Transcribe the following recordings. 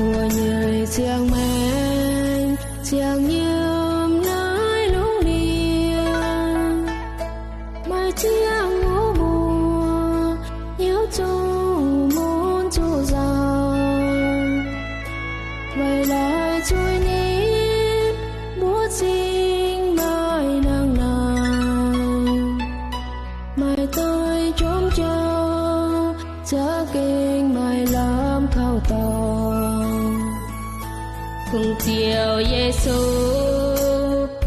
Mbuo nyei ziangh maengc ziangh nyiemc naaiv lungh ndiev, maaih ziangh hoc mbuo hnyouv zungv mun zuqc nzauh. Weic laaix zuiz nyim mbuo zingh maaih nangh naaic, maaih doix jomc jauv za'gengh maaih lamh kaux dorngx. Hungh Ziouv Yesu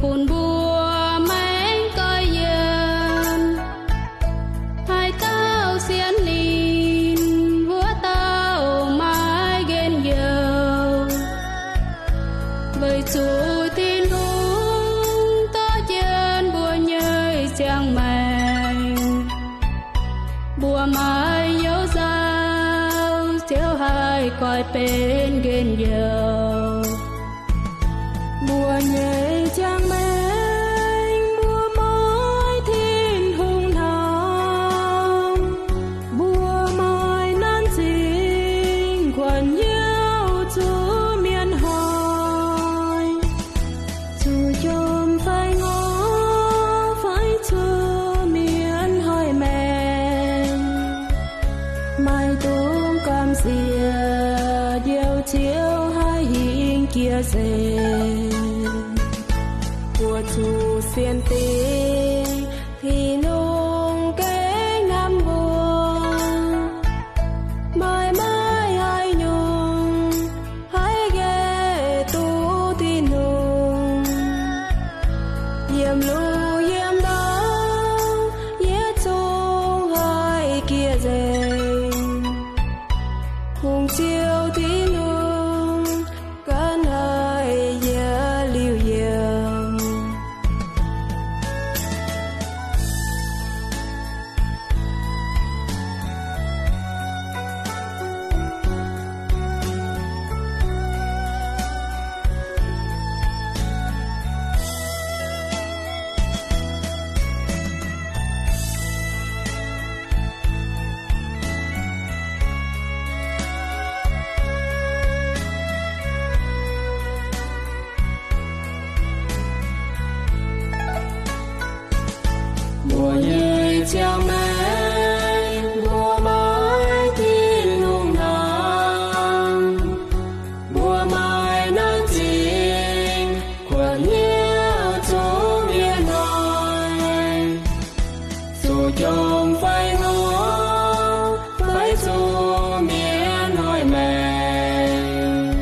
bun mbuo maengx goiv yiem, haaix dauh sienx ninh, wuov dauh maiv nqemh youz. Weic zuqc Tin-Hungh dorh jienv mbuo nyei ziangh maengc, mbuo maiv hnyouv nzauh, Ziouv haih goiv benx nqemh youz. Mbuo nyei ziangh maengc mbuo maiv Tin-Hungh hnamv, mbuo maaih nanv zingh kuonx hnyouv zuqc mienh hnoi, zuqc jomc fai ngorc fai zuqc mienh hnoi maengc, maaih dungx gamh nziex Njoux Ziouv haih hingh jiex nzengc. Mbuo zuqc sienx dingc Tin-Hungh gengh hnamv mbuo, maaih maaih haaix nyungc haih nqaeqv duqv Tin-Hungh. Yiem lungh yiem ndau, yie zungv haih jiex nzengc. Hungh Ziouv Tin-Hungh ganh haih yietc liuz yiem. Mbuo nyei ziangh maengc mbuo maiv Tin-Hungh hnamv, mbuo maaih nanv zingh kuonx hnyouv zuqc mienh hnoi, zuqc jomc fai ngorc fai zuqc mienh hnoi maengc,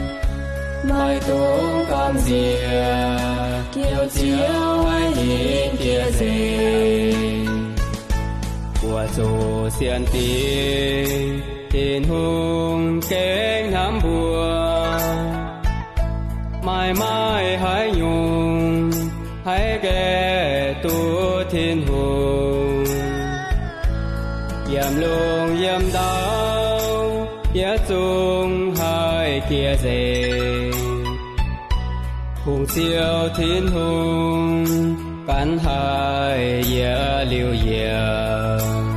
maaih dungx gamh nziex Njoux Ziouv haih hingh jiex nzengc. Mbuo zuqc sienx dingc Tin-Hungh gengh hnamv mbuo, maaih maaih haaix nyungc haih nqaeqv duqv Tin-Hungh. Yiem lungh yiem ndau, yie zungv haih jiex nzengc. Hungh Ziouv Tin-Hungh ganh haih yietc liuz yiem.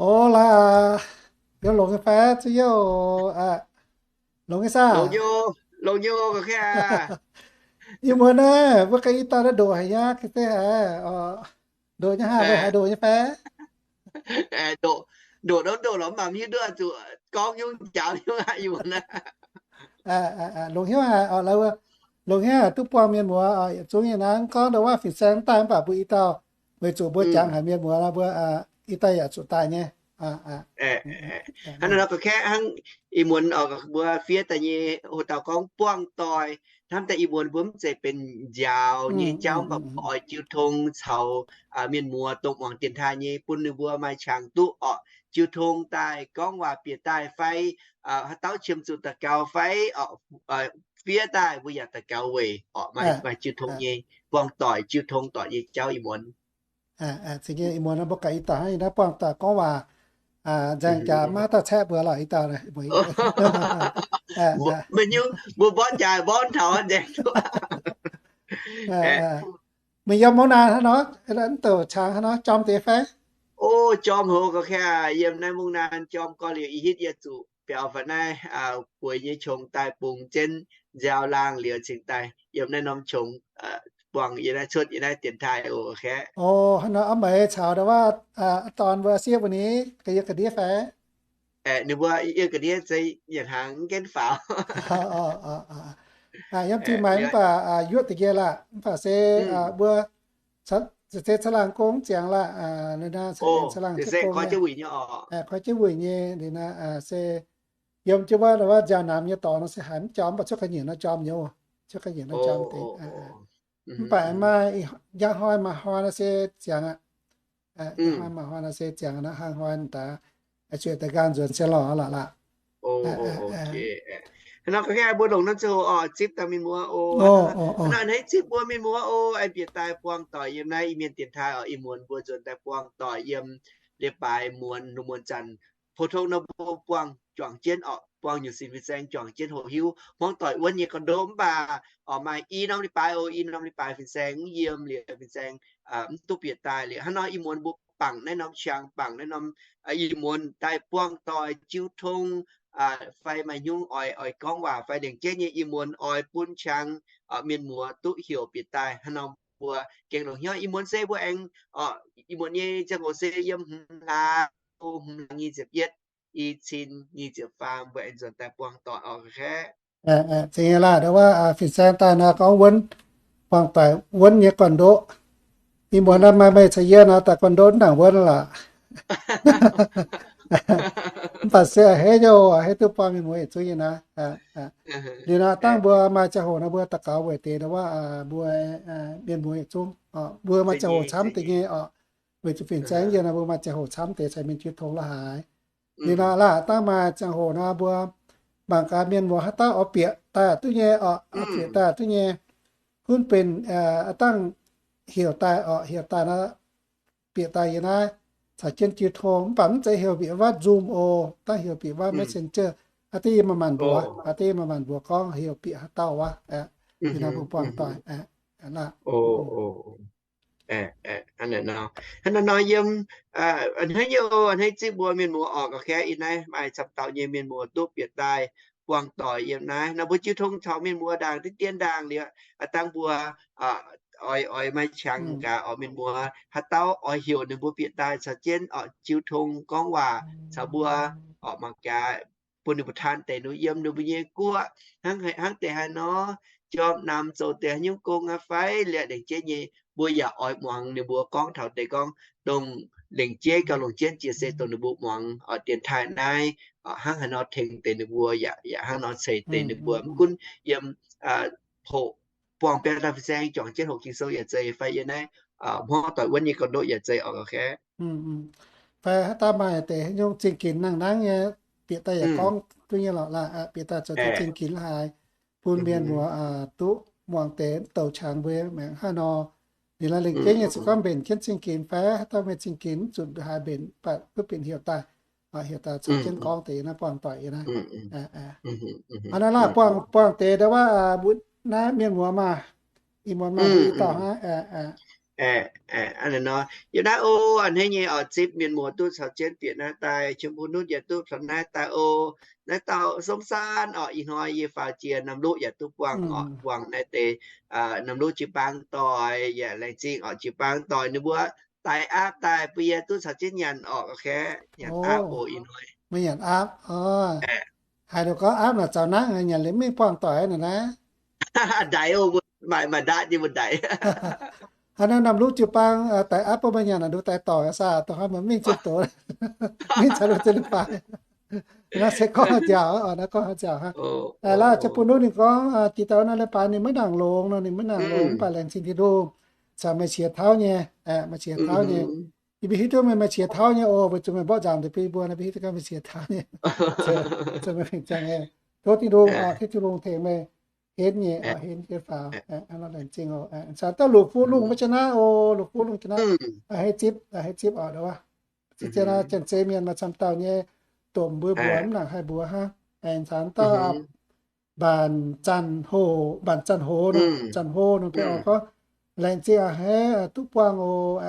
O laaix, yie longx nyei fai, zuqv youh aqv? Longx nyei saah? Ih muonz naaiv mbuo ganh i dauh naaiv ndoqc haic nyei, ga'sie haic. Ndoqc nyei haah, mbuo haiz ndoqc nyei fai? Ndoqc, ndoqc ndoqc lorz mv baac mv hiuv duqv zuqc gorngv nyungc njaaux nyungc aqv, ih muonz naaiv. Longx hnyouv haic, longx hnyouv haic duqv buangh mienh muoz, yietc zungv nyei naaiv gorngv ndo wuov fin-saeng daaih mv baac mbuo i dauh, weic zuqc mbuo jangx haic mienh muoz nor mbuo i dauh yaac zuqc daaih nyei. Hnangv nor nor ga'kaeqv hnangv ih muonz mbuo fiev daaih nyei hoc dauh gorngv buangh doic, Hnamv daaih ih muonz mbuo mv zeiz benx njaaux nyei jauv, mv baac mbuo oix jiu tong caux mienh muoz dongh muangx dienx taaih nyei bun ninh mbuo maaih qangx duqv orqc, jiu tong daaih gorngv waac bieqc daaih fai haaix dauh qiemx zuqc daux gaux fai orqc, fiev daaih mbuo yaac daux gaux weic orqc, maaih jiu tong nyei, buangh doic jiu tong doic nyei jauv ih muonz. Ih muonz mbuo gaax ih dauh hnangv naaiv buangh doic gorngv waac nzaeng jaax maiv dauh caeqv mbuo lorqc, ih dauh. Meih nyungc mbuo mborqv jaax mborqv taux nzaeng duqv. Meih yiem mungv naanc hnangv nor, mv douc qangx hnangv nor jorm deix fai? O, jorm hoc gauh kaaix, yiem naaiv mungv naanc jorm gorx liuz, ih hitv yie zuqc biaux fai naaiv bueix nyei qongx daaih bungx jienv nziaaux laangh liuz cingx daaih yiem naaiv norm qongx buangh yie naaiv cuotv yie naaiv dienx taaih oc, gauh kaaix. O, hnangv nor, aav meix caux ndau wuov dorn mbuo sieqv mbuo ni, ga'ndiev ga'ndiev fai? Ninh mbuo yiem ga'ndiev se yietc hnaangx mv genv faaux. Yiem zinh maaiz mv baac yuoqv deix njiec laah, mv baac se mbuo se caangh laangh gong ziangx laah, caangh laangh se koi jienv wuic nyei, liuz naaiv se yiem jienv wuov, wuov nziaaux namx nyei dorngx nor se haiz mv jorm, mv baac cuotv ga'nyiec nor jorm nyei, cuotv ga'nyiec nor jorm deix. Mv baac maaih njang hnoi maaih hnoi nor se ziangx aqv. Njang hnoi maaih hnoi nor se ziangx nor, hnangv hnoi daaih zueiz daaih nqaang nzuonx se lorqc lorqc laah. Hnangv nor ga'naaiv mbuo longc norm ziangh hoc oix zipv dangh mienh muoz oc. Hnangv nor a'hneiv zipv mbuo mienh muoz oc, aengx bieqc daaih buangh doic yiem naaiv Iu-Mienh dienx taaih oc. Ih muonz mbuo nzuonx daaih buangh doic yiem leiz-baaix muonz, lungh muonz zanc. Pou-tong nor mbuo buangh juangc jienv oc, buangh nyungc sin fin-saeng juangc jienv hoqc hiuv hmuangv doic wuonv nyei gorn-ndoqv. Mv baac oix maaih i norm leiz-baaix oc, i norm leiz-baaix fin-saeng mv yiem liuz fin-saeng mv duqv bieqc daaih liuz. Hnangv nor ih muonz mbuo bangc naaiv norm qangx, bangc naaiv norm ih muonz daaih buangh doic jiu tong fai maaih hnyungv oix, oix gorngv waac fai lengc jeiv nyei ih muonz oix bun qangx mienh muoz duqv heuc bieqc daaih. Hnangv nor mbuo gengh longc hnyouv. Ih muonz se mbuo aengx, ih muonz nyei ziangh hoc se yiem hmz hlaang, hmz hlaang nyic ziepc yietv, i cin nyic ziepc faam, mbuo aengx nzuonx daaih buangh doic oc, ga'naaiv. Zeiz nyei laah, ndau wuov fin-saeng daaih nor gorngv wuonv, buangh doic wuonv nyei gorn-ndoqv. Ih muonz naaiv maaih meih caux yie nor daaih gorn-ndoqv mv nangc wuonv lorqc. Mv baac se a'hneiv nyei oc, a'hneiv duqv buangh mienh muoz yietc zungv nyei naaiv. Liuz nor dangh mbuo maaih ziangh hoc nor mbuo daux gaux weic deix ndau wuov mbuo mienh muoz yietc zungv. Mbuo maaih ziangh hoc camv deix nyei oc. Weic zuqc fin-saeng yie nor mbuo maaih ziangh hoc camv deix caux mienh jiu tong la'haaix. Liuz nor laah, dangh maaih ziangh hoc nor mbuo mangc gaax mienh muoz haaix dauh oix bieqc daaih duqv nyei oc, oix bieqc daaih duqv nyei. Hunv benx dangh heuc daaih oc, heuc daaih nor bieqc daaih yie naaiv caux jienv jiu tong. Mv baac mv zeiz heuc bieqc wuov Zoom oc, dangh heuc bieqc wuov Messenger. Aa, deix yie manc-manc mbuox, aa, deix yie manc-manc mbuox gorngv heuc bieqc haaix dauh wuov. Liuz nor mbuo buangh doic laah. Hnangv naaiv nor yiem, a'hneiv nyei oc, a'hneiv zipv mbuo mienh muoz oc, ga'naaiv ih naaiv maaih camv dauh nyei mienh muoz duqv bieqc daaih buangh doic yiem naaiv. Nor mbuo jiu tong caux mienh muoz ndaangc diqv dien ndaangc liuz, dangh mbuo oix, oix maaih qangx gaax oc, mienh muoz haaix dauh oix heuc ninh mbuo bieqc daaih caux jienv oc, jiu tong gorngv waac caux mbuo oc, mangc gaax bun ninh mbuo taan deix ninh mbuo yiem ninh mbuo nyei guoqv hnangv, hnangv deix haaix nor, jorm namx zoux deix haaix nyungc gong aqv fai liuz lengc jeiv nyei, mbuo yaac oix muangx ninh mbuo gorngv taux deix gorngv dongh lengc jeiv gauh longc jienv jiex se dongh ninh mbuo muangx oc, dienx taaih naaiv hnangv haaix nor tengx deix ninh mbuo yaac, yaac hnangv nor ceix deix ninh mbuo. Mv gunv yiem hoqc buangh biauv daaih fin-saeng juangc jienv hoqc Ging-Sou yaac zeiz fai yiem naaiv hmuangv doic wuonv nyei gorn-ndoqv yaac zeiz oc, ga'naaiv. Fai haaix dauh maaih deix haaix nyungc zingh ginx nangh nangv nyei, bieqc daaih yaac gorngv duqv nyei lorqc laah, bieqc daaih zoux deix zingh ginx la'haaix bun mienh muoz duqv muangx deix, douc qangx mbuo maengc haaix nor. Ninh la'lengc jeiv nyei se gorngv mbenc jienv zingh ginx fai haaix dauh mienh zingh ginx mv zuqc haaix mbenc, baac duqv bieqc heuc daaih, heuc daaih caux jienv gorngv deix naaiv buangh doic yiem naaiv. Hnangv naaiv laah, buangh, buangh deix ndau wuov mbuo naaiv mienh muoz maah, ih muonz maah, mbuo i dauh hnangv. Hnangv naaiv oc, a'hneiv nyei oc, zipv mienh muoz duqv caux jienv bieqc naaiv daaih, qiemx mbuo nutv yaac duqv caux naaiv daaih oc. Naaiv dauh Song Saan oc, ih hnoi yie faaux jiex Namc Luqv yaac duqv buangh oc, buangh naaiv deix Namc Luqv jiu-baang doic yaac laengz zingh oc, jiu-baang doic ninh mbuo daix aapv daaih bun yie duqv caux jienv nyanc oc, ga'naaiv. Nyanc aapv oc ih hnoi. Meih nyanc aapv oc. Haaix nor gorngv aapv naaic zaux nangv, nyanc liuz mingh buangh doic naaic naaiv. Ndaix oc, maaih, maaih ndaatv nyei mbuo ndaix. Hnangv naaiv Namc Luqv jiu-baang daix aapv bun meih nyanc naaic, nduov daix doic saah, dongh hnoi meih mingh zunh doz, mingh caux nduov zinh la'faaix. Naaiv se gorngv haaix nziaauc, naaiv gorngv haaix nziaauc hnangv. Laaix ziouc bun duqv ninh gorngv, jiex daaih naaiv leiz-baaix ninh maiv nangc longx nor, ninh maiv nangc longx, mv baac laengz zingh Tin-Hungh caux meih qiex tauv nyei, meih qiex tauv nyei. Yie mbuo hiuv duqv meih, meih qiex tauv nyei oc, weic zuqc meih mborqv nzangc deix bun yie mbuo nor, mbuo hiuv duqv meih qiex tauv nyei. Tov Tin-Hungh, tov Tin-Hungh tengx meih henv nyei, henv jienv faaux. Laengz zingh oc. Caux dauh Luoqc Fuqv Lungh maiv jienv naaiv oc, Luoqc Fuqv Lungh jienv naaiv, hei zipv, hei zipv oc, nduov wuov. Ziex, ziex nor, Janx-Zei mienh maaih camv dauh nyei, domh mbuo mbuox mv nangc haih mbuox hnangv. Aengx caux dauh Mbanc Zanc Hoc, Mbanc Zanc Hoc nor, Zanc Hoc nor, beiv oix gorngv, laengz zingh a'hneiv duqv buangh oc,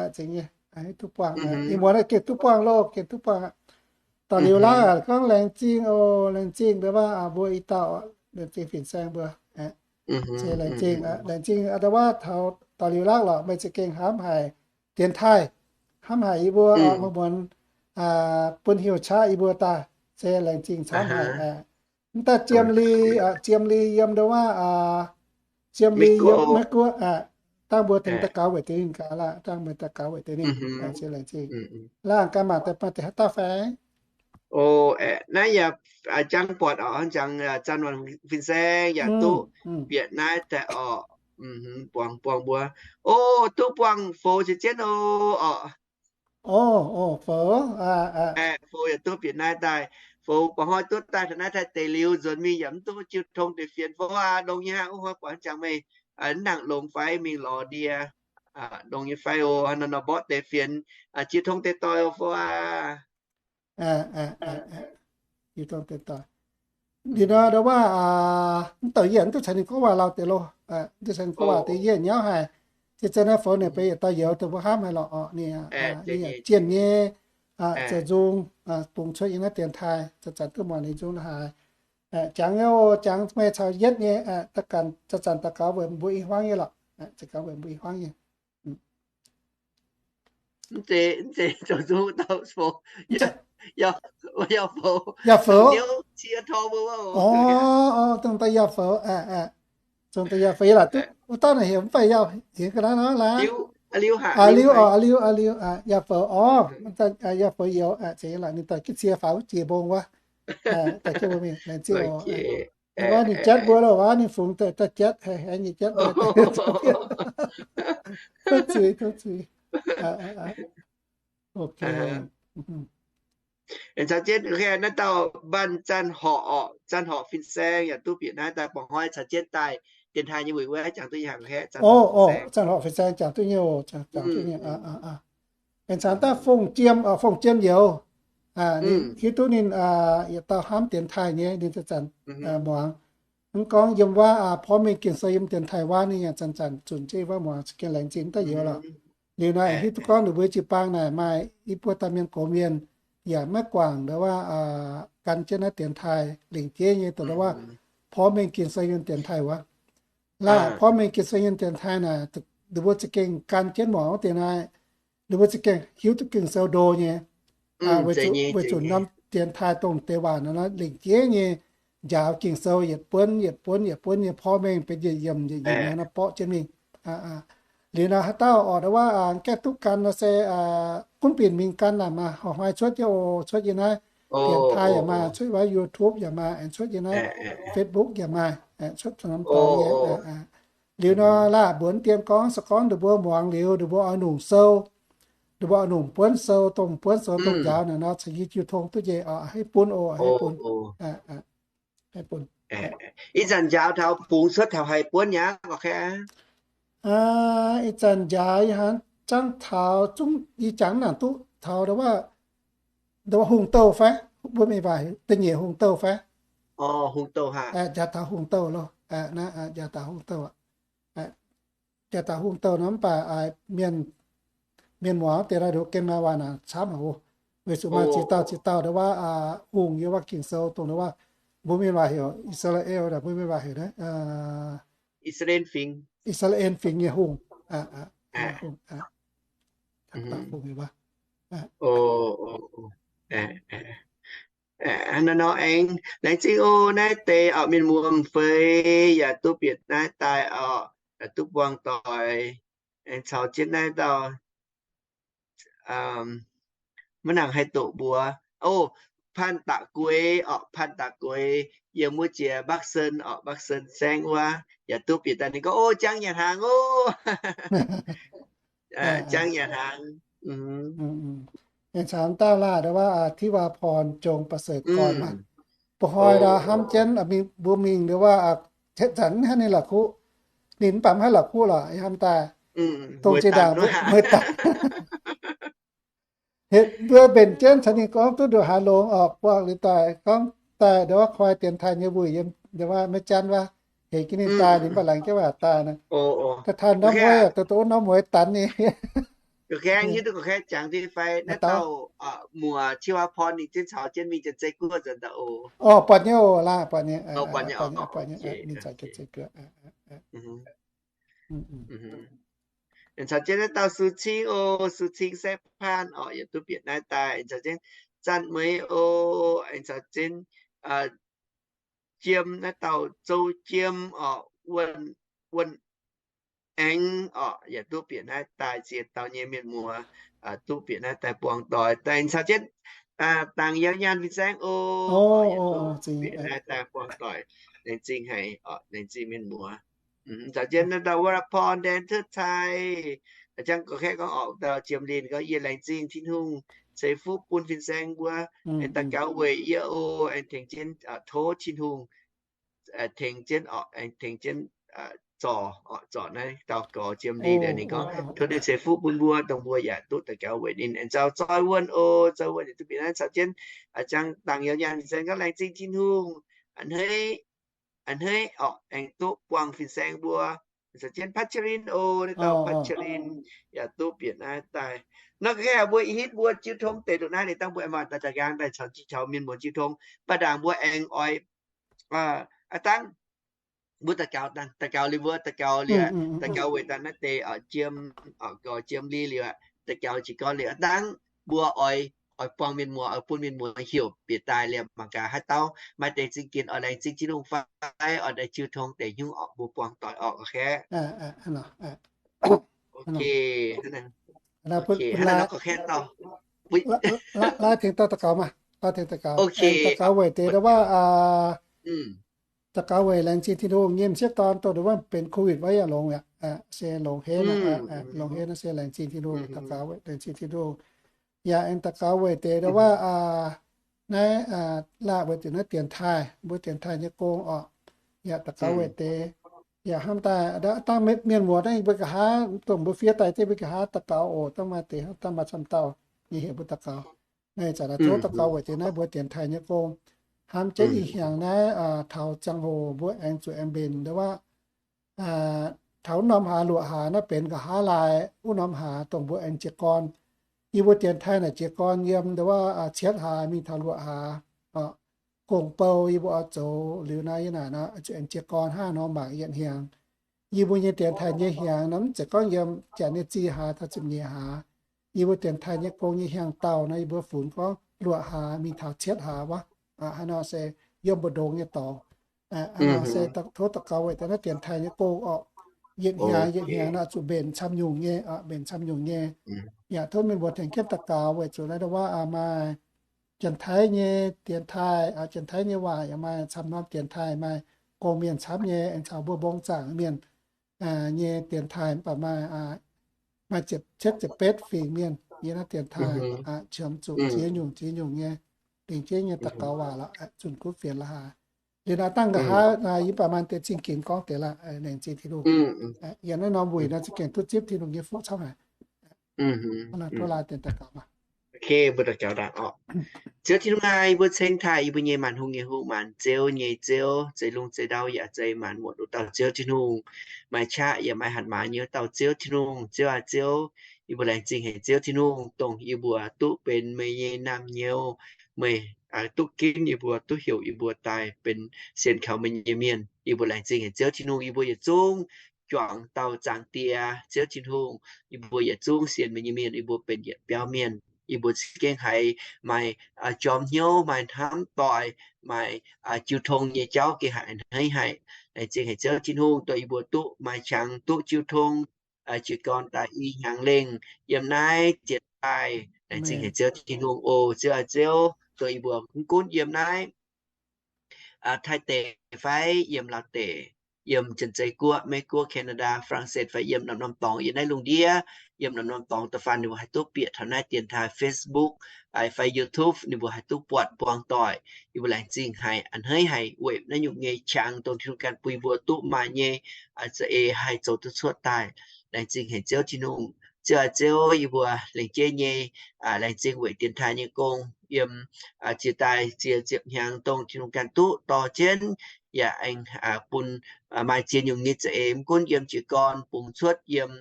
a'hneiv duqv buangh. Ih muonz gengh duqv buangh loh, gengh duqv buangh aqv. Da'liuz laav gorngv laengz zingh oc, laengz zingh, nduov wuov, mbuo i dauh, laengz zingh fin-saeng mbuo. Se laengz zingh, laengz zingh, nduov wuov, taux da'liuz laav lorqc, meih za'gengh hnamv haic dienx taaih, hnamv haic yie mbuo, meih muonz bun heuc qaqv yie mbuo daaih, se laengz zingh camv haic. Mv daaih Jiem Li, Jiem Li yiem, nduov wuov, Jiem Li yiem Meiv Guoqv, dangh mbuo tengx daux gaux weic deix ninh gaax laaih, dangh mbuo daux gaux weic deix ninh, se laengz zingh. Laangh ganh mangc deix maaih deix haaix dauh fai? O, naaiv yaac jangx buatc oc, jangx zanc-waanc fin-saeng yaac duqv bieqc naaiv daaih oc. Buangh, buangh mbuo. O, duqv buangh foux caux jienv oc. O, foux. Foux yaac duqv bieqc naaiv daaih. Foux ba'hnoi duqv daaih taux naaiv daaih deix liuz nzuonx mingh yaac mv duqv jiu tong deix fienx fov aqv. Longx nyei aqv, wuov hnoi buatc jangx meih mv nangc longx fai mingh lorz ndie. Longx nyei fai o, nor nor mborqv deix fienx jiu tong deix doic o fov aqv. Liuz nor, nduov wuov, mv douc yie mv duqv caux ninh gorngv waac lauh deix loh, mv duqv caux ninh gorngv waac deix yie nyauv haic. Zien-zien naaiv foux ninh benx yietc dauh youz dongh mbuo hnamv haic lorqc oc. Ninh, ninh yaac jienh nyei, zoux nzung, bungx cuotv yiem naaiv dienx taaih, zanc-zanc duqv muangx ninh nzung haic. Jangx nyei oc, jangx meih caux yietv nyei, zanc-zanc daux gaux weic mbuo i hmuangv nyei lorqc. Daux gaux weic mbuo i hmuangv nyei. Mv zeiz, mv zeiz zoux nzung dauh foux. Yaac foux. Yaac foux. Orv, orv, dongh dauh yaac foux. Dongh dauh yaac foux yie laaix duqv wuov dauh naaic heuc mv baac yaac hingx ga'naaiv nor laaix. Liuz, liuz, liuz, yaac foux orv. Yaac foux youz, zeiz laaix ninh daaih gitv cie faaux wuov jiex mbong wuov. Daaih jienv mbuo mingh laengz zingh oc. Wuov ninh jatv mbuo loh, wuov ninh fungx daaih jatv, haih nyei jatv. Tov zuiz, tov zuiz. Caux jienv naaiv dauh Mbanc Zanc Horqc oc, Zanc Horqc fin-saeng yaac duqv bieqc naaiv daaih, ba'hnoi caux jienv daaih dienx taaih nyei wuic wuov jangx duqv nyei haic. Zanc Horqc fin-saeng jangx duqv nyei oc, jangx duqv nyei. Aengx caux daaih Fongc Jiem, Fongc Jiem youz, hiuv duqv ninh yietc dauh hnamv dienx taaih nyei, ninh zanc-zanc muangx. Mv gorngv yiem wuov porv mengh Ging-Sou yiem dienx taaih wuov, ninh yaac zanc-zanc zunc jienv wuov muangx, za'gengh laengz zingh daaih youz lorqc. Liuz naaic hiuv duqv gorngv ninh mbuo jiu-baang naaic maaih i buo dauh mienh gox mienh yaac maiv guangc nduov wuov, gan jienv naaiv dienx taaih lingc jeiv nyei, dongh nduov wuov porv mengh Ging-Sou yiem dienx taaih wuov. Laah porv mengh Ging-Sou yiem dienx taaih naaic, ninh mbuo za'gengh gan jienv muangx wuov deix naaic, ninh mbuo za'gengh hiuv duqv Ging-Sou ndo nyei. Weic zuqc norm dienx taaih dongh deix waac nor lingc jeiv nyei, njaaux Ging-Sou yietc buonv yietc buonv yietc buonv nyei porv mengh benx yietc yiemc yietc yiemc nor borqv jienv mingh. Liuz nor haaix dauh orqc nduov wuov gaengh duqv gan nor se gunv binc mingh gan naaic maah, horc hnoi cuotv jienv oc, cuotv yiem naaiv dienx taaih yaac maaih, cuotv wuov YouTube yaac maaih, aengx cuotv yiem naaiv Facebook yaac maaih, cuotv norm dorngx nyei. Liuz nor laah mbuox dien gorngv, se gorngv ninh mbuo muangx liuz ninh mbuo oix nungc sou, ninh mbuo oix nungc buonv sou, dongh buonv sou dongh njaaux naaic nor, caux yie jiu tong duqv njiec oc, haaix bun oc, haaix bun. Ih zanc njaaux taux bungx cuotv taux haaix buonv nyei gorqv kaeqv? Ih zanc njaaux yie hnamv jangv taux zungv yie jangx mv nangc duqv taux nduov wuov, nduov wuov hungh douh fai, mbuo mingh waac da'nyeic hungh douh fai. Njaaux taux hungh douh loh, njaaux taux hungh douh. Njaaux taux hungh douh nor mv baac mienh, mienh muangx deix naaiv nduov gengh maaih waac naaic camv haic oc. Weic zuqc maaih ziex dauh ziex dauh nduov wuov hungh yiem wuov Ging-Sou dongh nduov wuov, mbuo mienh waac heuc I^saa^laa^en, mbuo mienh waac heuc naaiv I^saa^laa^en Fingx, I^saa^laa^en Fingx nyei hungh. Hungh wuov. Nor aengx laengz zingh oc, naaiv deix oc, mienh muoz feix yaac duqv bieqc naaiv daaih oc, duqv buangh doic, aengx caux jienv naaiv dauh maiv nangc haih doqc mbuox oc. Panh Da'gueix orqc, Panh Da'gueix yiem wuov jiex Bắc Sơn orqc, Bắc Sơn saengv wuov, yaac duqv bieqc daaih. Ninh gorngv, O, jangv nyanc hnaangx oc. Jangv nyanc hnaangx. Aengx caux dauh laanh nduov waac, Thi Waa Porn, Jong Ba Seix Gorn maah. Ba'hnoi ndau hnamv jienv mbuo mingh nduov waac, zanc hnangv ninh la'kuqv, ninh mv baac mv haih la'kuqv lorqc, hnamv daaih dongh zinh ndaangc mbuo mueiz daaih. Mbuo mbenc jienv caux ninh gorngv duqv nduqc haaix longx orqc, buangh liuz daaih gorngv daaih nduov waac koi dienx taaih nyei wuic yiem nduov waac maiv janv wuov, heuc jienv ninh daaih, ninh mv baac laengz jienv waac daaih nor. Da'tanh norm mueiz, da'da'uv norm mueiz danx ninh. Gorngv hiuv duqv gorngv jangx diqv fai naaiv dauh muoc Thi Waa Porn ninh jienv caux jienv mingh Janx-Zei Guoqv nzengc daaih oc. Orqc, buatc nyei oc, laanh buatc nyei, buatc nyei, ninh caux Janx-Zei Guoqv. Aengx caux jienv naaiv dauh Su Cing oc, Su Cing Saeqv Paan orqc, yaac duqv bieqc naaiv daaih. Aengx caux jienv Zanc Mueiz oc, aengx caux jienv Jiem, naaiv dauh Zou Jiem orqc, Wuonh, Wuonh Aengx orqc, yaac duqv bieqc naaiv daaih. Ziex dauh nyei mienh muoz duqv bieqc naaiv daaih buangh doic. Aengx caux jienv Dangc Yauh Nyaanh fin-saeng oc, yaac duqv bieqc naaiv daaih buangh doic. Laengz zingh haic orqc, laengz zingh mienh muoz. Caux jienv naaiv dauh Wuov La'Porn Ndaeng Cuotv Cai, jangv gorngv, gorngv orqc, dauh Jiem Linh gorngv, Yie laengz zingh Tin-Hungh ceix fuqv bun fin-saeng mbuo, aengx daux gaux weic yie oc, aengx tengx jienv tov Tin-Hungh tengx jienv orqc, aengx tengx jienv zorc, zorc naaiv dauh gorx Jiem Linh. Ninh gorngv tov ninh ceix fuqv bun mbuo, dongh mbuo yaac duqv daux gaux weic ninh. Aengx caux Zoi Wuonh oc, Zoi Wuonh yaac duqv bieqc naaiv. Caux jienv jangv Dangc Yauh Nyaanh fin-saeng gorngv, laengz zingh Tin-Hungh a'hneiv, a'hneiv orqc, aengx duqv buangh fin-saeng mbuo. Caux jienv Patv Caa Linh oc, naaiv dauh Patv Caa Linh yaac duqv bieqc naaiv daaih. Nor ga'naaiv mbuo ih hitv mbuo jiu tong deix ndongc naaiv, ninh dangh mbuo aengx maaih daaih daaih nqaang daaih caux mienh muoz jiu tong. Baac ndaangc mbuo aengx oix, aav dangh mbuo daux gaux, daux gaux liuz mbuo daux gaux liuz, daux gaux weic daaih naaiv deix Jiem, gorx Jiem Linh liuz, daux gaux jiez gorn liuz, aav dangh mbuo oix, oix buangh mienh muoz, oix bun mienh muoz heuc bieqc daaih liemh mangc gaax haaix dauh maaih deix zingh ginx oix laengz zingh Tin-Hungh fai oix daaih jiu tong deix nyungc orqc, mbuo buangh doic orqc, ok. Laaix tengx dauh daux gaux maah, laaix tengx daux gaux, daux gaux weic deix nduov waac, daux gaux weic laengz zingh Tin-Hungh nyei m'sieqv dorn dongh nduov waac benx COVID wuov yaac longx aqv, se longx henv, longx henv nor se laengz zingh Tin-Hungh, daux gaux weic laengz zingh Tin-Hungh. Yaac aengx daux gaux weic deix nduov waac naaiv, laaih weic zuqc naaiv dienx taaih, mbuo dienx taaih nyei gong orqc, yaac daux gaux weic deix. Yaac hnamv daaih dangh mienh muoz naaiv mbuo nqa'haav, dongh mbuo fiev daaih jienv mbuo nqa'haav daux gaux oc, dangh maaih deix, dangh maaih camv dauh nyei heuc mbuo daux gaux. Naaiv zanc naaiv tov daux gaux weic deix naaiv mbuo dienx taaih nyei gong. Hnamv jienv ih hnyangx naaiv taux ziangh hoc mbuo aengx zuqc aengx mbenc nduov waac taux wuov norm hlaax luoqc hlaax naaiv benx nqa'haav laai wuov norm hlaax dongh mbuo aengx jiez gorn. Yie mbuo dienx taaih naaic jiez gorn yiem nduov waac cietv hlaax mingh taux luoqc hlaax. Gong-bou yie mbuo oix zoux liuz naaiv, yie naaic nor zuqc aengx jiez gorn hnangv nor mangc yietc hnyangx. Yie mbuo nyei dienx taaih nyei hnyangx nor mv zeiz gorngv yiem janx nyei zih hlaax taux ziepc nyeic hlaax. Yie mbuo dienx taaih nyei gong nyei hnyangx-daauh nor yie mbuo funx gorngv luoqc hlaax mingh taux cietv hlaax wuov. Hnangv nor se yiem mbu'ndongx nyei dorngx. Hnangv nor se tov daux gaux weic deix naaiv dienx taaih nyei gong orqc, yietc hnyangx yietc hnyangx nor zuqc mbenc camv nyungc nyei, mbenc camv nyungc nyei. Yaac tov mienh muoz tengx jienv daux gaux weic zuqc naaiv nduov waac maaih Janx-Taiv nyei dienx taaih, Janx-Taiv nyei waac yaac maaih camv norm dienx taaih, maaih gong-mienh camv nyei, aengx caux mbuo mbong zaangc mienh nyei dienx taaih mv baac maaih, maaih cietv ziepc betv fingx mienh yiem naaiv dienx taaih, qiemx zuqc ziex nyungc ziex nyungc nyei, lingc jienv nyei daux gaux waac lorqc, zunh gunv fienx la'haaix. Liuz naaiv dangh nqa'haav yie mv baac maaih deix zingh ginx gorngv deix la'maah, laengz zingh Tin-Hungh. Yiem naaiv norm wuic nor za'gengh duqv zipv Tin-Hungh nyei fuqv camv haic. Tov laaih dienx daux gaux maah. Ziouv Tin-Hungh aac, yie mbuo ceng taaih yie mbuo nyei maanc hungh nyei Hungh, maanc ziouv nyei Ziouv, zeix lungh zeix ndau yaac zeix maanc muotc wuov dauh Ziouv Tin-Hungh, maaih qaqv yaac maaih hatc maaz nyei wuov dauh Ziouv Tin-Hungh. Ziouv aac Ziouv, yie mbuo laengz zingh haic Ziouv Tin-Hungh, dongh yie mbuo duqv benx meih nyei naamh nyouz, meih duqv ginv yie mbuo, duqv heuc yie mbuo daaih benx sienx kaux meih nyei mienh. Yie mbuo laengz zingh haic Ziouv Tin-Hungh, yie mbuo yietc zungv juangc dauh Zaangc Diex. Ziouv Tin-Hungh, yie mbuo yietc zungv sienx meih nyei mienh, yie mbuo benx yietc biauv mienh. Yie mbuo za'gengh haiz maaih jorm hnyouv, maaih hnamv doic, maaih jiu tong nyei jauv gengh haiz a'hneiv haic. Laengz zingh haic Ziouv Tin-Hungh, dongh yie mbuo duqv maaih qangx duqv jiu tong jiez gorn daaih i hnyangx lengh yiem naaiv dienx taaih. Laengz zingh haic Ziouv Tin-Hungh oc. Ziouv aac Ziouv, dongh yie mbuo mv gunv yiem naaiv Taiv deic fai yiem Laauv deic, yiem Janx-Zei Guoqv, Meiv Guoqv, Canada, Faa^lang^setv fai yiem norm-norm dorngx yiem naaiv lungh ndiev, yiem norm-norm dorngx da'faanh ninh mbuo haih duqv bieqc taux naaiv dienx taaih Facebook fai YouTube, ninh mbuo haih duqv buatc buangh doic. Yie mbuo laengz zingh haic, a'hneiv haic weic naaiv nyungc nyei qangx dongh Tin-Hungh ganh bun yie mbuo duqv maaih nyei za'eix haih zoux duqv cuotv daaih. Laengz zingh haic Ziouv Tin-Hungh. Ziouv aac, Ziouv, yie mbuo laengz jeiv nyei laengz zingh weic dienx taaih nyei gong yiem ziex daaih ziex ziepc hnyangx dongh Tin-Hungh ganh duqv dorh jienv yaac aengx bun maaih ziex nyungc nyei za'eix mv gunv yiem jiez gorn bungx cuotv yiem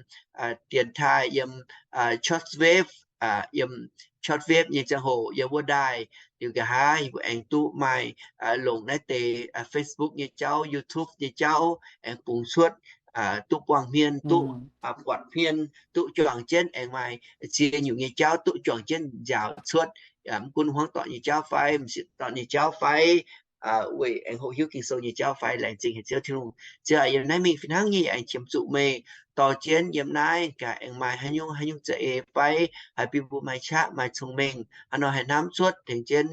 dienx taaih, yiem shortwave, yiem shortwave nyei ziangh hoc yiem wuov ndaaih liuz nqa'haav yie mbuo aengx duqv maaih longc naaiv deix Facebook nyei jauv, YouTube nyei jauv aengx bungx cuotv, duqv buangh hmien, duqv buatc hmien, duqv juangc jienv aengx maaih ziex nyungc nyei jauv duqv juangc jienv nziaauc cuotv. Mv gunv hmuangv doic nyei jauv fai m'sieqv doic nyei jauv fai weic aengx hoqc hiuv Ging-Sou nyei jauv fai, laengz zingh haic Ziouv Tin-Hungh. Ziouv aac, yiem naaiv mingh fih hnangv nyei aengx qiemx zuqc meih dorh jienv yiem naaiv gaax aengx maaih haaix nyungc haaix nyungc za'eix fai haih bun mbuo maaih qaqv maaih cong-mengh haaix nor haih hnamv cuotv tengx jienv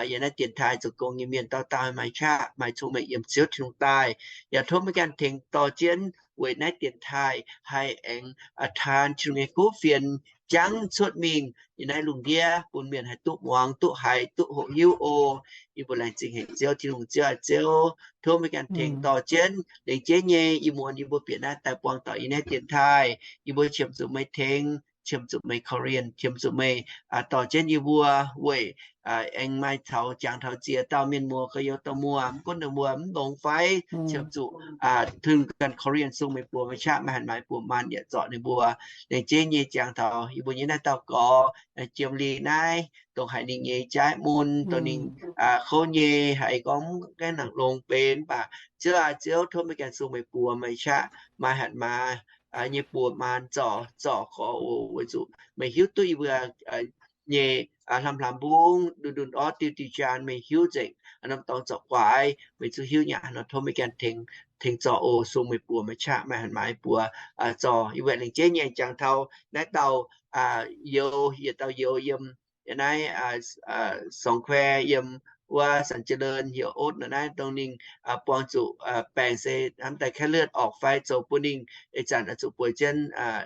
yiem naaiv dienx taaih zoux gong nyei mienh dauh dauh maaih qaqv maaih cong-mengh yiem Ziouv Tin-Hungh daaih. Yaac tov meih ganh tengx dorh jienv weic naaiv dienx taaih haih aengx taan Tin-Hungh nyei kuv fienx jangv cuotv mingh yiem naaiv lungh ndiev bun mienh haih duqv muangx, duqv haiz, duqv hoqc hiuv oc. Yie mbuo laengz zingh haic Ziouv Tin-Hungh. Ziouv aac, Ziouv, tov meih ganh tengx dorh jienv lengc jeiv nyei ih muonz yie mbuo bieqc naaiv daaih buangh doic yiem naaiv dienx taaih, yie mbuo qiemx zuqc meih tengx, qiemx zuqc meih korv-lienh, qiemx zuqc meih dorh jienv yie mbuo weic aengx maaih taux jangx taux ziex dauh mienh muoz gorx-youz dauh muoz, mv gunv ninh mbuo mv longx fai qiemx zuqc Tin-Hungh ganh korv-lienh, sung meih buoz meih qaqv meih hatc maaiz buoz maanc yaac zorc ninh mbuo. Lengc jeiv nyei jangx taux yie mbuo nyei naaiv dauh gorx Jiem Lee naaiv, dongh haiz ninh nyei jaaix mun, dongh ninh kouv nyei, haiz gorngv mv gaengh nangc longx benx mv baac, Ziouv aac, Ziouv, tov meih ganh sung meih buoz meih qaqv maaih hatc maaiz nyei buoz maanc zorc, zorc gorx oc, weic zuqc meih hiuv duqv yie mbuo nyei hlamh hlamh mbungv, ndunh ndunh orv, diuh diuh jaan, meih hiuv nzengc norm dorngx zorc guaax, meih zuqc hiuv nyei nor. Tov meih ganh tengx, tengx zorc oc. Sung meih buoz meih qaqv maaih hatc maaiz buoz zorc. Yie mbuo lengc jeiv nyei jangx taux naaiv dauh youz, yietc dauh youz yiem naaiv Songkhue, yiem wuov San Jelen, heuc Otv nor naaiv, dongh ninh buangh zuqc baengc se hnamv daaih ไข้เลือดออก fai zoux bun ninh ih zanc zuqc bueix jienv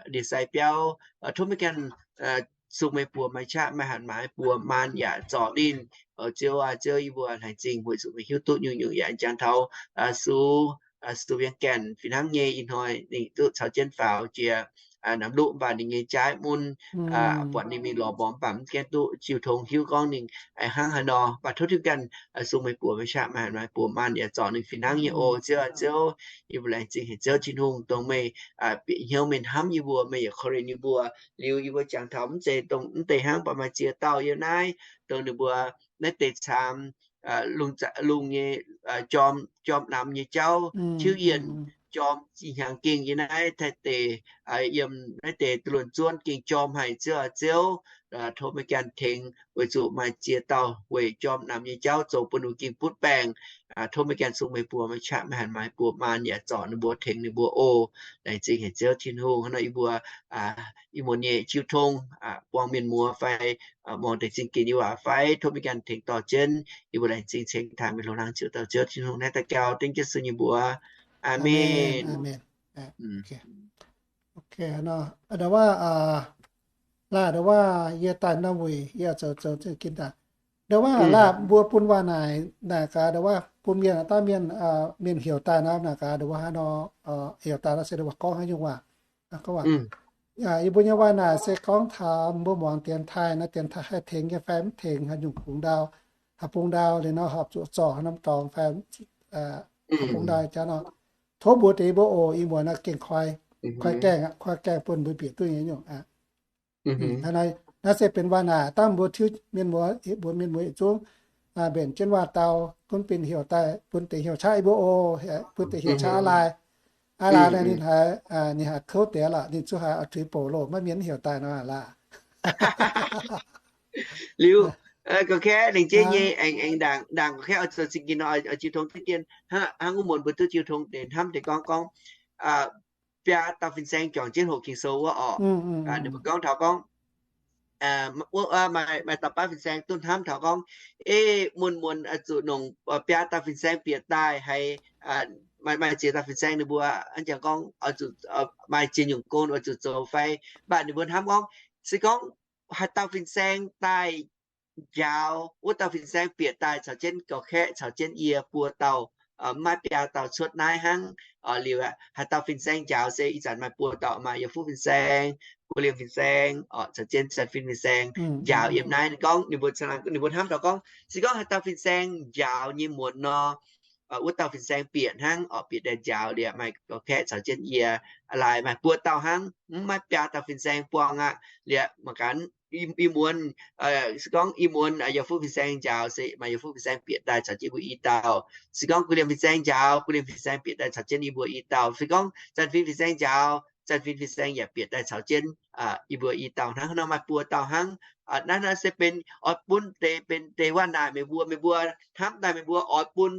ndie-sai biauv. Tov meih ganh sung meih buoz meih qaqv maaih hatc maaiz buoz maanc yaac zorc ninh. Ziouv aac, Ziouv, yie mbuo laengz zingh weic zuqc meih hiuv duqv nyungc-nyungc yaac jangx taux Su, Su Wienh Gaenh fih hnangv nyei. Ih hnoi ninh duqv caux jienv faaux jiex Namluqv, mv baac ninh nyei jaaix mun buatc ninh mingh lorz mborqv, mv baac mv gaengh duqv jiu tong hiuv gorngv ninh aengx hnangv haaix nor. Mv baac tov Tin-Hungh ganh sung meih buoz meih qaqv maaih hatc maaiz buoz maanc yaac zorc ninh fih hnangv nyei oc. Ziouv aac, Ziouv, yie mbuo laengz zingh haic Ziouv Tin-Hungh, dongh meih bieqc hnyouv, meih hnamv yie mbuo, meih yaac korv-lienh yie mbuo. Liuz yie mbuo jangx taux mv zeiz dongh mv deix hnangv, mv baac maaih ziex dauh yiem naaiv, dongh ninh mbuo naaiv deix caamx lungh nyei jorm, jorm namx nyei jauv, tiuv yienh jorm, ih hnyangx gengh yiem naaiv Taiv deic, yiem naaiv deix duqv luonx zuonv gengh jorm haic. Ziouv aac, Ziouv, tov meih ganh tengx, weic zuqc maaih ziex dauh weic jorm namx nyei jauv zoux bun ninh mbuo gengh butv baengc. Tov meih ganh sung meih buoz meih qaqv maaih hatc maaiz buoz maanc yaac zorc ninh mbuo, tengx ninh mbuo oc. Laengz zingh haic Ziouv Tin-Hungh. Hnangv nor yie mbuo ih muonz nyei jiu tong, buangh mienh muoz fai muangx deix zingh ginx nyei waac fai, tov meih ganh tengx dorh jienv. Yie mbuo laengz zingh ceng taaih meih hlo hlang ziouc dauh Ziouv Tin-Hungh. Naaiv daux gaux dengv Yesu nyei mbuox. Aamen. Ndo wuov, laah ndo wuov yie daaih norm wuic yie zoux zoux zingh ginx daaih. Ndo wuov laah mbuo bun waac naaic, naaic gaax ndo wuov bun mienh, daaih mienh, mienh heuc daaih nor, naaic gaax ndo wuov haaix nor, heuc daaih nor se ndo wuov gorngv haaix nyungc waac. Yie mbuo nyei waac naaic se gorngv taux mbuo muangx dienx taaih nor, dienx taaih haih tengx nyei fai mv tengx, haaix nyungc kungx ndau, haaix bung ndau liuz nor horpc zuqc zorc haaix norm dorngx fai bung ndau jaax nor. Tov mbuox deix mbuo oc, ih muonz nor gengh koi, koi gaengh, koi gaengh bun mbuo bieqc duqv nyei nyungc aqv. Naaiv se benx waac naaic dangh mbuo tiuv mienh muoz, mbuox mienh muoz yietc zungv mbenc jienv waac-dau gunv bun heuc daaih, bun deix heuc qaqv yie mbuo oc, bun deix heuc qaqv aa laai. Aa laai naaic ninh haiz, ninh haiz kouv deix lorqc, ninh zungv haiz oix tuix bouc loh, maiv mienh heuc daaih nor laah. Liuz, gorngv kaeqv lengc jeiv nyei aengx, aengx ndaangc, ndaangc gorngv kaeqv oix zoux zingh ginx nor, oix jiu tong deix dien, hnangv wuov muonz mbuo duqv jiu tong deix hnamv deix gorngv, gorngv biaa dauh fin-saeng juangc jienv hoqc Ging-Sou wuov orqc. Ninh mbuo gorngv taux gorngv maaih dauh baav fin-saeng duqv hnamv taux gorngv, ei, muonz-muonz oix zuqc nongc biaa dauh fin-saeng bieqc daaih haiz, maaih, maaih ziex dauh fin-saeng ninh mbuo, hnangv jangx gorngv oix zuqc, maaih ziex nyungc gong oix zuqc zoux fai. Mv baac ninh mbuo hnamv gorngv, se gorngv haaix dauh fin-saeng daaih njaaux, wuov dauh fin-saeng bieqc daaih caux jienv gauh kaeqv caux jienv yie buo dauh, mv maaih biaa dauh cuotv naaiv hnangv. Liuz haaix dauh fin-saeng njaaux se ih zanc maaih buo dauh, maaih Yiem Fuqv fin-saeng, Guv Liemh fin-saeng, caux jienv Zanh Fin fin-saeng njaaux yiem naaiv. Ninh gorngv ninh mbuo, ninh mbuo hnamv taux gorngv, se gorngv haaix dauh fin-saeng njaaux nyei muonz nor, wuov dauh fin-saeng bieqc hnangv, oc, bieqc daaih njaaux liuz maaih gauh kaeqv caux jienv yie, laaix maaih buo dauh hnangv, mv maaih biaa dauh fin-saeng buangh aqv. Liuz mangc gaax, ih muonz, se gorngv ih muonz Yiem Fuqv fin-saeng njaaux se maaih Yiem Fuqv fin-saeng bieqc daaih caux jienv mbuo i dauh. Se gorngv Guv Liemh fin-saeng njaaux, Guv Liemh fin-saeng bieqc daaih caux jienv yie mbuo i dauh. Se gorngv Zanh Fin fin-saeng njaaux, Zanh Fin fin-saeng yaac bieqc daaih caux jienv yie mbuo i dauh hnangv. Hnangv nor maaih buo dauh hnangv. Naaiv nor se benx oix bun deix, benx deix waac-naaic meih mbuo. Meih mbuo hnamv daaih meih mbuo oix bun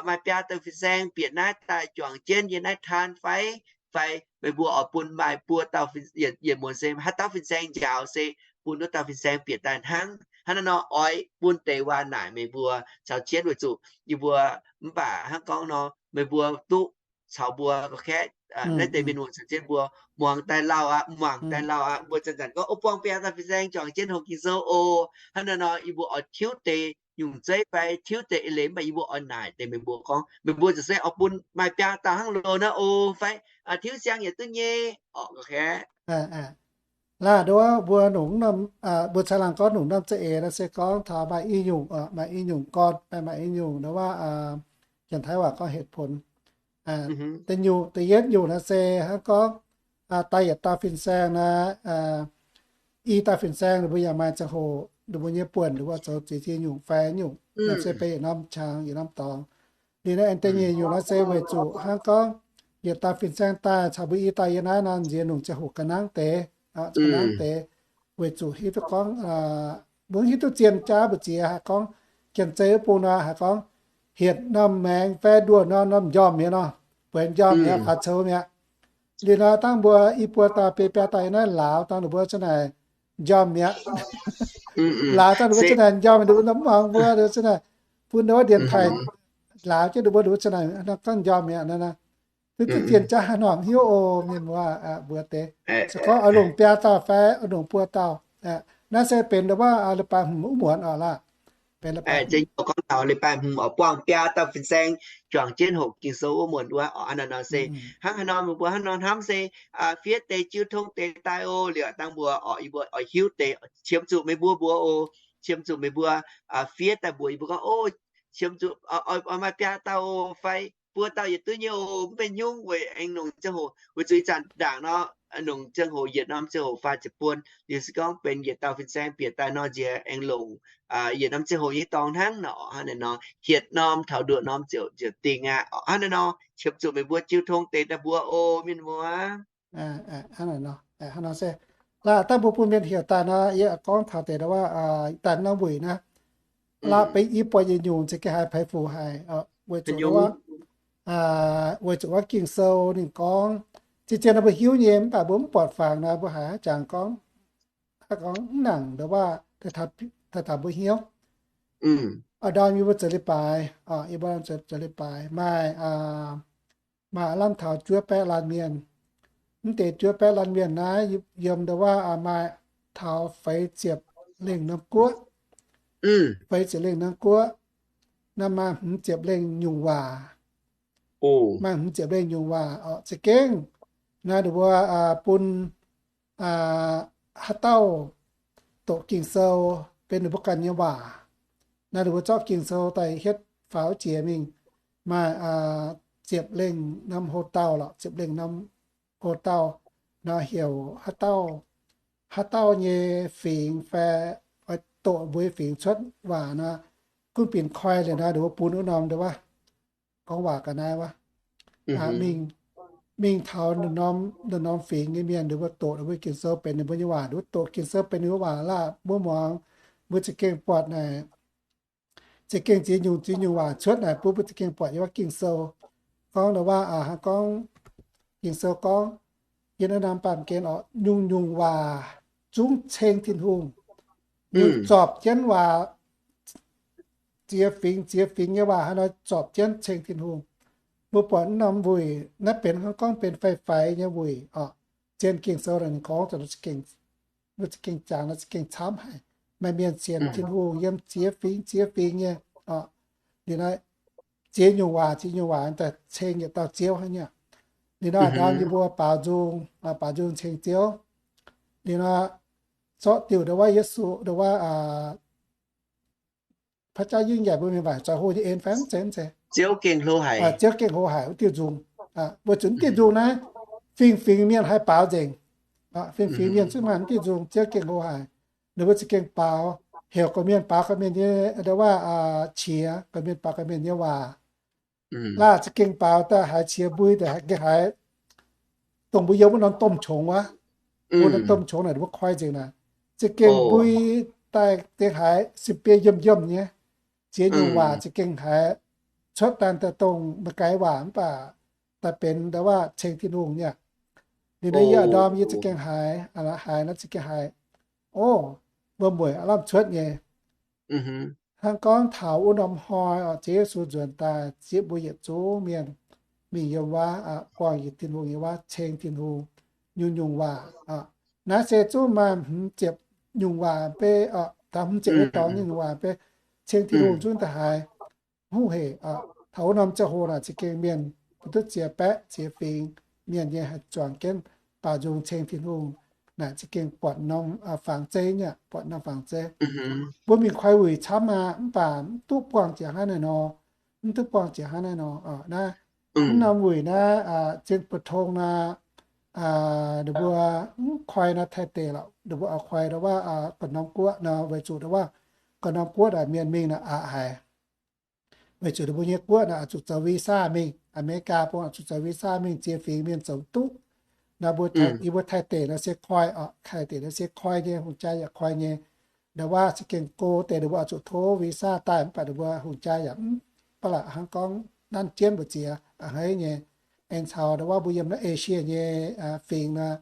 maaih biaa dauh fin-saeng bieqc naaiv daaih juangc jienv yie naaiv taan fai? Fai meih mbuo oix bun maaih buo dauh, yietc muonz se haaix dauh fin-saeng njaaux se bun wuov dauh fin-saeng bieqc daaih hnangv. Hnangv naaiv nor oix bun deix waac-naaic meih mbuo caux jienv weic zuqc yie mbuo, mv baac hnangv gorngv nor meih mbuo duqv caux mbuo gauh kaeqv, naaiv deix mienh muoz caux jienv mbuo muangx daaih lauh aqv, muangx daaih lauh aqv. Mbuo zanc-zanc gorngv, o, buangh biaa dauh fin-saeng juangc jienv hoqc Ging-Sou oc. Hnangv naaiv nor yie mbuo oix tiuv deix nyungc zeiv fai tiuv deix eix leiz, mv baac yie mbuo oix naaic deix meih mbuo gorngv meih mbuo ziouc se oix bun maaih biaa dauh hnangv loz naaiv oc fai tiuv siang yietc duqv nyei, oc, gauh kaeqv. Laah, nduov mbuo nongc, mbuo caangh laangh gorngv nongc norm za'eix nor se gorngv taux maaih i nyungc, maaih i nyungc gorn fai maaih i nyungc, nduov waac, Janx-Taiv waac gorngv เหตุผล. Da'nyungc, da'yietv nyungc nor se hnangv gorngv daaih yietc dauh fin-saeng naaiv, i dauh fin-saeng ninh mbuo yaac maaih ziangh hoc ninh mbuo nyei buonc ninh mbuo zoux ziex ziex nyungc fai nyungc, nor se benx yietc norm qangx yietc norm dorngx. Liuz naaiv aengx da'nyeic nyungc nor se weic zuqc hnangv gorngv yietc dauh fin-saeng daaih caux mbuo i dauh yiem naaiv nor nziex nongc ziangh hoc ga'nangv deix, ga'nangv deix, weic zuqc hiuv duqv gorngv, mbuo hiuv duqv zien jaav mbu'ziex haiz gorngv, janx-zei wuov bung nor haiz gorngv, hietc norm maengx fai nduoh norm norm njormh mi'aqv nor, bueix njormh mi'aqv, faaux coux mi'aqv. Liuz nor dangh mbuo i buo dauh biei biaa dauh yiem naaiv lauz dangh ninh mbuo ziouc naaic njormh mi'aqv. Lauz dangh ninh mbuo ziouc naaic njormh mi'aqv, ninh mbuo mv muangx mbuo, ninh mbuo ziouc naaic bun ninh mbuo ndienx taaix lauz jienv ninh mbuo, ninh mbuo ziouc naaic gorngv njormh mi'aqv nor. Duqv duqv zien jaav haaix norm hiuv oc mienh muoz, mbuox deix. Se gorngv oix longc biaa dauh fai oix longc buo dauh, naaiv se benx ndau wuov leiz-baaix hmz wuov muonz oc laah. Benx leiz-baaix hmz. Gorngv taux leiz-baaix hmz oix buangh biaa dauh fin-saeng juangc jienv hoqc Ging-Sou wuov muonz wuov oc. Hnangv naaiv nor se, hnangv haaix nor meih mbuo hnangv nor hnamv se fiev deix jiu tong deix daaih oc. Liuz dangh mbuo oix, yie mbuo oix hiuv deix, qiemx zuqc meih mbuo mbuox oc. Qiemx zuqc meih mbuo fiev daaih mbuox yie mbuo gorngv, o, qiemx zuqc oix maaih biaa dauh oc fai buo dauh yietc duqv nyei oc. Mv benx nyungc weic aengx longc ziangh hoc, weic zuqc ih zanc ndaangc nor, longc ziangh hoc yietc norm ziangh hoc faah ziepc buon. Liuz se gorngv benx yietc dauh fin-saeng bieqc daaih nor nziex aengx longc yietc norm ziangh hoc nyei dorngx hnangv nor. Hnangv naaiv nor hietc norm taux nduoqc norm ziouc, ziouc dingh aqv. Hnangv naaiv nor qiemx zuqc meih mbuo jiu tong deix daaih mbuox oc mienh muoz. Hnangv naaiv nor, hnangv nor se, laah, dangh mbuo bun mienh heuc daaih nor, yie gorngv taux deix ndau wuov, daaih norm wuic naaiv, laah, benx i buatc yietc nyungc za'gengh haiz peix fuc haic, weic zuqc ndau wuov, weic zuqc wuov Ging-Sou ninh gorngv, zien-zien nor mbuo hiuv nyei, mv baac mbuo mv buatc fangx nor mbuo haiz haaix jangx gorngv, haaix gorngv mv nangc ndau wuov, daaih taux mbuo hnyouv. Aa, ndorm yie mbuo zoux leiz-baaix, yie mbuo zoux leiz-baaix maaih, maaih lamh taux juov baeqv laanh mienh. Mv deix juov baeqv laanh mienh naaiv yiem ndau wuov maaih taux feix ziepc lengh norm guoqv. Feix ziepc lengh norm guoqv, naaiv maaih hmz ziepc lengh nyungc waac. Maaih hmz ziepc lengh nyungc waac oc. Za'gengh naaiv ninh mbuo bun haaix dauh doqc Ging-Sou benx ninh mbuo ganh nyei waac. Naaiv ninh mbuo zorqv Ging-Sou daaih hietv faaux jiex mingh, maaih ziepc lengh norm hlo dauh lorqc, ziepc lengh norm hlo dauh. Nor heuc haaix dauh, haaix dauh nyei fingx fai oix doqc mbuo nyei fingx cuotv waac nor, gunv binc koi liuz nor ninh mbuo bun wuov norm ndau wuov gorngv waac ga'naaiv wuov, mingh, mingh taux ninh norm, ninh norm fingx nyei mienh, ninh mbuo doqc ninh mbuo Ging-Sou benx ninh mbuo nyei waac, ninh mbuo doqc Ging-Sou benx ninh mbuo waac laah, mbuo muangx, mbuo za'gengh buatc naaic, za'gengh ziex nyungc ziex nyungc waac cuotv naaic bun mbuo za'gengh buatc yiem wuov Ging-Sou. Gorngv ndau wuov, aa, hnangv gorngv Ging-Sou gorngv, yiem naaiv norm baamh gen oc, nyungc-nyungc waac zungv ceng Tin-Hungh. liuz zorpc jienv waac, ziex fingx ziex fingx nyei waac hnangv nor zorpc jienv ceng Tin-Hungh. Mbuo buatc wuov norm wuic naaiv benx hnangv gorngv benx faix-faix nyei wuic oc. Zien Ging-Sou ninh gorngv za'gengh, za'gengh jangx, za'gengh camv haic. Maaih mienh sienx Tin-Hungh yiem ziex fingx ziex fingx nyei oc. Liuz nor, ziex nyungc waac, ziex nyungc waac daaih ceng yietc dauh Ziouv hnangv nyei. Liuz nor, ndorm yie mbuo baaux nzung, baaux nzung ceng Ziouv. Liuz nor, zorqv diuc ndongc wuov Yesu, ndongc wuov พระเจ้ายิ่งใหญ่ mbuo mienh waac zoux hlo nyei en fai mv zeiz, mv zeiz. Ziouv gengh hlo haic wuov diuh nzung. Weic zuqc diuh nzung naaiv fingx-fingx mienh haih baaux nzengc. Fingx-fingx mienh zungv maaih diuh nzung, Ziouv gengh hlo haic. Ninh mbuo za'gengh baaux, heuc gorqv-mienh baaux gorqv-mienh nyei, ndongc wuov, qiex, gorqv-mienh baaux gorqv-mienh nyei waac. Laah za'gengh baaux daaih haiz qiex mbui daaih gengh haiz, dongh mbuo yiem wuov norm domh qongx wuov, wuov norm domh qongx naaic mbuo koi nzengc naaic, za'gengh mbui daaih gengh haiz sin-biei yiemh yiemh nyei. Ziex nyungc waac za'gengh haiz cuotv daaih daaih dongh ma'geix waac mv baac daaih benx ndongc wuov ceng Tin-Hungh nyei. Liuz nor yie ndorm yie za'gengh haiz, haiz nor za'gengh haiz, o, mbuo mueic aav lamh cuotv nyei. Hnangv gorngv taux wuov norm hnoi oc, Ziouv Yesu nzuonx daaih zieqv mbuo yietc zungv mienh mingh yiem wuov, buangh yietc Tin-Hungh nyei wuov, ceng Tin-Hungh nyungc-nyungc waac. Naaiv se zungv maaih hmz ziepc nyungc waac beiv, taux hmz ziepc nyei dorngx nyungc waac beiv ceng Tin-Hungh zungv daaih haiz. Hungh heic, taux wuov norm ziangh hoc naaic za'gengh mienh mbuo duqv ziex baeqv ziex fingx mienh nyei haih juangc jienv baaux nzung ceng Tin-Hungh. Naaic za'gengh buatc norm fangx zeiv nyei, buatc norm fangx zeiv. Mbuo mingh koi wuic camv aqv, mv baac mv duqv buangh jiex hnangv naaiv nor, mv duqv buangh jiex hnangv naaiv nor. Naaiv, mv norm wuic naaiv, zien bu tong naaiv, ninh mbuo mv koi naaiv Taiv deic lorqc, ninh mbuo oix koi ndongc wuov gu'nguaaz guoqv nor, weic zuqc ndongc wuov gu'nguaaz guoqv naaic mienh mingh naaic aqc haic. Weic zuqc ninh mbuo nyei guoqv naaic oix zuqc zoux visa mingh, Aa^me^li^gaa bung oix zuqc zoux visa mingh, ziex fingx mienh zoux duqv. Naaiv mbuo, yie mbuo Taiv deic naaiv se koi oc, Taiv deic naaiv se koi nyei, hungh jaa yaac koi nyei. Ndongc wuov za'gengh go deix ninh mbuo oix zuqc tov visa daaih, mv baac ninh mbuo hungh jaa yaac mv baac la'hnangv gorngv nanv jienv mbu'ziex a'hneiv nyei. Aengx caux ndongc wuov mbuo yiem naaiv Esie nyei fingx naaiv,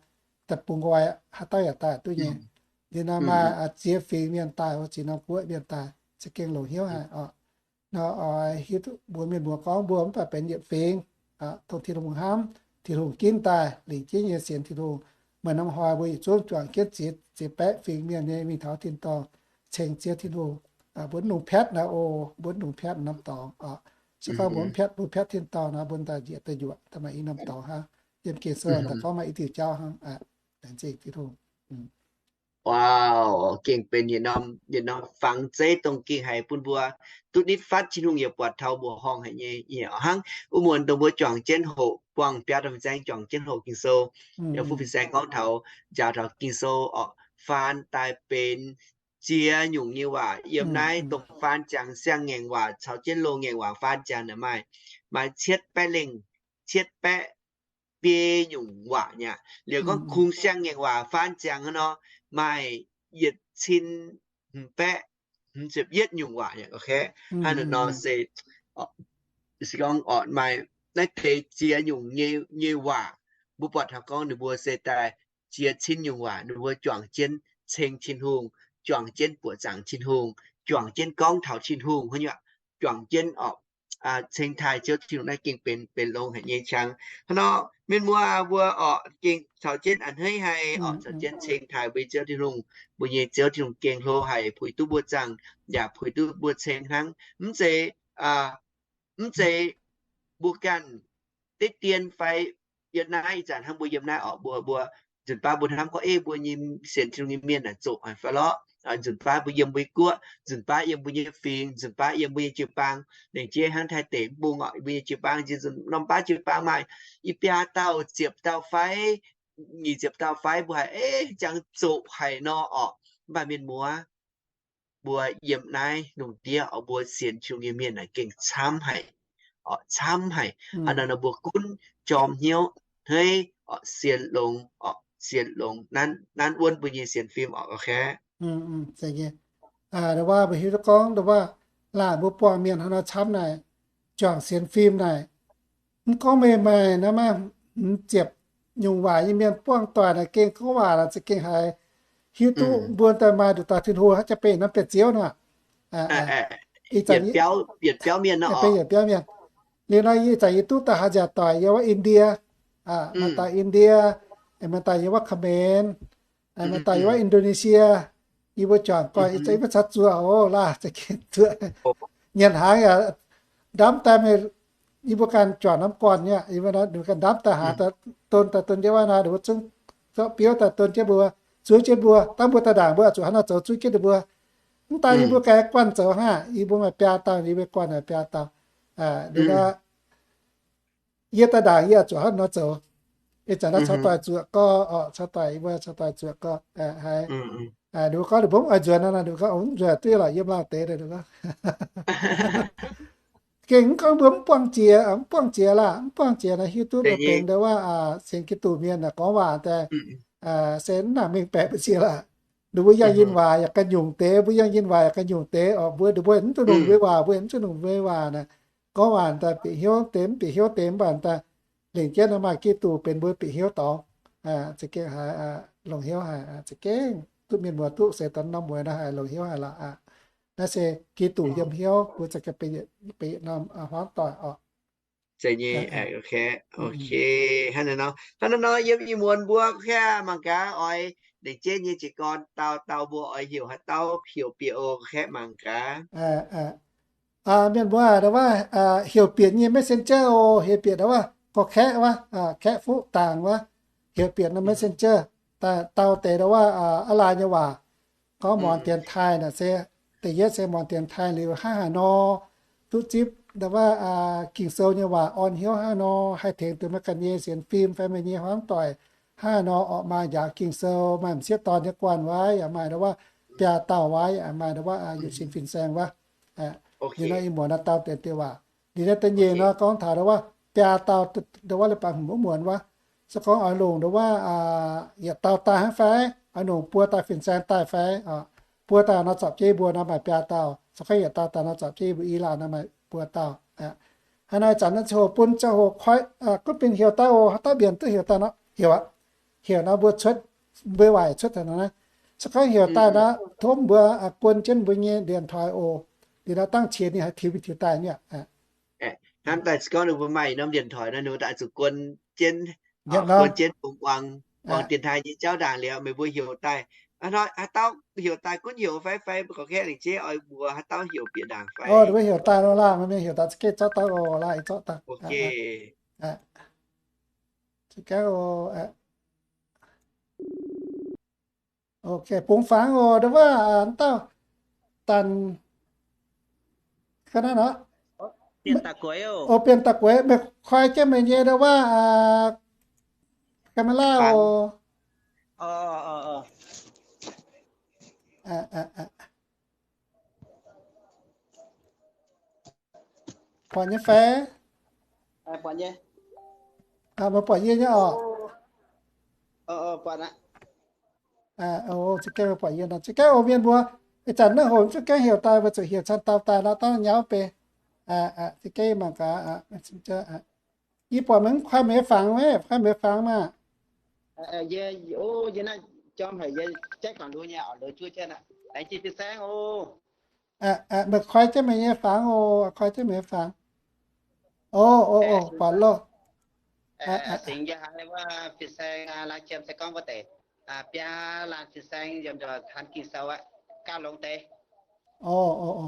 daaih bungx nqoi haaix dauh yaac daaih duqv nyei. Liuz nor maaih ziex fingx mienh daaih, ziex norm guoqv mienh daaih, za'gengh longc hnyouv haic oc. Nor oix hiuv duqv mbuox mienh muoz gorngv mbuo mv baac benx yietc fingx, dongh Tin-Hungh hnamv, Tin-Hungh ginv daaih lingc jienv nyei sienx Tin-Hungh. Maaih norm hnoi mbuo yietc zungv juangc jienv ziex, ziex baeqv fingx mienh nyei mingh taux tin-dorngh ceng Ziouv Tin-Hungh. Mbuo mv longc piatv naaiv oc, mbuo mv longc piatv norm dorngx oc. Se gorngv mbuo mv piatv, mbuo piatv tin-dorngh nor, mbuo daaih njiec daaih njuoqc, daaih maaih i norm dorngx hnangv. Yiem Ging-Sou daaih gorngv maaih i diuc jauv hnangv. Laengz zingh Tin-Hungh. Wow, gengh benx yietc norm, yietc norm fangx zeiv dongh gengh haiz bun mbuo duqv nitv fatv Tin-Hungh yaac buatc taux mbuoqc horngh haic nyei. Hnangv wuov muonz dongh mbuo juangc jienv hoqc buangh biaa domh zaeng, juangc jienv hoqc Ging-Sou, yaac fu fin-saeng gorngv taux, njaaux taux Ging-Sou oc, faan daaih benx ziex nyungc nyei waac. Yiem naaiv dongh faan ziangx siang-ngaengc waac caux jienv loz-ngaengc waac faan ziangx naaic maaih, maaih cietv baeqv lengh, cietv baeqv biei nyungc waac nyei aqv. Liuz gorngv kungx siang-ngaengc waac faan ziangx hnangv nor, maaih yietc cin hmz baeqv hmz ziepc yietv nyungc waac nyei. Hnangv naaiv nor se, se gorngv oc maaih naaiv deix ziex nyungc nyei, nyei waac, mbuo buatc taux gorngv ninh mbuo se daaih ziex cin nyungc waac ninh mbuo juangc jienv ceng Tin-Hungh, juangc jienv buoqc zaangc Tin-Hungh, juangc jienv gorngv taux Tin-Hungh hnangv nyei aqv. Juangc jienv oc, ceng taaih Ziouv Tin-Hungh naaiv gengh benx, benx longx haic nyei qangx. Hnangv nor mienh muoz mbuo oc gengh caux jienv a'hneiv haic oc, caux jienv ceng taaih mbuo nyei Ziouv Tin-Hungh. Mbuo nyei Ziouv Tin-Hungh gengh hlo haic, puix duqv mbuo zaangc, yaac puix duqv mbuo ceng hnangv. Mv zeiz, mv zeiz mbuo ganh deix dien fai yiem naaiv ih zanc hnangv mbuo yiem naaiv oc, mbuo, mbuo nzunc baav mbuo hnamv gorngv, ei, mbuo nyei sienx Tin-Hungh nyei mienh naaic zoqc haic fai lorqc. Nzunc baav mbuo yiem mbuo nyei guoqv, nzunc baav yiem mbuo nyei fingx, nzunc baav yiem mbuo nyei jiu-baang, lengc jeiv hnangv Taiv deic mv bung oc, mbuo nyei jiu-baang, nzunc norm baav jiu-baang maaih i biaa dauh ziepc dauh fai nyic ziepc dauh fai mbuo haiz, ei, jangx zoqc haic nor oc. Mv baac mienh muoz, mbuo yiem naaiv lungh ndiev oc, mbuo sienx Tin-Hungh nyei mienh naaic gengh camv haic, oc, camv haic. Hnangv naaiv nor mbuo gunv jorm hnyouv hneiv oc, sienx longx oc, sienx longx nanv, nanv wuonv mbuo nyei sienx fim oc. Ndongc wuov mbuo hiuv duqv gorngv ndongc wuov laanh mbuo buangh mienh hnangv nor camv naaic, juangc sienx fim naaic, mv gorngv meih maaih naaiv maaih hmz ziepc nyungc waac nyei mienh buangh doic naaic gengh gorngv waac naaic za'gengh haiz hiuv duqv mbuo daaih maaih nduqc dauh Tin-Hungh, haaix jaax benx norm benx Ziouv nor. Ih zanc benx yietc biauv mienh. Liuz nor ih zanc yie duqv daaih haaix nziaauc doic, yiem wuov India, maaih dauh India, maaih dauh yiem wuov Kaa^meix, maaih dauh yiem wuov Indonesia. Yie mbuo juangc guanh, ih zanc yie mbuo caux zuoqc oc, laah za'gengh zuoqc. Nyanc hnaangx yaac ndamv daaih, yie mbuo ganh juangc norm guanh nyei, yie mbuo ganh ndamv daaih hnaangx, don daaih don jienv wuov nor, ninh mbuo zungv zorqv biouv daaih don jienv mbuo, zuov jienv mbuo. Dangh mbuo daaih ndaangc mbuo zuqc hnangv nor zoux zuov jienv ninh mbuo. Mv daaih yie mbuo ganh guanh zoux hnangv, yie mbuo maaih biaa dauh, yie mbuo guanh maaih biaa dauh. Liuz nor yie daaih ndaangc yie zuqc hnangv nor zoux. Ih zanc naaiv caux doic zuoqc gorx oc, caux doic, yie mbuo caux doic zuoqc gorx haiz. Ninh mbuo gorngv ninh mbuo mv oix nzuonx nor, ninh mbuo gorngv, Ov, mv nzuonx duqv lorqc, yiem laauh deix. Gengh mv gorngv mbuo mv buangh jiex, mv buangh jiex laah, mv buangh jiex naaiv hiuv duqv mbuo benx ndo wuov sienx Giduc mienh naaic gorngv waac daaih se mv nangc mengh baeqc mbuo siec laah. Ninh mbuo yangh yinh waac yaac ga'nyungc deix, mbuo yangh yinh waac yaac ga'nyungc deix oc. Mbuo, ninh mbuo mv duqv longc mbuo waac, mbuo mv duqv longc mbuo waac naaic. Gorngv waac daaih bieqc hnyouv deix, mv bieqc hnyouv deix mv baac daaih lengc jienv nor maaih Giduc benx mbuo bieqc hnyouv dorngx. Za'gengh haiz longc hnyouv haic, za'gengh duqv mienh muoz duqv seix daaih norm mueiz nor haiz longc hnyouv haic lorqc. Naaiv se Giduc yiem hnyouv, mbuo za'gengh benx norm hmuangv doic oc. Hnangv naaiv nor, hnangv naaiv nor yiem ih muonz mbuo mangc gaax oix lengc jeiv nyei jiez gorn dauh dauh mbuo oix heuc haaix dauh heuc bieqc oc, kaeqv mangc gaax. Mienh mbuo ndo wuov heuc bieqc nyei messenger oc, heuc bieqc ndo wuov gorx-kaeqv wuov, kaeqv fuqv dangc wuov, heuc bieqc norm messenger, dauh deix ndo wuov aav lai nyei waac, gorngv muangx dienx taaih naaic se, da'yietv se muangx dienx taaih liuz hnangv haaix nor duqv zipv ndo wuov Ging-Sou nyei waac orn hnyouv hnangv nor, haih tengx duqv meih ganh nyei sienx fim fai meih nyei hmuangv doic hnangv haaix nor orqc, maaih njaaux Ging-Sou, maaih m'sieqv dorn nyei guanh wuov, yaac maaih ndo wuov biaa dauh wuov, yaac maaih ndo wuov yietc cin fin-saeng wuov. Liuz nor ih muonz nor dau dienx dieh waac. Liuz nor da'nyeic nor gorngv taux ndo wuov biaa dauh ndo wuov leiz-baaix hmz wuov muonz wuov, se gorngv oix longc ndo wuov yietc dauh daaih hnangv fai, oix longc buo dauh fin-saeng daaih fai, buo dauh nor zorpc jienv yie mbuo nor maaih biaa dauh. Se gorngv yietc dauh daaih nor zorpc jienv yie mbuo i laanh nor maaih buo dauh. Hnangv naaiv zanc naaiv ziangh hoc bun ziangh hoc koi gunv benx heuc daaih oc, haaix dauh mienh duqv heuc daaih nor heuc aqv. Heuc nor mbuo cuotv, mbuo waaic cuotv taux naaiv. Se gorngv heuc daaih nor tov mbuo guon jienv mbuo nyei điện thoại oc. Liuz nor dangh qiex ninh haih tiux mingh tiux daaih nyei aqv. Hnamv daaih se gorngv ninh mbuo maaih norm điện thoại nor, ninh mbuo daaih zuqc guon jienv, guon jienv bungx muangx, muangx dienx taaih nyei jauv ndaangc liuz meih mbuo heuc daaih. Hnoi haaix dauh heuc daaih gunv heuc fai, fai gorngv kaeqv lengc jeiv oix mbuox haaix dauh heuc bieqc ndaangc fai. Mbuo heuc daaih nor laah, meih mienh heuc daaih za'gengh zorqv daaih oc, laah, zorqv daaih. Ok, bungx fangx oc, ndo wuov dauh Danx, ga'naaiv nor, Bienh Da'gueix, meih koi jienv meih nyei ndo wuov camera oc. Buatc nyei fai? Meih buatc yie nyei oc. Za'gengh meih buatc yie nor, za'gengh oc mienh mbuo. Ih zanc naaiv hoc za'gengh heuc daaih, mbuo zuqc heuc caan dauh daaih nor, dangh nyauv bei. Za'gengh mangc gaax, yie buatc meih mv koi meih nyei fangx, koi meih nyei fangx maah. Meih koi jienv meih nyei fangx oc, koi jienv meih nyei fangx. O, o, buatc loh. O, o, o.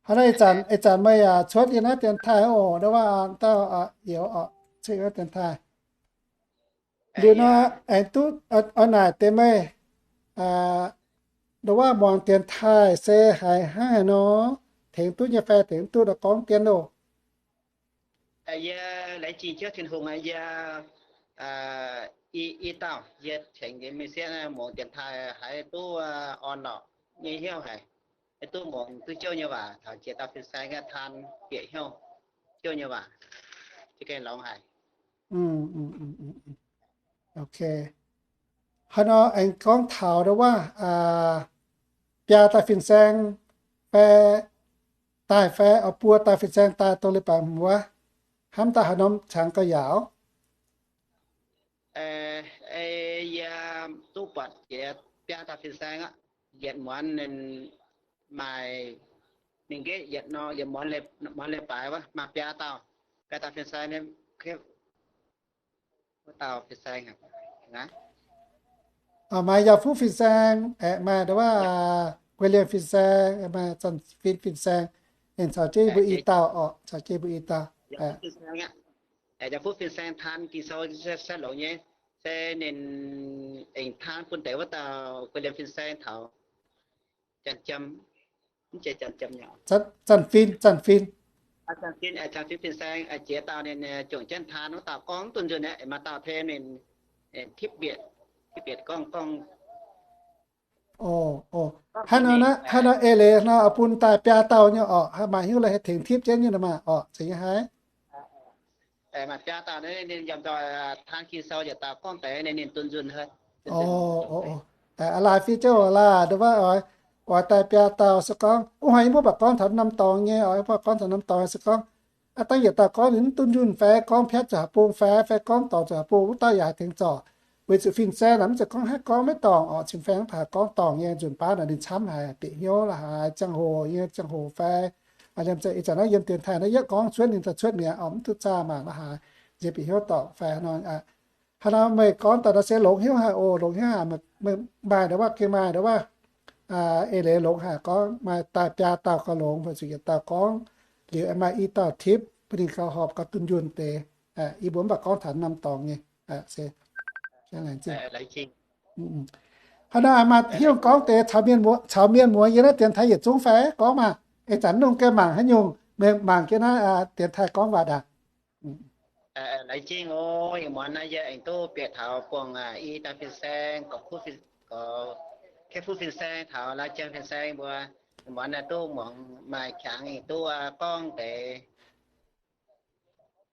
Hnangv naaiv ih zanc, ih zanc meih yaac cuotv yiem naaiv dienx taaih oc, ndo wuov dauh youz oc, cuotv yiem naaiv dienx taaih. Liuz nor aengx duqv oix naaic deix meih, ndo wuov muangx dienx taaih se haiz hnangv haaix nor, tengx duqv nyei fai tengx duqv nor gorngv dien loh. Yie laengz zingh Ziouv Tin-Hungh aqv, yie i dauh yie tengx nyei mingh sieqv muangx dienx taaih haiz duqv orn lorqc nyei hnyouv haic. Duqv muangx duqv Ziouv nyei waac taux jiex dauh fin-saeng taan bieqc hnyouv Ziouv nyei waac, za'gengh longx haic. Ok. Haaix nor aengx gorngv taux ndo wuov biaa dauh fin-saeng fai daaih fai buo dauh fin-saeng daaih dongh leiz-baaix hmz wuov, hnamv daaih haaix norm cangx gauh yaauc? Yie duqv buatc jiex biaa dauh fin-saeng aqv. Yietc muonz ninh maaih, ninh nqetv yietc nor, yietc muonz, muonz leiz-baaix wuov maaih biaa dauh, biaa dauh fin-saeng, wuov dauh fin-saeng, maaih Yauh Fuqv fin-saeng, aeqv, maaih ndau wuov Guei Lienh fin-saeng, maaih Zanc Fin fin-saeng. Ninh caux jienv mbuo i dauh orqc, caux jienv mbuo i dauh. Yauh Fuqv fin-saeng taan Ging-Sou se longx nyei, se ninh aengx taan bun deix wuov dauh Guei Lienh fin-saeng taux Zanc, Zanc Fin, Zanc Fin. Zanc Fin fin-saeng jiex dauh ninh jongc jienv taan wuov dauh gorngv dunh nzunh aqv, maaih dauh tengx ninh tipv mbietc, tipv mbietc gorngv, gorngv. Hnangv nor, hnangv nor eix leiz nor bun daaih biaa dauh nyei orqc, maaih hnyouv la'haix tengx tipv jienv nyei nor maah orqc, zeiz nyei haic. Maaih biaa dauh ninh yaac taan Ging-Sou yietc dauh gorngv deix ninh dunh nzunh. Aa, laaix fiev jienv oc laah, nduov wuov oix, oix daaih biaa dauh se gorngv, wuov hnoi yie mbuo mv baac gorngv taux norm dorngx nyei oc, mv baac gorngv taux norm dorngx se gorngv, aa, dangh yietc dauh gorngv ninh mv dunh nzunh fai gorngv piatv zuqc haaix bung fai, fai gorngv dorngc zuqc haaix bung, wuov dauh yaac haih tengx zorc. Weic zuqc fin-saeng naaic mv zeiz gorngv haaix gorngv maiv dorngc orqc, cingx faang mv baac haih gorngv dorngc nyei, nzunc baav naaic ninh camv haic, bieqc hnyouv la'haaix, ziangh hoc nyei, ziangh hoc fai, liemh zeih ih zanc naaiv yiem dienx taaih naaiv yietv gorngv cuotv ninh daaih cuotv mi'aqv orqc, mv duqv zaah mangc la'haaix, nziex bieqc hnyouv dorngc fai hnangv nor. Hnangv nor meih gorngv daaih nor se longx hnyouv haic oc, longx hnyouv haic. Meih maaih ndau wuov, gengh maaih ndau wuov, eix leiz longx haic, gorngv maaih daaih biaa dauh gauh longx, weic zuqc yietc dauh gorngv liuz maaih i dauh tipv bun ninh gauh horpc gauh dunh yunh deix. Yie mbuo mv baac gorngv taux norm dorngx nyei. Hnangv nor maaih hiuv gorngv deix caux mienh muoz, caux mienh muoz yiem naaiv dienx taaih yietc zungv fai gorngv maah. Ih zanc nungh gengh mangc haaix nyungc, meih mangc jienv naaiv dienx taaih gorngv waac aac. Laengz zingh oc. Ih muonz naaiv yie aengx duqv bieqc taux buangh i dauh fin-saeng, gorqv-kuv, gorqv-kuv fin-saeng taux Lai Jang fin-saeng mbuo. Ih muonz naaiv duqv muangx maaih qangx duqv gorngv deix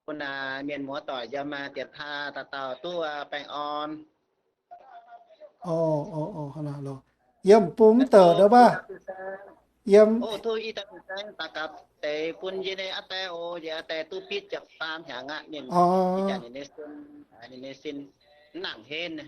bun mienh muoz doic yiem dienx taaih dauh dauh duqv baengh orn. Yiem bung mv douc ndau wuov, yiem, deix bun yie nyei aa die oc, yie aa die duqv bitv ziepc faam hnyangx aqv. Ninh, ninh nyei sin mv nangc henv.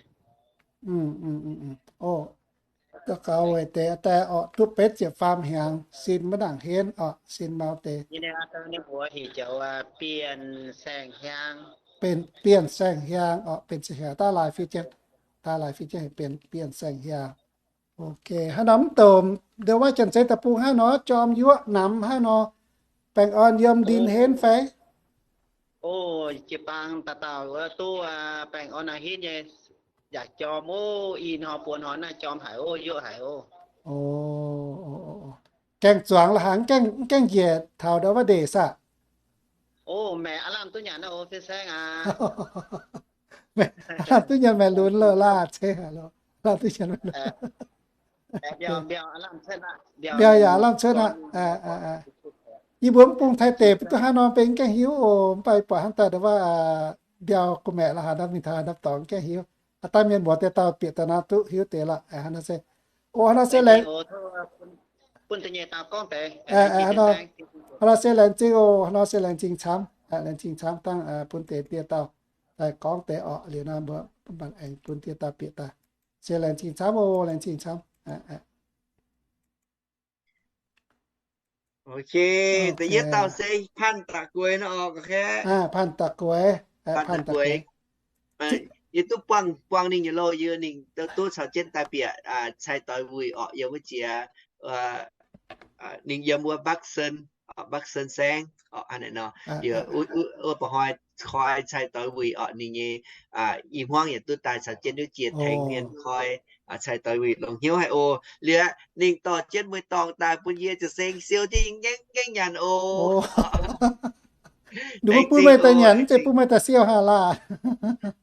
Daux gaux weic deix aa die orqc, duqv betv ziepc faam hnyangx, sin maiv nangc henv orqc, sin mau deix. Yie nyei aa die nyei mbuox heuc joux Bienh Saeng Hiaang. Bienh, Bienh Saeng Hiaang orqc, Bienh Saeng Hiaang, daaih laaix fiev jienv, daaih laaix fiev jienv heuc Bienh, Bienh Saeng Hiaang. Ok, hnangv nor mv douc ndau wuov Janx-Zei deic-bung hnangv nor jorm yuoqv namx hnangv nor, baengh orn yiem ndin henv fai? O, jiu-baang dauh dauh wuov duqv baengh orn nangc henv nyei, yaac jorm oc. I hnoi buo hnoi naaiv jorm haic oc, yuoqv haic oc. Gaengh zuangx la'haaix, mv gaengh njiec taux ndau wuov ndeic saah? O, maengc aav lamh duqv nyanc oc, fin-saeng aac. Aav lamh duqv nyanc maengc lunx loh laah, ceng haic loh. Aav lamh duqv nyanc maengc lunx. Mbiauz yaac aav lamh cuotv aqv. Yie mbuo mv bung Taiv deic mv duqv hnangv nor benx mv gaengh hiuv oc. Mv baac yie buatc hnangv daaih ndau wuov mbiauz gu'maeqc la'haaix nor mingh taux naaiv dorngx mv gaengh hiuv. Aa, daaih mienh muoz deix dauh bieqc daaih nor duqv hiuv deix lorqc. Hnangv nor se, o, hnangv nor se laengz, hnangv nor se laengz zingh oc. Hnangv nor se laengz zingh camv, laengz zingh camv dangh bun deix ndie dauh daaih gorngv deix orqc. Liuz nor mbuo mv baac aengx bun ndie dauh bieqc daaih. Se laengz zingh camv oc, laengz zingh camv. Ok, da'yietv dauh se Panh Da'gueix nor orqc. Panh Da'gueix, Panh Da'gueix. Yie duqv buangh, buangh ninh nyei loh, yie ninh duqv caux jienv daaih bieqc cai doix wuic orqc, yiem wuov jiex, ninh yiem wuov Bắc Sơn, Bắc Sơn saengv orqc. Hnangv naaic nor, wuov ba'hnoi koi cai doix wuic orqc, ninh nyei i hmuangv yaac duqv daaih caux jienv wuov jiex tengx mienh koi cai doix wuic, longx hnyouv haic oc. Liuz ninh dorh jienv mueiz-dorngh daaih bun yie ziouc seng siou jienv ngaengv ngaengv nyanc oc. Ninh mbuo bun meih daaih nyanc, mv zeiz bun meih daaih siou haic laah?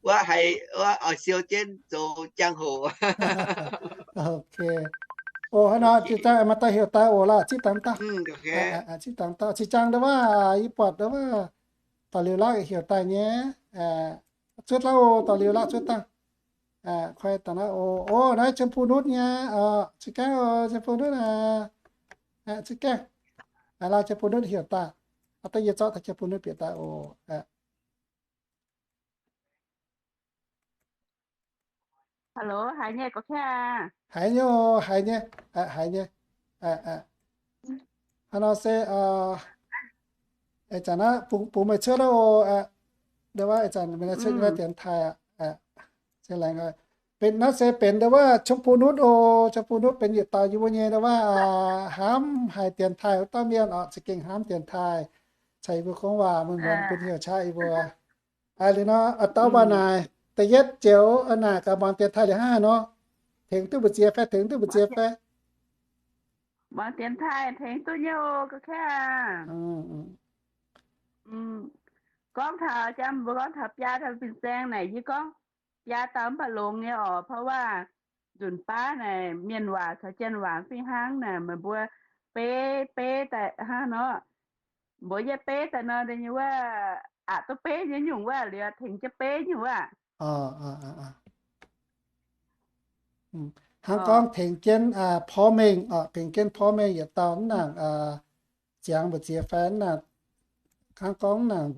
Wuov haiz, wuov oix siou jienv zoux jangx-hoc. Ok. O, hnangv nor, zinh zangv maaih dauh heuc daaih oc laah, zipv dangx dauh. Zipv dangx dauh, zinh zangv ndau wuov, yie buatc ndau wuov, da'liuz laav heuc daaih nyei. Cuotv lauh oc, da'liuz laav cuotv dangh. Koi dangh naaiv oc. O, naaiv Jiem Bung Nutv nyei. Za'gengh oc, Jiem Bung Nutv aac. Za'gengh. Laah Jiem Bung Nutv heuc daaih. Aa, da'yietv zorqv daaih Jiem Bung Nutv bieqc daaih oc. Hello, haiz nyei gorqv-kaeqv? Haiz nyei, haiz nyei, haiz nyei. Hnangv nor se, ih zanc naaiv bungx meih cuotv oc. Ndo wuov ih zanc meih cuotv nyei dienx taaih aqv. Benx naaiv se benx ndo wuov ชมพูนุช oc. ชมพูนุช benx yietc dauh yie mbuo nyei ndo wuov hnamv haic dienx taaih wuov dauh mienh oc, za'gengh hnamv dienx taaih, caux yie mbuo gorngv waac muonz-muonz bun heuc qaqv yie mbuo. Liuz nor, dauh waac naaic, da'yietv joux naaic gaax muangx dienx taaih liuz hnangv haaix nor, tengx duqv mbu'ziex fai, tengx duqv mbu'ziex fai? Muangx dienx taaih tengx duqv nyei oc, gorqv-kaeqv. Gorngv taux jangv mbuo gorngv taux biaa dauh fin-saeng naaic, yie gorngv biaa dauh mv baac longx nyei oc, เพราะว่า nzunc baav naaic mienh waac caux janx waac fih hnangv naaic, meih mbuo beiv beiv daaih hnangv nor, mbuo yietv beiv daaih nor, da'nyeic wuov aqc duqv beiv nyei nyungc wuov liuz tengx jienv beiv nyungc wuov. Hnangv gorngv tengx jienv porv mengh, tengx jienv porv mengh yietc dauh mv nangc ziangx mbu'ziex fai mv nangc, hnangv gorngv mv nangc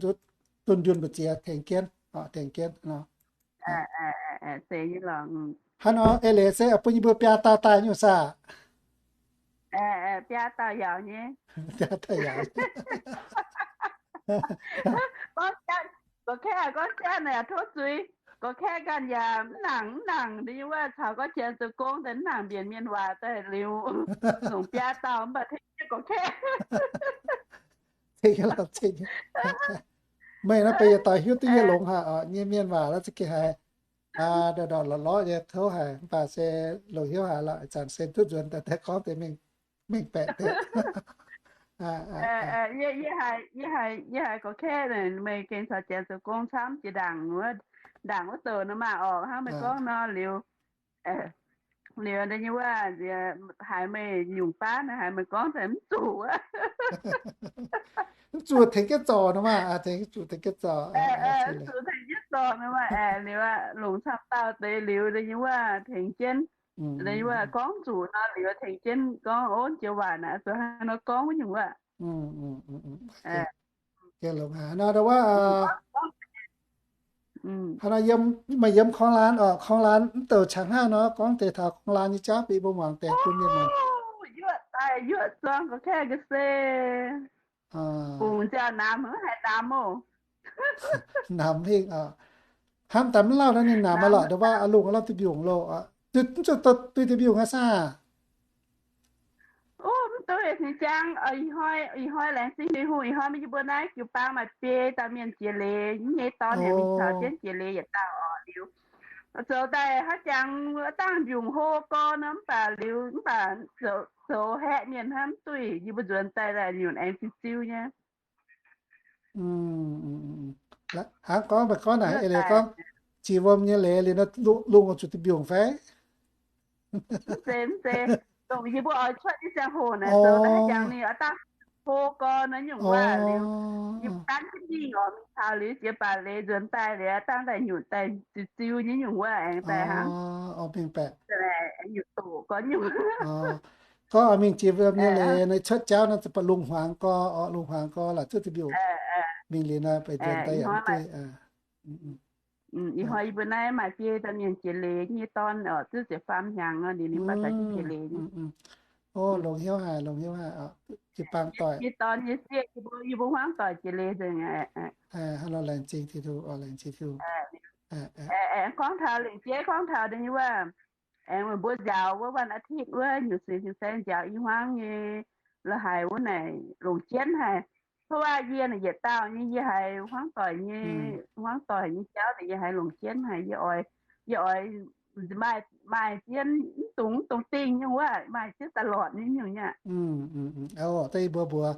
dunh yunh mbu'ziex tengx jienv, tengx jienv nor. Hnangv nor eix leiz se bun yie mbuo biaa dauh daaih nyungc saah? Biaa dauh yaac nyei. Biaa dauh yaac. Gorqv-kaeqv gorngv janv naaic tov zuiz. Gorqv-kaeqv ganh yaac mv nangc mv nangc, ndeic wuov caux gorngv janx zoux gong daaih mv nangc mbienc mienh waac daaih liuz, longc biaa dauh mv baac tengx jienv gorqv-kaeqv. Meih nor benx yietc dauh hiuv duqv yie longx haic oc, nyei mienh waac la'za'gengh haiz ndorqc ndorqc lorqc lorqc nyei tov haic, mv baac se longc hnyouv haic lorqc, ih zanc se duqv nzuonx daaih daaih gorngv deix mengh baeqc deix. Yie haiz gorqv-kaeqv meih gengh caux janx zoux gong camv jiex ndaangc wuov, ndaangc wuov douc nor maah oc, hnangv meih gorngv nor liuz, liuz ndeic nyei wuov, haiz meih nyungc baav naaic haiz meih gorngv daaih mv zuqc wuov. Mv zuqc tengx jienv zorc nor maah, tengx zuqc tengx jienv zorc. Mv zuqc tengx jienv zorc nor maah, aeqv, liuz longc camv dauh deix liuz ndeic nyei wuov tengx jienv, ndeic nyei wuov gorngv zuqc nor liuz tengx jienv gorngv, ov, jiex waac naaic zuqc hnangv nor gorngv wuov nyungc wuov. Gengh longx haic nor, ndo wuov, hnangv nor yiem, meih yiem คลองลาน oc, คลองลาน mv douc qangx hnangv nor, gorngv deix taux คลองลาน nyei jauv bun mbuo muangx deix bun mienh muangx. Yuoqv daaih yuoqv zuangx gorqv-kaeqv ga'sie. Bungx nziaaux namx haiz namx oc. Namx hingh oc. Hnamv daaih mv lauh naaiv ninh namx aqv lorqc, ndo wuov a'lungh a'lorh duih mbiungc loh. Duih, mv zuqc duih duih mbiungc aqv saah? Ov, mv duqv, ih jangx, ih hnoi, ih hnoi laengz zingh Tin-Hungh, ih hnoi mv yie mbuo naaiv jiu-baang maaih biei dauh mienh jiex leiz, nyei dorn yaac mingh caux jienv jiex leiz yietc dauh oc liuz. Zoux daaih haaix jangx dangh mbiungc hlo gorn nor mv baac liuz mv baac zoux haeqv mienh hnamv duih, yie mbuo nzuonx daaih daaih nyunc aengx ziux-ziux nyei. Hnangv gorngv meih gorngv naaic eix leiz gorngv jiex wuom nyei leiz liuz nor, lungh oix zuqc duih mbiungc fai? Mv zeiz, mv zeiz. Dongh yie mbuo oix cuotv nyei ziangh hoc naaic zoux daaih haaix jangx ninh oix dangh hlo gorn nor nyungc waac liuz, yie mbuo gaanv jienv mingh oc, mingh taux liuz jiex baac leiz nzuonx daaih liuz dangh daaih nyunc daaih ziux-ziux nyei nyungc waac aengx daaih hnangv. Mingh baeqc. Nyunc doqc gorn nyungc. Gorngv mingh jiex wuom nyei leiz nor cuotv jauv nor, baac lungh hmuangx gorn, lungh hmuangx gorn laaix zuqc duih mbiungc. Mingh liuz nor baac nzuonx daaih yaac mv duqv. Ih hnoi yie mbuo naaiv maaih biei dauh mienh jiex leiz nyei dorn oc, zuqc ziepc faam hnyangx nor, ninh mv baac daaih jiex leiz nyei. Ov, longx hnyouv haic, longx hnyouv haic oc. Jiu-baang doic nyei dorn nyei sieqv, yie mbuo, yie mbuo hmuangv doic jiex leiz nzengc. Hnangv nor laengz zingh Tin-Hungh oc, laengz zingh Tin-Hungh. Gorngv taux lengc jeiv, gorngv taux deix nyei wuov, aengx meih mbuo njaaux wuov วันอาทิตย์ wuov nyungc sin fin-saeng njaaux i hmuangv nyei la'haic wuov naaic longc jienv haic. เพราะว่า yie naaic yietc dauh nyei, yie haiz hmuangv doic nyei, hmuangv doic nyei jauv naaic yie haiz longc jienv haic. Yie oix, yie oix maaih, maaih jienv mv dungx, mv dungx dingh nyungc wuov, maaih jienv ตลอด nyei nyungc nyei. Da'nyeic mbuo mbuox,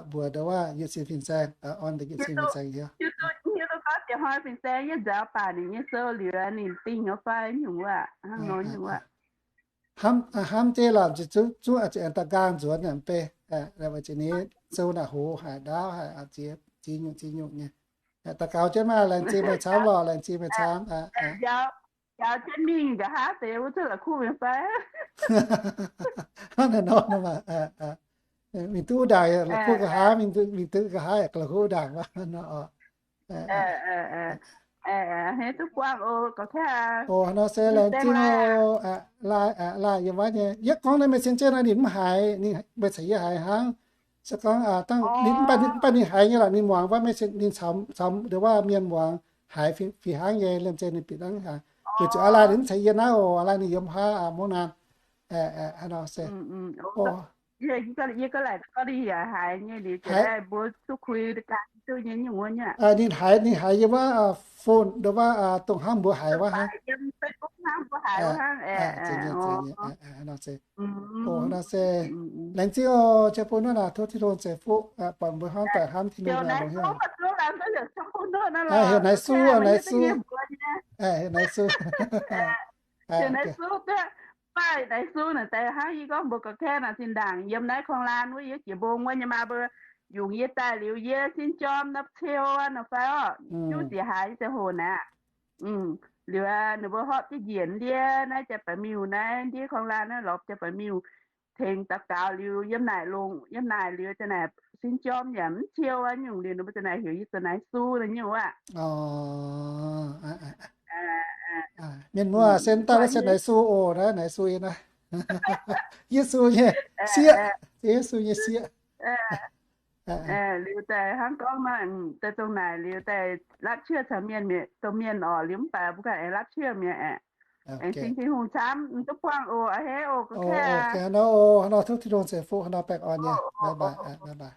mbuox ndo wuov yietc sin fin-saeng, orn deix yietc sin fin-saeng hiuv. Hiuv duqv gorngv jiex hnoi fin-saeng yie nzaaux baac ninh nyei sou liuz ninh dingh nyei fai nyungc wuov, hnangv nor nyungc wuov. Hnamv, hnamv jienv lorqc, zuqc, zuqc aengx da'nqaang nzuonx naaic mv bei, weic zuqc ninh sou naaic hoz haic, ndaauv haic, ziex, ziex nyungc, ziex nyungc nyei. Daux gaux jienv maah, laengz zingh meih camv lorqc, laengz zingh meih camv. Njaaux jienv mingh nqa'haav deix wuov cuotv la'kuqv mi'aqv fai? Hnangv naaiv nor maah. Mingh duqv wuov ndaangc la'kuqv nqa'haav, mingh duqv nqa'haav la'kuqv wuov ndaangc maah. Hei duqv buangh oc, ga'kaav. Oc, nor se laengz zingh oc. Laai, laai yiem wuov nyei. Yie gorngv naaiv messenger naaiv ninh mv haiz, meih caux yie haiz hnangv. Se gorngv ninh mv baac ninh haiz nyei lorqc, ninh muangx wuov messenger, ninh caux, caux nduov wuov mienh muangx haiz fih hnangv nyei, liemh zeih ninh bieqc hnangv haiz. Weic zuqc aa laai ninh mv caux yie naaiv oc, aa laai ninh yiem haav mungv naaic. Aa, aa, hnangv nor se. Yie, yie ga'laaic gorngv ninh yaac haiz nyei liuz, jiex daaih mbuo duqv kuix daaih ganh duqv nyei nyungc wuov nyei. Ninh haiz, ninh haiz yiem wuov phone nduov wuov dongh hnangv mbuo haiz wuov hnangv. Yiem Facebook hnangv mbuo haiz wuov hnangv. Nor se, nor se. Laengz zingh oc, Jiex Bun Nutv aac, tov Tin-Hungh ceix fuqv buatc mbuo hnamv daaih hnamv Tin-Hungh longx hnyouv. Heuc Naix Su, Naix Su. Heuc Naix Su. Heuc Naix Su duqv, maaih Naix Su naaic daaih hnangv yie gorngv mbuo ga'kaav naaic zinh ndaangc yiem naaiv Kong Laan wuov, yie jiex mbong wuov nyei maa mbuo yungz yie daaih liuz, yie sin jorm nor ceu nor fai orqc, juv ziex haaix ziangh hoc naaic. Liuz ninh mbuo horpc jienv njiec ndiev naaiv jaa-baeqc miuh naaiv, ndiev Kong Laan naaiv lorz jaa-baeqc miuh tengx daux gaux liuz yiem naaic longc, yiem naaic liuz za'naaic sin jorm yaac mv ceu nyungc liuz ninh mbuo za'naaic heuc yie zoux Naix Su naaiv nyungc aqv. Mienh muoz se daaih se Naix Su oc, naaiv Naix Su yie naaiv. Yesu nyei sieqv, Yesu nyei sieqv. Liuz daaih hnangv gorngv nor, daaih dongh naaic liuz daaih lapv cie caux mienh, dongh mienh orqc, liuz mv baac mbuo ganh aengx lapv cie mi'aqv. Aengx cing Tin-Hungh camv, duqv buangh oc, a'hneiv oc, ga'kaav. Nor oc, nor tov Tin-Hungh ceix fuqv, nor baengh orn nyei. Bye bye, bye bye.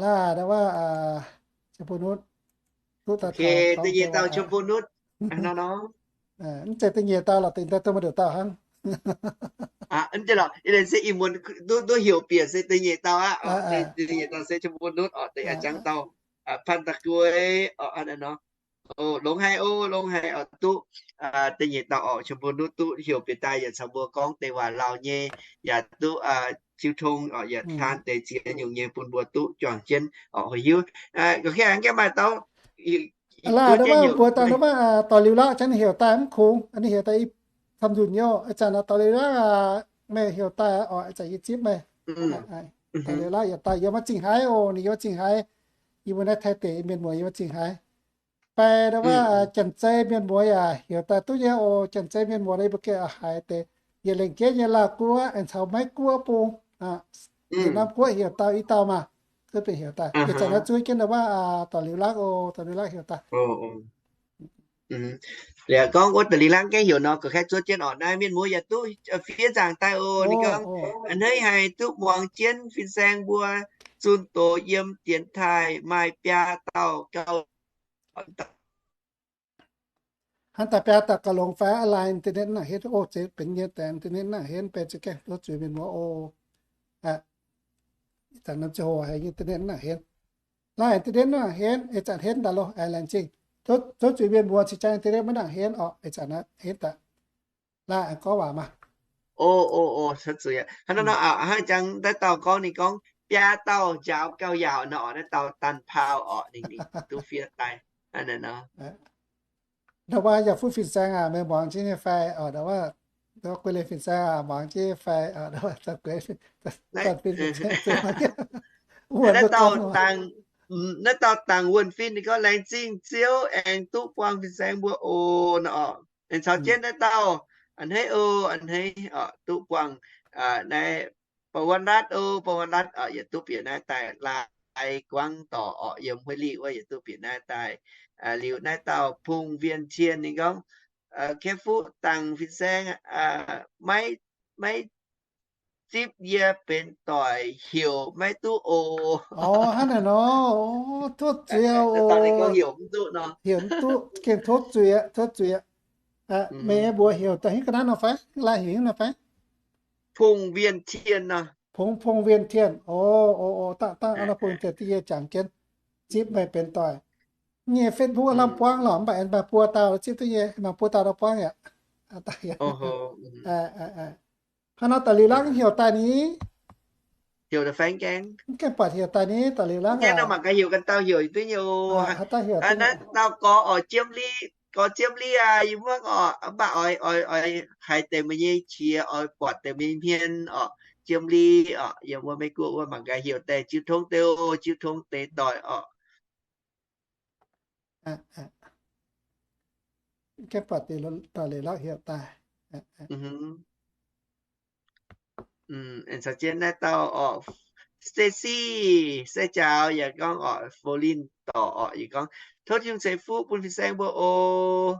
Laaih, wuov, Jiex Bun Nutv, duqv daaih taux deix nyei dauh, mv zeiz deix nyei dauh lorqc, dingc daaih duqv maaih nduqc dauh hnangv. Mv zeiz lorqc, se ih muonz duqv heuc bieqc se deix nyei dauh aqv. Deix nyei dauh se Jiex Bun Nutv orqc, deix a'jangv dauh, Panh Da'gueix orqc, nor. Longx haic oc, longx haic orqc, duqv deix nyei dauh orqc, Jiex Bun Nutv duqv heuc bieqc daaih yaac caux mbuo gorngv deix waac lauh nyei, yaac duqv jiu tong orqc, yaac taan deix ziex nyungc nyei bun mbuo duqv juangc jienv orqc, hoc hiuv. Ga'kaav aengx maaih dauh, laaih, wuov mbuox daaih wuov, dorh liuz laqv janv heuc daaih mv kungx, ninh heuc daaih camv nzunc nyei oc. Ih zanc dorh liuz laqv, meih heuc daaih orqc, ih zanc yie zipv meih. Dorh liuz laqv yaac daaih yiem wuov Zingh Haaix oc, ninh yiem wuov Zingh Haaix. Yie mbuo naaiv Taiv deic mienh muoz yiem wuov Zingh Haaix. Fai wuov Janx-Zei mienh muoz yaac heuc daaih duqv nyei oc. Janx-Zei mienh muoz naaiv mbuo gengh haiz deix, yietc lengh jeiv nyei Laauh guoqv aengx caux Meiv guoqv bung, Yietc Naamh guoqv heuc dauh i dauh maah, zuov benx heuc daaih. Ih zanc naaiv zuov jienv wuov, dorh liuz laqv oc, dorh liuz laqv heuc daaih. Liuz gorngv wuov dorh liuz laqv gaengh heuc nor, ga'kaav zuov jienv orqc, naaiv mienh muoz yaac duqv fiev nzaangc daaih oc. Ninh gorngv, a'hneiv haiz duqv muangx jienv fin-saeng mbuo zunh doz yiem dienx taaih maaih biaa dauh gauh Hnangv daaih biaa dauh gauh longx fai aa laai internet nangc henv oc, zeiz benx nyei daengx internet nangc henv, benx za'gengh tov zuiz mienh muoz oc. Ih zanc norm ziangh hoc haiz internet nangc henv. Laai internet nangc henv, ih zanc henv daaih loh, aengx laengz zingh. Tov zuiz mienh muoz cingx jangx internet maiv nangc henv orqc, ih zanc naaiv henv daaih. Laai aengx gorngv waac maah. O, o, o, cuotv zuiz aqv. Hnangv nor, hnangv jangx naaiv dauh gorngv, ninh gorngv biaa dauh njaaux gauh yaauc nor, naaiv dauh danh paau orqc, ninh duqv fiev daaih. Ndau wuov yaac fuqv fin-saeng aac, meih muangx jienv nyei fai? Ndau wuov, guei leiz fin-saeng aac, muangx jienv nyei fai? Ndau wuov, guei fin, fin-saeng, naaiv dauh dangc wuonh fin, ninh gorngv laengz zingh Ziouv aengx duqv buangh fin-saeng mbuo oc nor. Aengx caux jienv naaiv dauh, a'hneiv oc, a'hneiv, duqv buangh naaiv Bou Huan Latv oc, Bou Huan Latv yietc duqv bieqc naaiv daaih lai guangv dorc orqc, yiem Hueiv Liqv wuov yietc duqv bieqc naaiv daaih. Liuz naaiv dauh Pung Wien Tien ninh gorngv, Kepv fuqv dangc fin-saeng, maiv, maiv zipv yie benx doic heuc maiv duqv oc. Hnangv naaic nor, tov zuiz oc. Heuc mv duqv, gengh tov zuiz, tov zuiz. Meih mbuox heuc daaih hiuv ga'naaiv nor fai? Laai heuc hiuv nor fai? Pung Wien Tien nor. Pung, Pung Wien Tien. O, o, o, dangh, dangh, nor Pung Wien Tien da'nyeic jangx jienv zipv meih benx doic. Nyei Facebook lamh buangv lorqc, mv baac aengx maaih buo dauh zipv duqv nyei, maaih buo dauh nor buangv yaac. Hnangv nor da'liuz lakv heuc daaih ni. Heuc daaih fai gaengh, mv gaengh buatc heuc daaih ni, da'liuz lakv mangc gaax heuc ganh dauh heuc duqv nyei oc. Naaiv dauh gorx orqc, Jiem Liqv, gorx ziemv liv aqv, yie mbuo oc, mv baac oix, oix, oix haiz deix meih nyei qiex, oix buatc deix meih nyei hmien oc, ziemv liv oc. Yiem wuov Meiv Guoqv wuov mangc gaax heuc daaih Jiu Tong deix oc, Jiu Tong deix doic oc. Gengh buatc deix doic leiz-latv heuc daaih. Aengx caux jienv naaiv dauh oc, Stacy, sai njaaux yaac gorngv oc, Folin dorc oc, yaac gorngv tov Tin-Hungh ceix fuqv bun fin-saeng mbuo oc.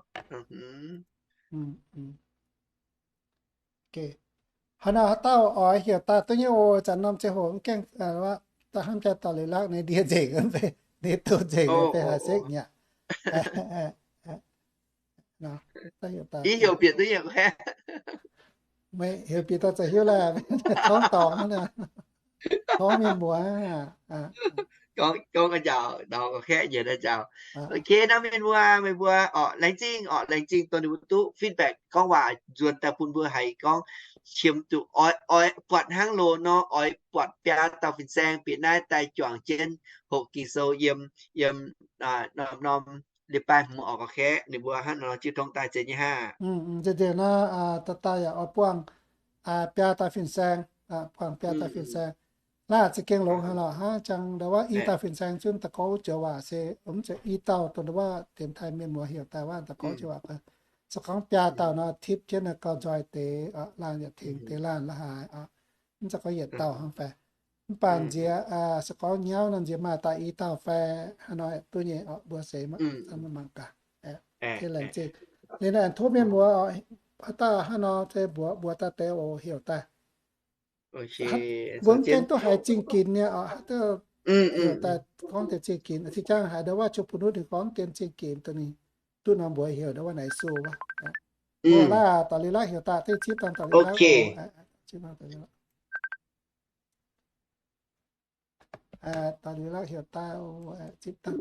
Haaix nor haaix dauh oix heuc daaih duqv nyei oc, zanc norm ziangh hoc mv gaengh daaih hnamv jaax doic leiz-latv ninh ndie nzengc, ninh doh nzengc, fai haih sekv nyei aqv. Ih heuc bieqc duqv nyei. Meih heuc bieqc daaih za'hiuv laeh, torngv dorngx, torngv mienh muoz. Gorngv ga'njaaux nor, gorngv kaeqv njiec daaih njaaux. Ok, naaiv mienh muoz, meih mbuo orqc, laengz zingh orqc, laengz zingh dongh ninh mbuo duqv feedback gorngv waac nzuonx daaih bun mbuo haiz gorngv qiemx zuqc oix, oix buatc hnangv loz nor, oix buatc biaa dauh fin-saeng bieqc naaiv daaih juangc jienv hoqc Ging-Sou yiem, yiem norm, norm leiz-baaix hmz orqc, gorngv kaeqv ninh mbuo hnangv nor jiu tong daaih zeiz nyei hnangv. Nzengc nzengc nor, dauh dauh yaac oix buangh biaa dauh fin-saeng, buangh biaa dauh fin-saeng. Naaiv za'gengh longx haic lorqc, hnangv jangx ndau wuov i dauh fin-saeng zunv daux gorngv wuov joux waac se mv zeiz i dauh dongh ndau wuov dienx taaih mienh muoz heuc daaih wuov daux gorngv joux waac. Se gorngv biaa dauh nor tipv jienv naaiv gauh nzoih deix, laanh yaac tengx deix laanh la'haaix. Mv zeiz gorngv yietc dauh hnangv fai. Mv baac nziex, se gorngv nyauv nor nziex maaih daaih i dauh fai haaix nor duqv nyei, mbuo seix mangc gaax. Laengz zingh. Liuz naaiv tov mienh muoz, haaix dauh haaix nor se mbuox mbuox daaih deix oc, heuc daaih. Mbuo mv gaengh duqv haiz zingh ginx nyei oc, haaix dauh heuc daaih gorngv deix zingh ginx. Zinh jangx haiz ndau wuov Joe Biden ninh gorngv deix zingh ginx dongh ninh duqv norm mbuox heuc ndau wuov naaiv sou wuov. Laaix daux leiz-latv heuc daaih, deix zipv dangh daux leiz-latv. Daux leiz-latv heuc daaih, zipv dangh.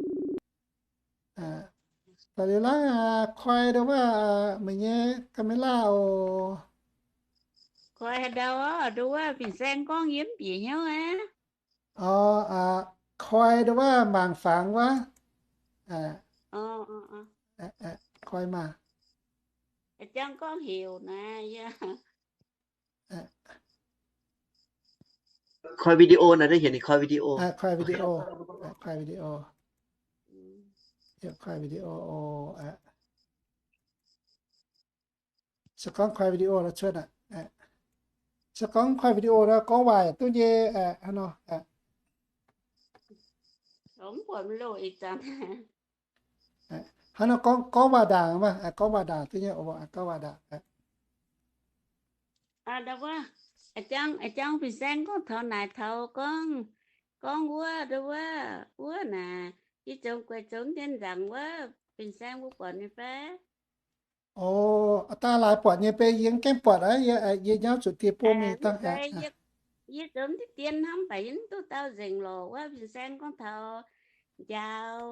Daux leiz-latv koi ndau wuov meih nyei camera oc. Koi haaix ndau oc, ndau wuov fin-saeng gorngv yie mv bieqc hnyouv aqv. Koi ndau wuov mangc fangx wuov. Koi maah. Jangx gorngv heuc naaiv. Koi video naaiv, heuc ninh koi video. Koi video. Koi video. Heuc koi video oc. Se gorngv koi video la'cuotv aqv. Se gorngv koi video nor gorngv waac duqv nyei aqv. Hnangv nor, hnangv nor gorngv, gorngv waac-ndaangc maah, gorngv waac-ndaangc duqv nyei, gorngv waac-ndaangc. Aa, ndau wuov, a'jang, a'jang fin-saeng gorngv taux naaic taux gorngv, gorngv wuov, ndau wuov, wuov naaic, yie zoux guaix zoux dien nzaangc wuov, fin-saeng mbuo buatc nyei fai? O, daaih laaix buatc nyei beiv yie mv gaengh buatc aqv, yie nyauv zuqc die bung mingh dangh. Yie zoux mv deix dien hnamv baac yie mv duqv dau nzengc lorqc wuov, fin-saeng gorngv taux njaaux,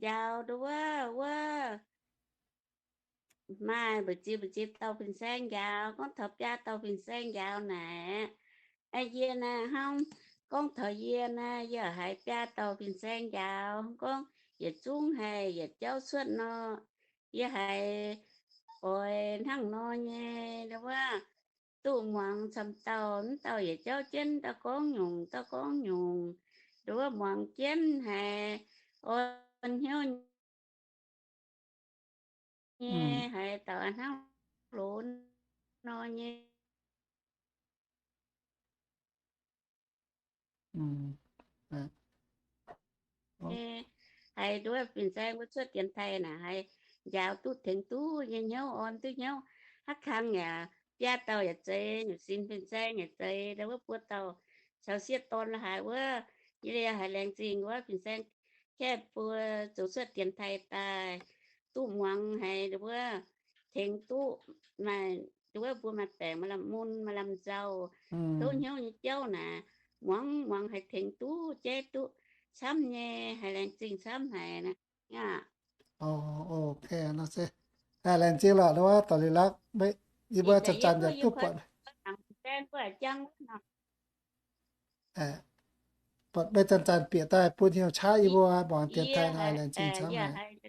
njaaux ndau wuov, wuov maaih mbu'ziex mbu'ziex dauh fin-saeng njaaux, gorngv taux biaa dauh fin-saeng njaaux naaic. Yie naaiv hnangv gorngv taux yie naaiv, yie haiz biaa dauh fin-saeng njaaux, gorngv yietc zungv haih yietc jauv cuotv nor, yie haiz oix hnangv nor nyei, ndau wuov, duqv muangx camv dauh, mv dauh yietc jauv jienv, dauh gorngv nyungc, dauh gorngv nyungc, ndau wuov muangx jienv haiz orn hnyouv nyei, haiz dauh hnangv loz nor nyei. Haiz ndau wuov fin-saeng wuov cuotv dienx taaih naaic, haiz njaaux duqv tengx duqv nyei hnyouv, orn duqv hnyouv. Haaix kang yaac biaa dauh yaac zeiz, nyungc sin fin-saeng yaac zeiz, ndau wuov buo dauh caux sieqv dorn la'haaix wuov, yie haiz laengz zingh wuov fin-saeng kaeqv buo zoux cuotv dienx taaih daaih, duqv muangx haiz ndau wuov tengx duqv maaih, ndau wuov mbuo maaih baengc maaih lamh mun maaih lamh nzauh, kouv hnyouv nyei jauv naaic, muangx muangx haiz tengx duqv jaiv duqv camv nyei, haiz laengz zingh camv haic naaic. Ok, nor se laengz zingh lorqc, ndau wuov daux leiz-latv, yie mbuo zanc-zanc yaac duqv buatc. Buatc meih zanc-zanc bieqc daaih bun hnyouv qaqv yie mbuo muangx dienx taaih naaic, laengz zingh camv haic.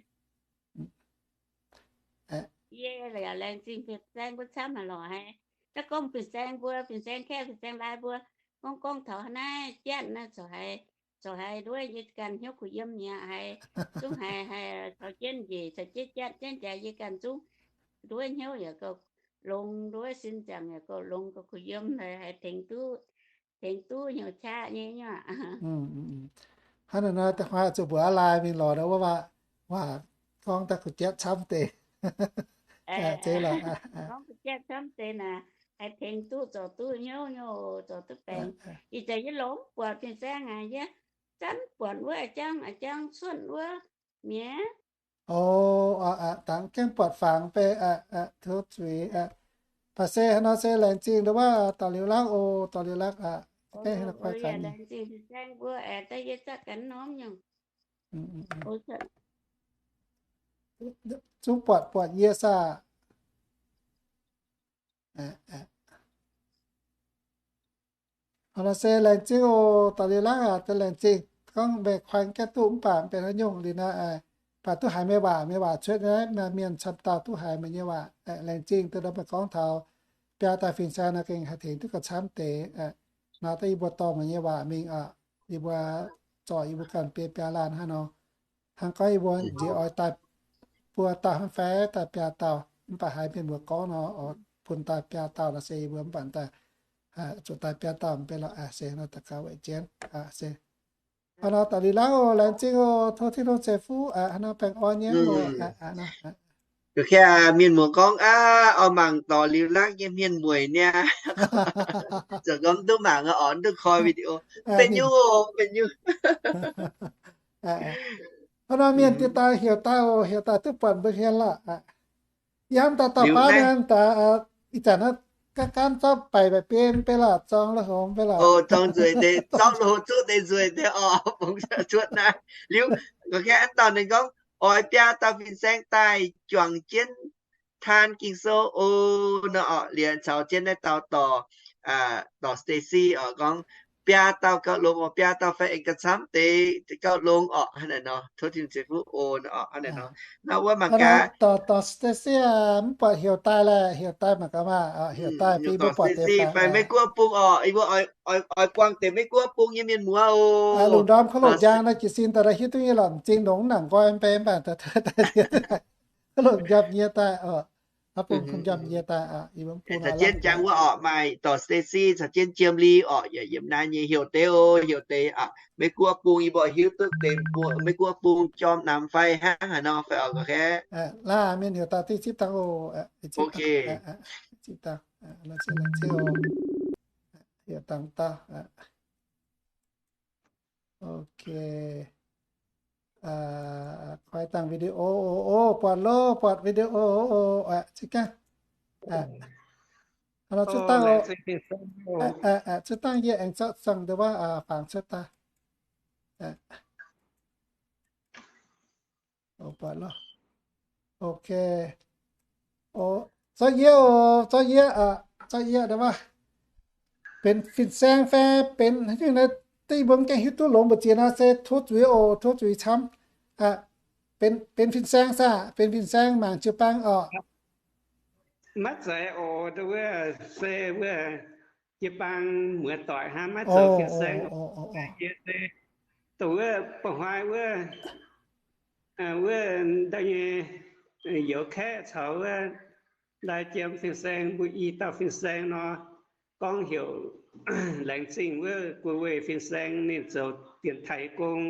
Yie yaac laengz zingh fin-saeng mbuo camv haic lorqc haiz. Naaiv gorngv fin-saeng mbuo, fin-saeng kaeqv, fin-saeng laai mbuo, gorngv gorngv taux naaiv jatv naaiv corc haiz, corc haiz nduov yie ganh hnyouv kuh yiem mi'aqv haiz, zungv haiz, haiz caux jienv njiec, caux jienv jatv jienv jaax yie ganh zungv nduov hnyouv yaac gauh longx, nduov sin ziangx yaac gauh longx, gauh kuh yiem haiz, haiz tengx duqv, tengx duqv hnyouv qaqv nyei nyuoqc. Hnangv naaiv nor, da'hmai zuqc mbuox aav lai mingh lorz wuov waac, waac gorngv daaih kuh jatv camv deix. Zeiz lorqc. Gorngv kuh jatv camv deix naaic, haiz tengx duqv zorc duqv hnyouv nyei, zorc duqv baengc. Ih zanc yie longc buatc fin-saeng aac, yie zanc buatc wuov a'jangv, a'jangv cuotv wuov mi'aqv. O, dangx gaengh buatc fangx beiv, tov zuiz. Baac se haaix nor se laengz zingh nduov waac, dauh liuz lakv oc, dauh liuz lakv aqv. Gaengh haaix nor koi gaax ninh. Laengz zingh fin-saeng mbuo aeqv, daaih yie zatv ganh norm nyungc. Zungv buatc buatc yie saah? Hnangv nor se laengz zingh oc, dauh liuz lakv aac, laengz zingh. Gorngv meih kuaaiv gaengh duqv mv baac benx haaix nyungc liuz naaiv, baac duqv haiz meih waac, meih waac cuotv naaiv, mienh camv dauh duqv haiz meih nyei waac. Laengz zingh deix nor meih gorngv taux biaa dauh fin-saeng nor gengh haih tengx duqv gauh camv deix. Nor daaih yie mbuo dorh meih nyei waac mingh oc, yie mbuo zorc yie mbuo ganh biei biaa laanh hnangv nor. Hnangv gorngv yie mbuo nziex oix daaih buo dauh hnangv fai daaih biaa dauh, mv baac haiz mienh muoz gorngv nor, bun daaih biaa dauh nor se yie mbuo mv baac daaih zuqc daaih biaa dauh mv bei lorqc. Se nor daux gaux weic jienv se. Hnangv nor dauh liuz lakv oc, laengz zingh oc, tov Tin-Hungh ceix fuqv aqv, hnangv nor baengh orn nyei oc. Mienh muoz gorngv aqv, oix mangc dorh liuz lakv nyei mienh mueic niaa. Zoux gorngv duqv mangc oc, duqv koi video. Mv benx nyungc oc, mv benx nyungc. Hnangv nor mienh dieh daaih heuc daaih oc, heuc daaih duqv buatc mbuo hmien lorqc. Yie hnamv daaih dauh baav naaiv daaih, ih zanc naaiv gaanv gaanv zorqv baic mbaeqc biei mv bei lorqc, zorng lui-houx mv bei lorqc. Zorng nzueic deix, zorqv lui-houx zuqv deix nzueic deix oc, bungx cuotv naaiv. Liuz, ga'naaiv dauh ninh gorngv, oix biaa dauh fin-saeng daaih juangc jienv taan Ging-Sou oc nor orqc, liuz caux jienv naaiv dauh dorc, dorc Stacy orqc, gorngv biaa dauh gauh longx oc, biaa dauh fai aengx gauh camv deix gauh longx orqc, hnangv naaiv nor, tov Tin-Hungh ceix fuqv oc nor orqc, hnangv naaiv nor. Naaiv wuov mangc gaax, dorc Stacy mv buatc heuc daaih laeh, heuc daaih mangc gaax maah, heuc daaih bun mbuo buatc deix fai Meiv-Guoqv bung orqc, yie mbuo oix buangh deix Meiv-Guoqv bung nyei mienh muoz oc. Lungh ndorm kouv loc njang naaiv jiez sin daaih hiuv duqv nyei lorqc, m'zing longx nangc nqoi mv bei mv baac kouv loc njamv nyie daaih oc. Aa, bung kungx njamv nyie daaih, yie mbuo bung caux jienv njang wuov orqc, maaih dorc Stacy caux jienv Jiem Li orqc, yaac yiem naaiv nyei heuc deix oc, heuc deix aqv. Meiv-Guoqv bung yie mbuo hiuv duqv deix, Meiv-Guoqv bung jorm namx fai hnangv haaix nor fai orqc ga'naaiv. Laaih mienh heuc daaih div zipv dangh oc, zipv dangh, heuc dangh dauh. Ok. Koi dangh video oc. Buatc loh, buatc video oc. Zinh gaax. Hnangv nor zuqc dangh oc. Zuqc dangh yie aengx zorqv zangc nduov waac fangx cuotv daaih. Ok. Zorqv yie oc, zorqv yie, zorqv yie nduov waac. Benx fin-saeng fai benx haaix nyungc naaiv, deix mbuo mv gaengh hiuv duqv longx mbu'ziex nor se tov zuiz oc, tov zuiz camv. Benx fin-saeng saah? Benx fin-saeng mangc jiu-baang orqc? Maiv zeiz oc, wuov se wuov jiu-baang muoz-doic hnangv, maiv zoux fin-saeng. Yie se dongh wuov Ba'hnoi wuov, wuov ndau nyei youz-kaeqv caux wuov ndau jiem fin-saeng, mbuo i dauh fin-saeng nor, gorngv heuc Laengz Zingh wuov gu'wueih fin-saeng ninh zoux dienx taaix gong.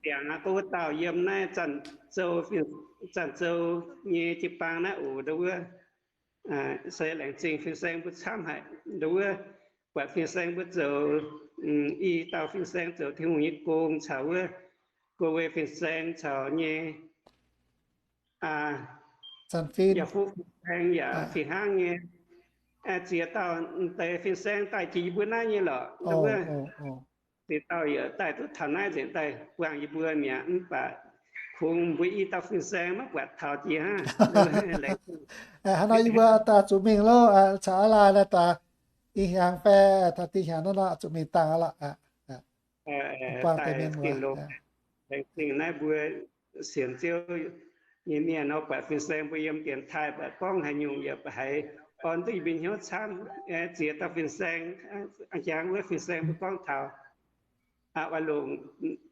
Diangx aqv, gorngv wuov dauh yiem naaiv Zanc Zou, Zanc Zou nyei jiu-baang naaiv oc, ndau wuov se Laengz Zingh fin-saeng mbuo camv haic. Ndau wuov buatc fin-saeng mbuo zoux, i dauh fin-saeng zoux Tin-Hungh nyei gong caux wuov gu'wueih fin-saeng caux nyei Zanc fin, yaac fuqv fin-saeng yaac fih hnangv nyei. Ziex dauh deix fin-saeng daaih jiex yie mbuo naaiv nyei lorqc. Ndau wuov ziex dauh yaac daaih duqv taux naaiv nzengc daaih buangh yie mbuo mi'aqv, mv baac kungx mbuo i dauh fin-saeng maiv buatc taux jiex hnangv. Hnangv nor yie mbuo daaih zuqc mingh loh, caux aav laai naaiv daaih i hnyangx fai taux dih hnyangx naaiv nor zuqc mingh dangh aqv lorqc. Buangh deix mienh muoz. Laengz zingh naaiv mbuo sienx Ziouv nyei mienh nor, buatc fin-saeng mbuo yiem dienx taaih buatc gorngv haaix nyungc yaac haiz orn duqv yie mbuo hnyouv camv, ziex dauh fin-saeng, jangx wuov fin-saeng mbuo gorngv taux oix longc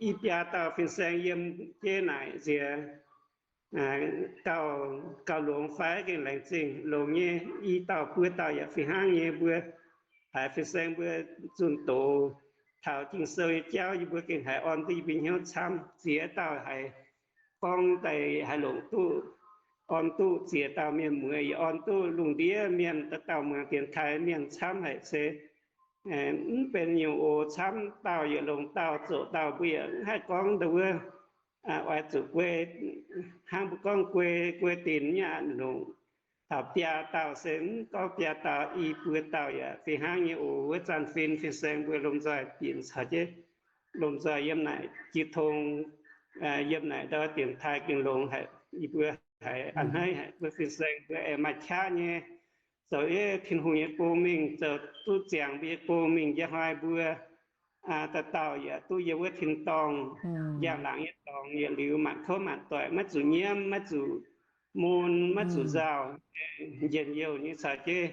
i biaa dauh fin-saeng yiem jeiv naaic nziex gauh, gauh longx fai? Gengh laengz zingh longx nyei, i dauh buo dauh yaac fih hnangv nyei. Mbuo haiz fin-saeng mbuo zunh doz taux Ging-Sou nyei jauv, yie mbuo gengh haiz orn duqv yie mbuo hnyouv camv. Ziex dauh haiz gorngv daaih haiz longc duqv, orn duqv ziex dauh mienh muoz, yaac orn duqv lungh ndiev mienh dauh dauh muangx dienx taaih mienh camv haic se mv benx nyungc oc. Camv dauh yaac longc dauh zoqc dauh, mbuo yaac mv haih gorngv ndau wuov oix zuqc guei, hnangv mbuo gorngv guei, guei dinc nyei aqv. Longc taux biaa dauh se mv gorngv biaa dauh, i buo dauh yaac fih hnangv nyei oc. Wuov zanc fin, fin-saeng mbuo lomh nzoih binc caux jienv lomh nzoih yiem naaic jiu tong, yiem naaic ndau dienx taaih gengh longx haic. Yie mbuo haiz a'hneiv haic, mbuo fin-saeng mbuo aengx maaih qaqv nyei zoux Tin-Hungh nyei gong mingh, zoux duqv ziangx mbuo nyei gong mingh. Njang hnoi mbuo dauh dauh yaac duqv yiem wuov tin-dorngh njang-laangc nyei dorngx yietc liuz, mangc kouv mangc doic, maiv zuqc nyiemv, maiv zuqc mun, maiv zuqc nzauh, njien-youh nyei caux jienv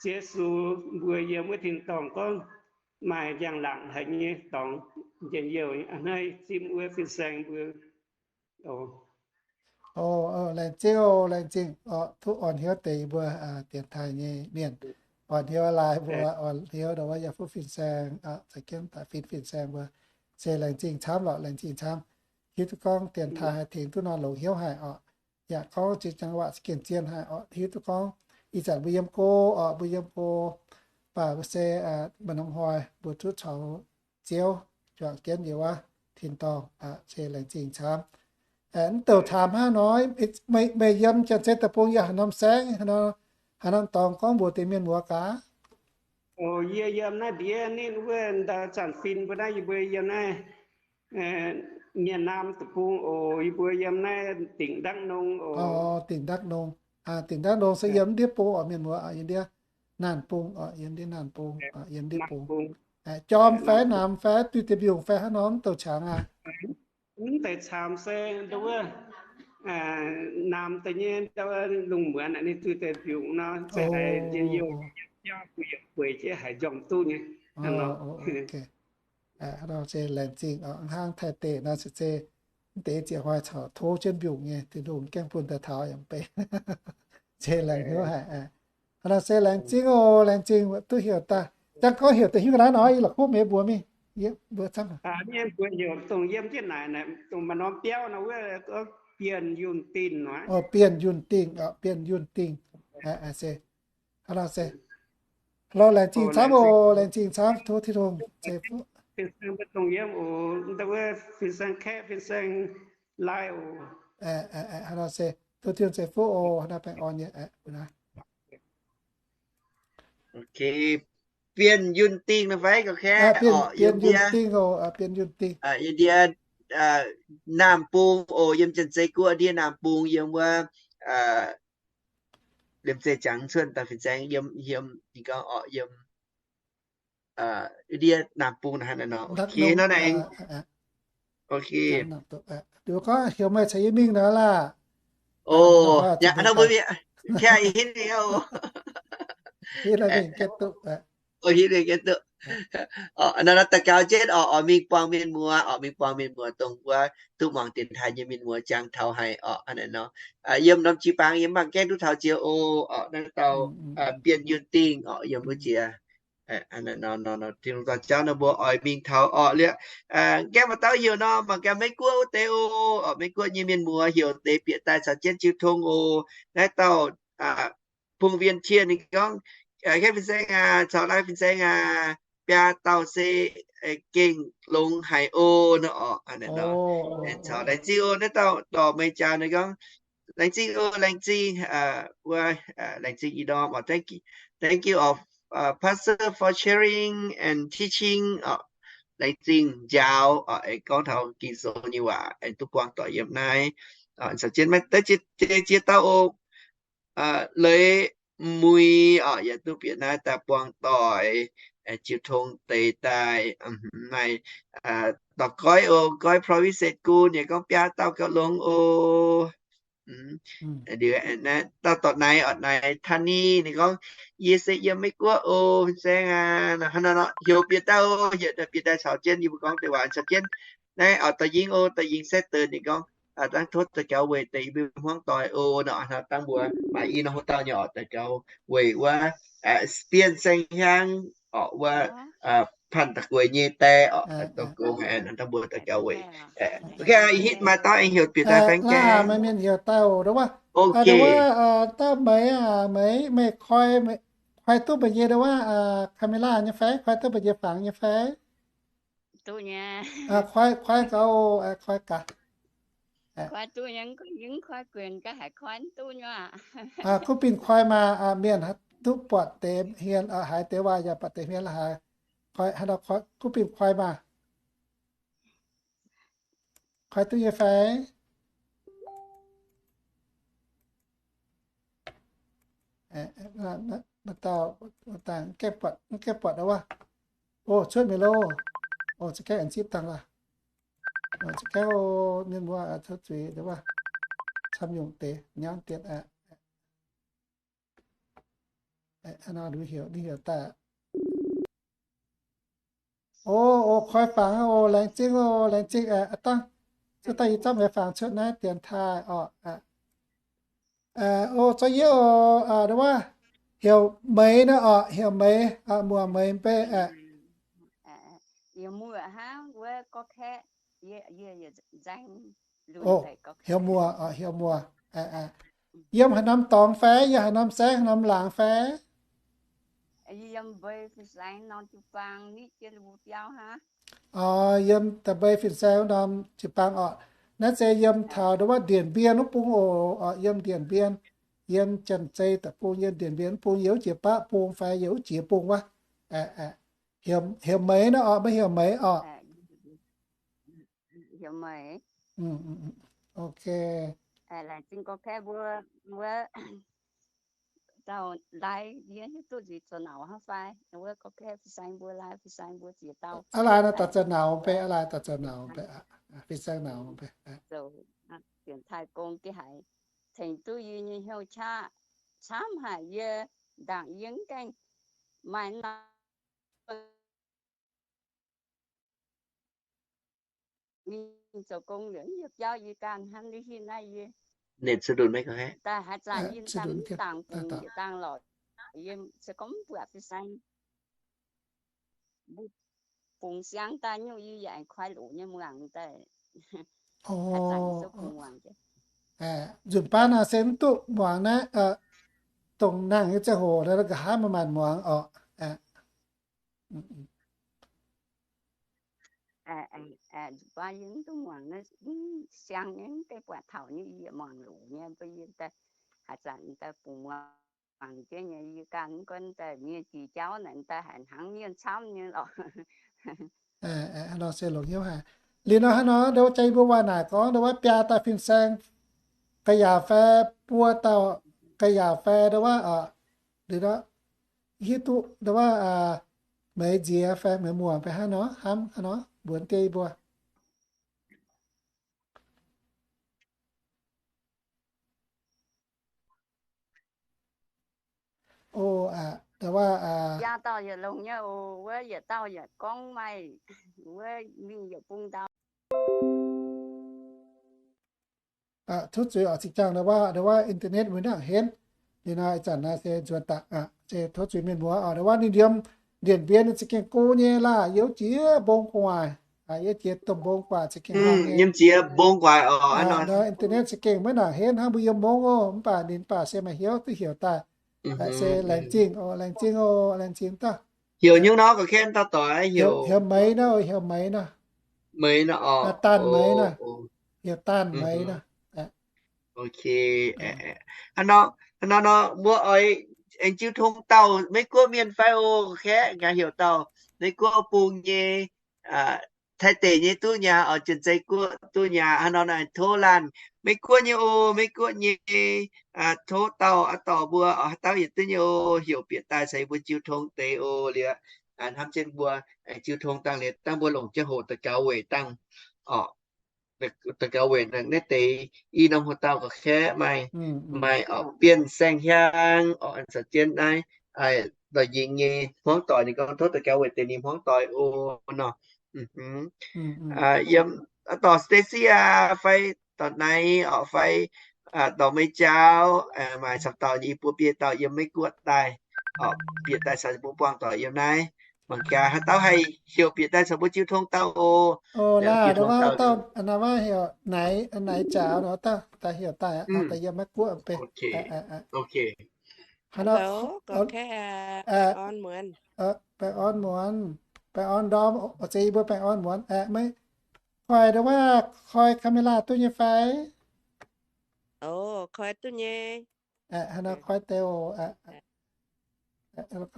Ziouv Yesu mbuo yiem wuov tin-dorngh gorngv maaih njang-laangc haic nyei dorngx, njien-youh a'hneiv zipv wuov fin-saeng mbuo. Laengz zingh oc, laengz zingh oc, duqv orn hnyouv deix yie mbuo dienx taaih nyei mienh, orn hnyouv laaix mbuo, orn hnyouv ndau wuov yaac fuqv fin-saeng, za'gengh daaih fin, fin-saeng mbuo se laengz zingh camv lorqc, laengz zingh camv. Hiuv duqv gorngv dienx taaih haih tengx duqv nor longx hnyouv haic oc. Yaac gorngv ziex จังหวัด se gengh zien haic oc. Hiuv duqv gorngv ih zanc mbuo yiem go oc, mbuo yiem go, baac mbuo se maaih norm hnoi mbuo duqv caux Ziouv juangc jienv yiem wuov tin-dorngh, se laengz zingh camv. Mv douc camv hnangv nor, meih yiem Janx-Zei Deic-Bung yiem haaix norm saengv, haaix norm dorngx gorngv mbuox deix mienh muoz gaax? Yie yiem naaiv ndiev ninh wuov ndau zanc fin mbuo naaiv, yie mbuo yiem naaiv Mienh Naam Deic-Bung oc. Yie mbuo yiem naaiv Tỉnh Đắk Nông oc. Tỉnh Đắk Nông. Tỉnh Đắk Nông se yiem ndiev bung oc, mienh muoz, yiem ndiev naanc bung oc, yiem ndiev naanc bung, yiem ndiev bung. Jorm fai namx fai duih deix mbiungc fai haaix norm douc qangx aqv? Mv deix camv se ndau wuov namx deix nyei ndau lungh muonz ninh duih deix mbiungc nor, se haiz njien-youh, bueix jienv haiz njormh duqv nyei. Nor se laengz zingh hnangv Taiv deic nor se, mv deix ziepc hnoi caux tov jienv mbiungc nyei, Tin-Hungh gaengh bun daaih taux yaac mv bei. Se laengz hnyouv haic. Hnangv nor se laengz zingh oc, laengz zingh duqv heuc daaih. Jangv gorngv heuc daaih hiuv ga'naaiv nor, yie la'kuqv mienh mbuox mingh, mbuo camv. Mienh mbuo heuc dongh yiem jienv naaic, dongh maaih norm biauv nor wuov, Bienh Yunh Dingh nor. Bienh Yunh Dingh, Bienh Yunh Dingh. Se, hnangv nor se, hnangv nor laengz zingh camv oc, laengz zingh camv, tov Tin-Hungh ceix fuqv. Fin-saeng mbuo dongh yiem oc, ndau wuov fin-saeng Kaeqv, fin-saeng Laai oc. Hnangv nor se, tov Tin-Hungh ceix fuqv oc, hnangv nor baengh orn nyei. Bienh Yunh Dingh nor fai gauh kaeqv? Bienh Yunh Dingh oc, Bienh Yunh Dingh. Yiem ndiev Naamh Bung oc, yiem Janx-Zei Guoqv ndiev Naamh Bung yiem wuov, liemh zeih jangx cuotv daaih fin-saeng yiem, yiem, ninh gorngv oc, yiem ndiev Naamh Bung naaiv nor. Nor naaic, duqv gorngv heuc meih caux yie mingh nor laah. Oc, yaac nor mbuo mienh, hitv hitv duqv. Nor daux gaux jienv oc, oix mingh buangh mienh muoz, oix mingh buangh mienh muoz dongh wuov duqv muangx dienx taaih nyei mienh muoz jangx taux haic oc. Hnangv naaiv nor, yiem norm jiu-baang yiem mangc gaengh duqv taux jiex oc. Oc, naaiv dauh Bienh Yunh Dingh oc, yiem wuov jiex. Nor, nor, nor, Tin-Hungh dorh jauv nor mbuo oix mingh taux oc lieqv. Gaengh maaih dauh heuc nor, mangc gaax Meiv Guoqv wuov deix oc. Oc, Meiv Guoqv nyei mienh muoz heuc deix bieqc daaih caux jienv jiu tong oc. Naaiv dauh Bung Wien Tien ninh gorngv, Kaeqv fin-saeng aac, caux Laai fin-saeng aac, biaa dauh se gengh longx haic oc. Nor oc, caux laengz zingh oc. Naaiv dauh dorc meih jaax ninh gorngv, laengz zingh oc, laengz zingh, wuov, laengz zingh ih ndorm oc. Thank you, thank you of Pastor for sharing and teaching oc. Laengz zingh njaaux oc, aengx gorngv taux Ging-Sou nyei waac, aengx duqv buangh doic yiem naaiv. Caux jienv maiv deix ziex dauh oc. Leiz Muiz oc, yaac duqv bieqc naaiv daaih buangh doic, jiu tong deix daaih. Maaih dorc Goiv oc, Goiv Province Gu, ninh gorngv biaa dauh gauh longx oc. Liuz naaiv dauh dorc naaiv orqc, naaiv Tanii ninh gorngv, yie se yiem Meiv Guoqv oc, fin-saeng aac. Hnangv nor nor heuc bieqc daaih oc, heuc bieqc daaih caux jienv yie mbuo gorngv deix waac caux jienv. Naaiv orqc, Dorh Yingh oc, Dorh Yingh Saeqv Deix ninh gorngv, dangv tov daux gaux weic deix yie mbuo hmuangv doic oc nor. Hnangv nor dangv mbuo maaih i norm hoc dauh nyei orqc, daux gaux weic wuov Bienh Saeng Hiaang orqc, wuov Panh Da'gueix nyei die orqc, dongh gong haic, dangv mbuo daux gaux weic. Ok, hitv maaih dauh aengx heuc bieqc daaih baeng gaengh. Maaih mienh heuc daaih oc, wuov, wuov, dauh Meix aac, Meix, meih koi, koi duqv mbuo nyei wuov camera nyei fai? Koi duqv mbuo nyei fangx nyei fai? Koi, koi gaax, koi gaax. Kuv binh koi maah, mienh duqv buatc deix hmien, haiz deix waac yaac buatc deix hmien la'haaix. Koi, kuv binh koi maah. Koi duqv nyei fai? Dauh, mv gaengh buatc wuov. O, cuotv mi'aqv loh. O, za'gengh aengx zipv dangh laac. Za'gengh mienh muoz tov zuiz wuov, camv nyungc deix nyangv dietc aqv. Ninh heuc, ninh heuc daaih. O, o, koi fangx o, laengz zingh o, laengz zingh aqv. Dangh, zuov daaih yie zorqv meih fangx cuotv naaiv dienx taaih orqc. O, zorqv yie o, wuov, heuc Meix nor orqc, heuc Meix, muoc Meix mv bei aqv. O, heuc muoc orqc, heuc muoc. Yiem haaix norm dorngx fai? Yiem haaix norm saengv, haaix norm laangz fai? O, yiem da'mbei fin-saeng norm jiu-baang orqc. Naaiv se yiem taux nduov wuov Điện Biên wuov bung oc, yiem Điện Biên, yiem Janx-Zei deic-bung, yiem Điện Biên wuov bung, yiem wuov jiex baqv bung fai yiem wuov jiex bung wuov. Heuc Meix nor orqc, maiv heuc Meix orqc. Ok. Aa lai nor daaih zoux nauz bei, aa lai daaih zoux nauz bei, fin-saeng nauz bei. Tengx duqv yie nyei hnyouv qaqv camv haic, yie ndaangc yie mv gaengh maaih norm mingh zoux gong liuz, yie biauv yie ganh hnamv hiuv naaiv yie daaih haaix zanc yie dangh bungx yietc dangh lorqc, yie se gorngv mv buatc fin-saeng mbuo bungx siang daaih nyungc, yie yaac aengx koi loz nyei muangx daaih. Nzunc baav naaiv se mv duqv muangx naaiv, dongh nangh nyei ziangh hoc nqa'haav maaih maanc muangx orqc. Nzunc baav yie mv duqv muangx naaiv siang nyei, mv gaengh buatc taux nyei, yie muangx loz nyei, mv baac yie daaih haaix zanc daaih bungx muangx jienv nyei, yie ganh mv gunv daaih mienh jiex jauv naaic daaih haiz hnangv mienh camv nyei lorqc. Nor se longc hnyouv haic. Liuz nor hnangv nor, nduov jaa yie mbuo waac naaic gorngv nduov wuov biaa dauh fin-saeng, ga'yaauc fai buo dauh ga'yaauc fai nduov wuov, liuz nor hiuv duqv nduov wuov, meix nziex fai meix muoc fai hnangv nor, hnamv hnangv nor mbuox deix yie mbuo. O, nduov wuov, tov zuiz oc, zinh ndaangc nduov wuov, nduov wuov internet mbuo nangc henv. Liuz nor ih zanc naaiv se nzuonx daaih, se tov zuiz mienh muoz oc. Nduov wuov ninh yiem Điện Biên ninh za'gengh go nyei laah, yiem jiex mbong gu'nguaaic, yiem jiex domh mbong gu'nguaaic za'gengh, yiem jiex mbong gu'nguaaic oc. Internet za'gengh maiv nangc henv hnangv mbuo yiem mungv oc, mv baac ninh mv baac se maaih hnyouv duqv heuc daaih. Se laengz zingh oc, laengz zingh oc, laengz zingh dauh. Heuc nyungc nor ga'kenv dauh doic, heuc Meix nor, heuc Meix nor. Meix nor oc. Daanh Meix nor. Heuc Daanh Meix nor. Ok. Hnangv nor, hnangv nor nor mbuo oix aengx jiu tong dauh Meiv Guoqv mienh fai oc, ga'kenv gaax heuc dauh Meiv Guoqv bung nyei, Taiv deic nyei duqv nyaah oc, Janx-Zei Guoqv duqv nyaah. Hnangv nor naaic tov laanh Meiv Guoqv nyei oc, Meiv Guoqv nyei, tov dauh aav dorh mbuo oc, haaix dauh yietc duqv nyei oc, heuc bieqc daaih caux yie mbuo jiu tong deix oc. Liuz hnamv jienv mbuo jiu tong dangh liuz dangh mbuo longc jienv hoqc daux gaux weic dangh oc. daux gaux weic naaiv deix i norm hoc dauh gorqv-kaeqv maaih, maaih orqc, Bienh Saeng Hiaang orqc, caux jienv naaiv, ndorqc nyingx nyei hmuangv doic. Ninh gorngv tov daux gaux weic deix ninh hmuangv doic o nor. Yiem dorh Stacy aa fai dorh Naaiv orqc fai dorh Meih Jauv, maaih camv dauh nyei i buo bieqc dauh yiem Meiv Guoqv daaih orqc, bieqc daaih caux mbuo buangh doic yiem naaiv. Mangc gaax haaix dauh haih heuc bieqc daaih caux mbuo jiu tong dauh o. Laah, jiu tong dauh, naaiv heuc Naaiv, Naaiv Jauv nor, daaih heuc daaih, daaih yiem Meiv Guoqv beiv. Baengh orn muonz, baengh orn ndorm, zeiz yie mbuo baengh orn muonz aeqv, meih koi ndau wuov, koi camera duqv nyei fai? Koi duqv nyei. Aeqv, haaix nor koi deix oc.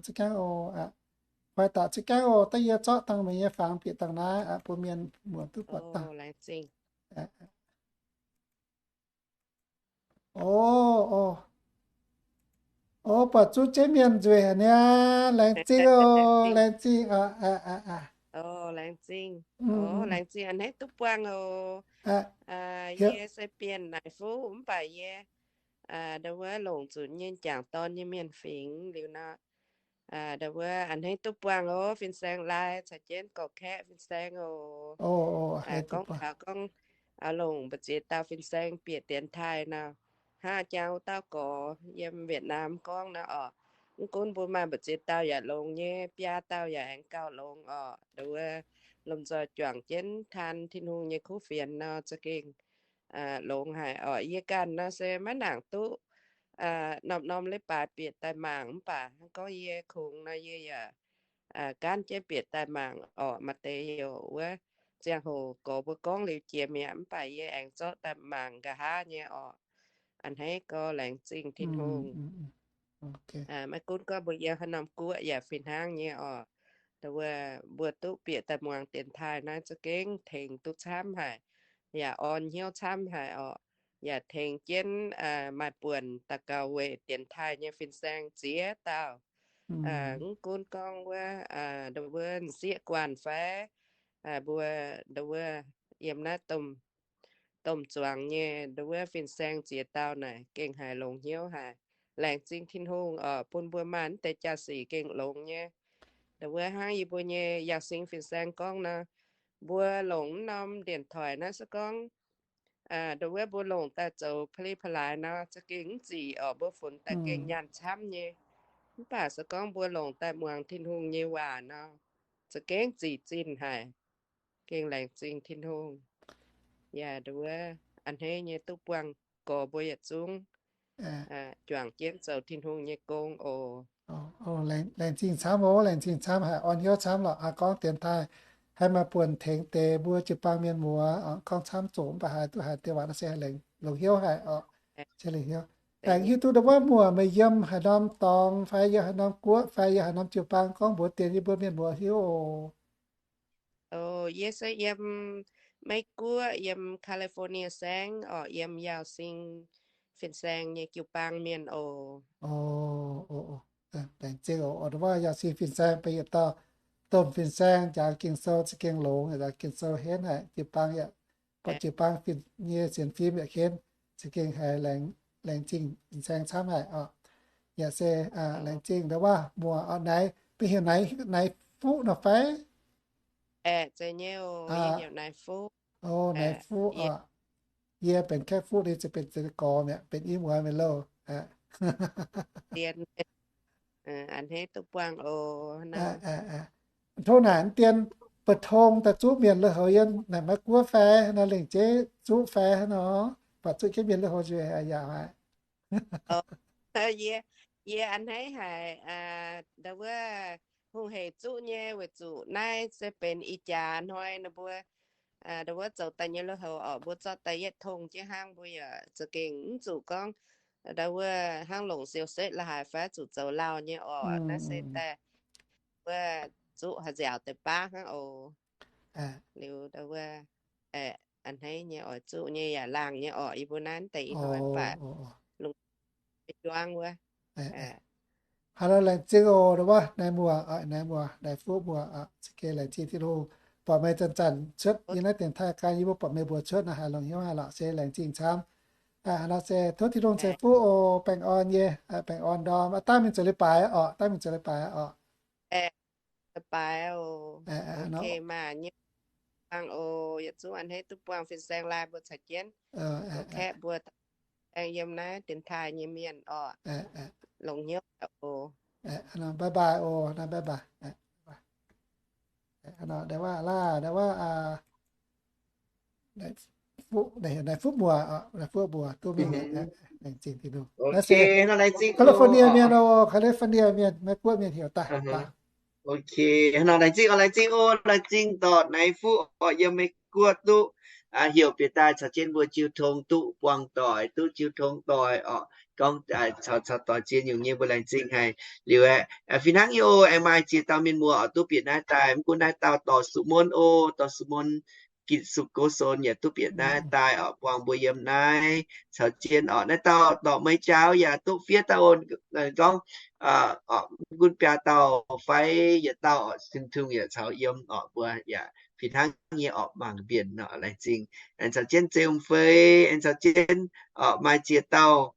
Za'gengh oc, koi daaih za'gengh oc. Da'yie zorqv dangh meih nyei fangx bieqc dangh naaiv, bun mienh muonz duqv buatc dangh. O, o, o, buatc zuqc jienv mienh nzueic haic niaa. Laengz zingh oc, laengz zingh oc. Laengz zingh, laengz zingh a'hneiv duqv buangh oc. Yie se Bienh Naaiv Fuqv mv baac yie ndau wuov longc zuqc nyei jangc dorn nyei mienh fingx liuz nor, ndau wuov a'hneiv duqv buangh oc. Fin-saeng laai caux jienv gorqv-kaeqv fin-saeng oc. Gorngv taux gorngv longc mbu'ziex dauh fin-saeng bieqc dienx taaih nor, hnangv jang wuov dauh gorx yiem Wietc Naam gorngv nor orqc, mv gunv mbuo maaih mbu'ziex dauh yaac longx nyei, biaa dauh yaac aengx gauh longx orqc. Ndau wuov lomh nzoih juangc jienv taan Tin-Hungh nyei kuv fienx nor za'gengh longx haic orqc. Yie ganh nor se maiv nangc duqv norm-norm leiz-baaix bieqc daaih mangc, mv baac hnangv gorngv yie kungx nor yie yaac gaanv jienv bieqc daaih mangc orqc. Maaih deix youc wuov ziangh hoc gorx mbuo gorngv liuz jiex mi'aqv, mv baac yie aengx zorqv daaih mangc nqa'haav nyei orqc. A'hneiv gorx laengz zingh Tin-Hungh. Maiv gunv gorngv mbuo yiem haaix norm guoqv yaac fih hnangv nyei orqc. Ndau wuov mbuo duqv bieqc daaih muangx dienx taaih naaiv za'gengh tengx duqv camv haic, yaac orn hnyouv camv haic orqc. Yaac tengx jienv maaih buonc daux gaux weic dienx taaih nyei fin-saeng ziex dauh. Mv gunv gorngv wuov, ndau wuov m'sieqv guanh fai mbuo ndau wuov yiem naaiv domh zuangx nyei ndau wuov fin-saeng ziex dauh naaic gengh haiz longx hnyouv haic. Laengz zingh Tin-Hungh orqc, bun mbuo maaih naaiv deix jaa-sic gengh longx nyei. Ndau wuov hnangv yie mbuo nyei Yaauc Sing fin-saeng gorngv nor, mbuo longc mv norm điện thoại naaiv se gorngv ndau wuov mbuo longc daaih zoux pa'li pa'laaix nor, za'gengh mv zic orqc. Mbuo funx daaih gengh nyaanh camv nyei. Mv baac se gorngv mbuo longc daaih muangx Tin-Hungh nyei waac nor, za'gengh zic zinh haic. Gengh laengz zingh Tin-Hungh. Yaac ndau wuov a'hneiv nyei duqv buangh gorx mbuo yietc zungv juangc jienv zoux Tin-Hungh nyei gong oc. Laengz zingh camv oc, laengz zingh camv haic, orn hnyouv camv lorqc. Aa, gorngv dienx taaih haih maaih buonc tengx deix mbuo jiu-baang mienh muoz, gorngv camv zoqc mv baac haiz duqv haiz deix waac naaiv se haiz longx hnyouv haic oc. Se longx hnyouv. Aengx hiuv duqv ndau wuov muoc meih yiem haaix norm dorngx fai yiem haaix norm guoqv fai yiem haaix norm jiu-baang gorngv mbuox dienx yie mbuo mienh muoz hiuv oc. Yie se yiem Meiv Guoqv, yiem California saengv orqc, yiem Yaauc Sing fin-saeng nyei jiu-baang mienh oc. Laengz zingh oc, ndau wuov Yaauc Sing fin-saeng benx yietc dauh domh fin-saeng, njaaux Ging-Sou za'gengh longx, njaaux Ging-Sou henv haic. Jiu-baang yaac, buatc jiu-baang fin nyei sienx fim yaac henv, za'gengh haiz laengz zingh fin-saeng camv haic oc. Yaac se laengz zingh ndau wuov muoc oc. Naaiv, mbuo heuc Naaiv Fuqv nor fai? Aeqv, zeiz nyei oc, yie heuc Naaiv Fuqv. O, Naaiv Fuqv oc. Yie benx Kaeqv Fuqv, ninh ziouc benx Ziex Gorx mi'aqv, benx i muoz mi'aqv loh. A'hneiv duqv buangh oc. Tov naaic dien, ba'tong daaih zuqv mienh lui-houx yiem naaic Meiv Guoqv fai nor, lengc jeiv zuqv fai nor, baac zuqv jienv mienh lui-houx nzueic haic, yaac haic. Yie, yie a'hneiv haic, ndau wuov hungh heic zuqv nyei, weic zuqc naaiv se benx ih jaax hnoi ninh mbuo ndau wuov zoux daaih nyei lui-houx orqc, mbuo zorqv daaih yietv tong jienv hnangv, mbuo yaac za'gengh mv zuqc gorngv ndau wuov hnangv longc siou setv la'haaix fai zuqc zoux lauh nyei orqc. Naaiv se daaih wuov zuqv haaix nziaauc deix baav hnangv oc. Liuz ndau wuov a'hneiv nyei oix zuqv nyei yaac laangh nyei orqc, yie mbuo naaiv deix ih hnoi mv baac lungh juangv wuov. Haaix nor laengz zingh oc, ndau wuov naaiv muoc, naaiv muoc, Naaiv Fuqv muoc, za'gengh laengz zingh Tin-Hungh. buatc meih zanc-zanc cuotv yiem naaiv dienx taaih gan, yie mbuo buatc meih mbuox cuotv naaic, haiz longx hnyouv haic lorqc. Se laengz zingh camv. Hnangv nor se tov Tin-Hungh ceix fuqv oc. Baengh orn nyei, baengh orn ndorm. Aa, dangh mingh zoux leiz-baaix oc, dangh mingh zoux leiz-baaix oc. Leiz-baaix oc. Ok, maaih nyei buangh oc. Yietc zungv a'hneiv duqv buangh fin-saeng laai mbuo caux jienv kaeqv mbuo aengx yiem naaiv dienx taaih nyei mienh oc. Longx hnyouv oc. Bye bye oc, bye bye. Da'waav laav, da'waav, Naaiv Fuqv Muoz, Naaiv Fuqv Muoz duqv mingh. Laengz zingh Tin-Hungh. California mienh oc, California mienh, Meiv Guoqv mienh heuc daaih. Ok, hnangv nor laengz zingh oc, laengz zingh oc, laengz zingh dorh Naaiv Fuqv oc, yiem Meiv Guoqv duqv heuc bieqc daaih caux jienv mbuo jiu tong duqv buangh doic, duqv jiu tong doic oc. Gorngv caux, caux doix ziex nyungc nyei mbuo laengz zingh haic. Liuz aeqv, fih hnangv nyei oc, aengx maaih ziex dauh mienh muoz oc duqv bieqc naaiv daaih. Mv gunv naaiv dauh dorh Su^mon oc, dorh Su^mon Gitv Suk Goson yaac duqv bieqc naaiv daaih oc, buangh mbuo yiem naaiv caux jienv oc. Naaiv dauh dorh Meiv Jaauv yaac duqv fiev daaih oc. Gorngv mv gunv biaa dauh fai yietc dauh oc, Tin-Hungh yaac caux yiem oc, mbuo yaac fih hnangv nyei oc, mangc mbienc oc, laengz zingh. Aengx caux jienv Zeum Fei, aengx caux jienv oc, maaih ziex dauh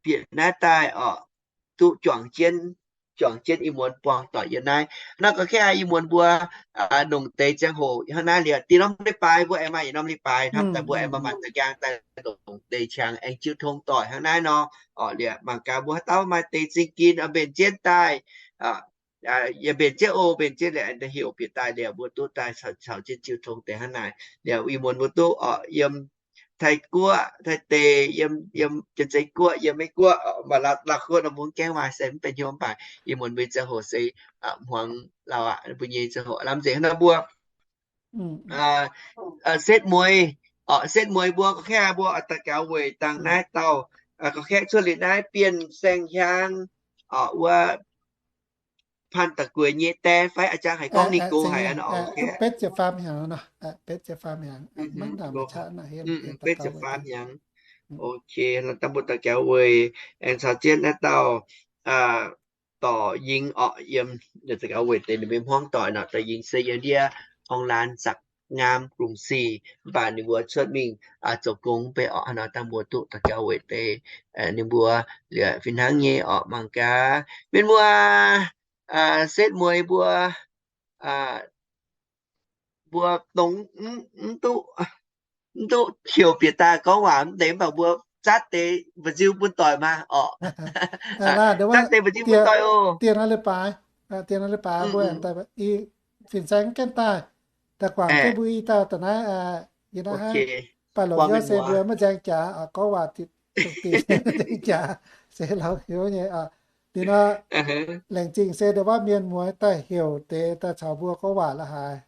bieqc naaiv daaih oc, duqv juangc jienv, juangc jienv ih muonz buangh doic yiem naaiv. Nor ga'kengv ih muonz mbuo longc deix ziangh hoc hnangv naaiv liuz, da'nyeic norm leiz-baaix mbuo aengx maaih yietc norm leiz-baaix hnamv daaih mbuo aengx maaih maanc da'nqaang daaih longc deix qangx aengx jiu tong doic hnangv naaiv nor. Oc, liuz mangc gaax mbuo haaix dauh maaih deix zingh ginx mbenc jienv daaih, yaac mbenc jienv oc, mbenc jienv liuz aengx heuc bieqc daaih liuz mbuo duqv daaih caux jienv jiu tong deix hnangv naaic. Liuz ih muonz mbuo duqv oc yiem Taiv Guoqv, Taiv Deic, yiem, yiem Janx-Zei Guoqv, yiem Meiv Guoqv, maaih Lauv Guoqv nor mbuo mv gaengh maaih se mv benx hnyouv mv baac ih muonz mbuo nyei ziangh hoc se hmuangx lauh aqv, mbuo nyei ziangh hoc lamh nzengc hnangv nor mbuo setv mueiz, oc, setv mueiz mbuo ga'kengv mbuo daux gaux weic dangh naaiv dauh, ga'kengv cuotv liuz naaiv Bienh Saeng Hiaang, oc, wuov Panh Da'Gueix nyei die fai a'jang haiz gorngv ninh go haic nor. Betv ziepc faam hnyangx, betv ziepc faam hnyangx, betv ziepc faam hnyangx. Ok, dangh mbuo daux gaux weic aengx caux jienv naaiv dauh dorh yingx orqc, yiem daux gaux weic deix ninh mbuo hmuangv doic nor, dorh yingx se yiem ndiev Orng Laan Zaqc Ngaam Grum Sic, mv baac ninh mbuo cuotv mingh zoux gong mv bei orqc. Hnangv nor dangh mbuo duqv daux gaux weic deix ninh mbuo liuz fih hnangv nyei orqc. Mangc gaax mienh muoz, setv mueiz mbuo, mbuo dongh mv duqv, mv duqv heuc bieqc daaih gorngv waac mv deix, mv baac mbuo zatv deix mba'nziu bun doic maah orqc. Zatv deix mba'nziu bun doic oc. Dieh norm leiz-baaix, dieh norm leiz-baaix mbuo aengx daaih i fin-saeng gaengh daaih, daaih guangc jienv mbuo i dauh da'naaiv, yie naaiv hnangv baac longc hnyouv se mbuo maiv nzaeng jaax, gorngv waac dongh diuh nzaeng jaax se longc hnyouv nyei. Liuz nor, laengz zingh se ndongc waac mienh muoz daaih heuc deix daaih caux mbuo gorngv waac la'haaix,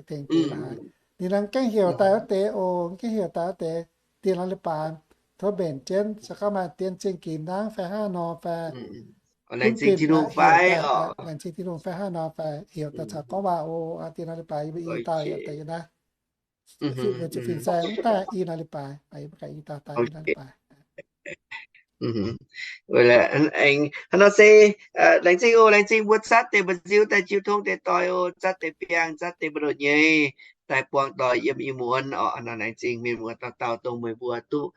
tengx deix la'haaix. Liuz nor gaengh heuc daaih wuov deix oc, gaengh heuc daaih wuov deix dieh norm leiz-baaix tov mbenc jienv, se gorngv maaih dien zingh ginx nangv fai hnangv nor fai, laengz zingh Tin-Hungh fai, laengz zingh Tin-Hungh fai hnangv nor fai, heuc daaih caux gorngv waac oc. Dieh norm leiz-baaix yie mbuo i dauh yaac daaih yiem naaiv, fin-saeng daaih i norm leiz-baaix, i dauh daaih i norm leiz-baaix. Hnangv nor se laengz zingh oc, laengz zingh mbuo zatv deix mba'nziu daaih jiu tong deix doic oc, zatv deix biangh, zatv deix mbu'ndongx nyei daaih buangh doic yiem ih muonz orqc. Hnangv nor laengz zingh mienh muoz dauh dauh dongh meih mbuo duqv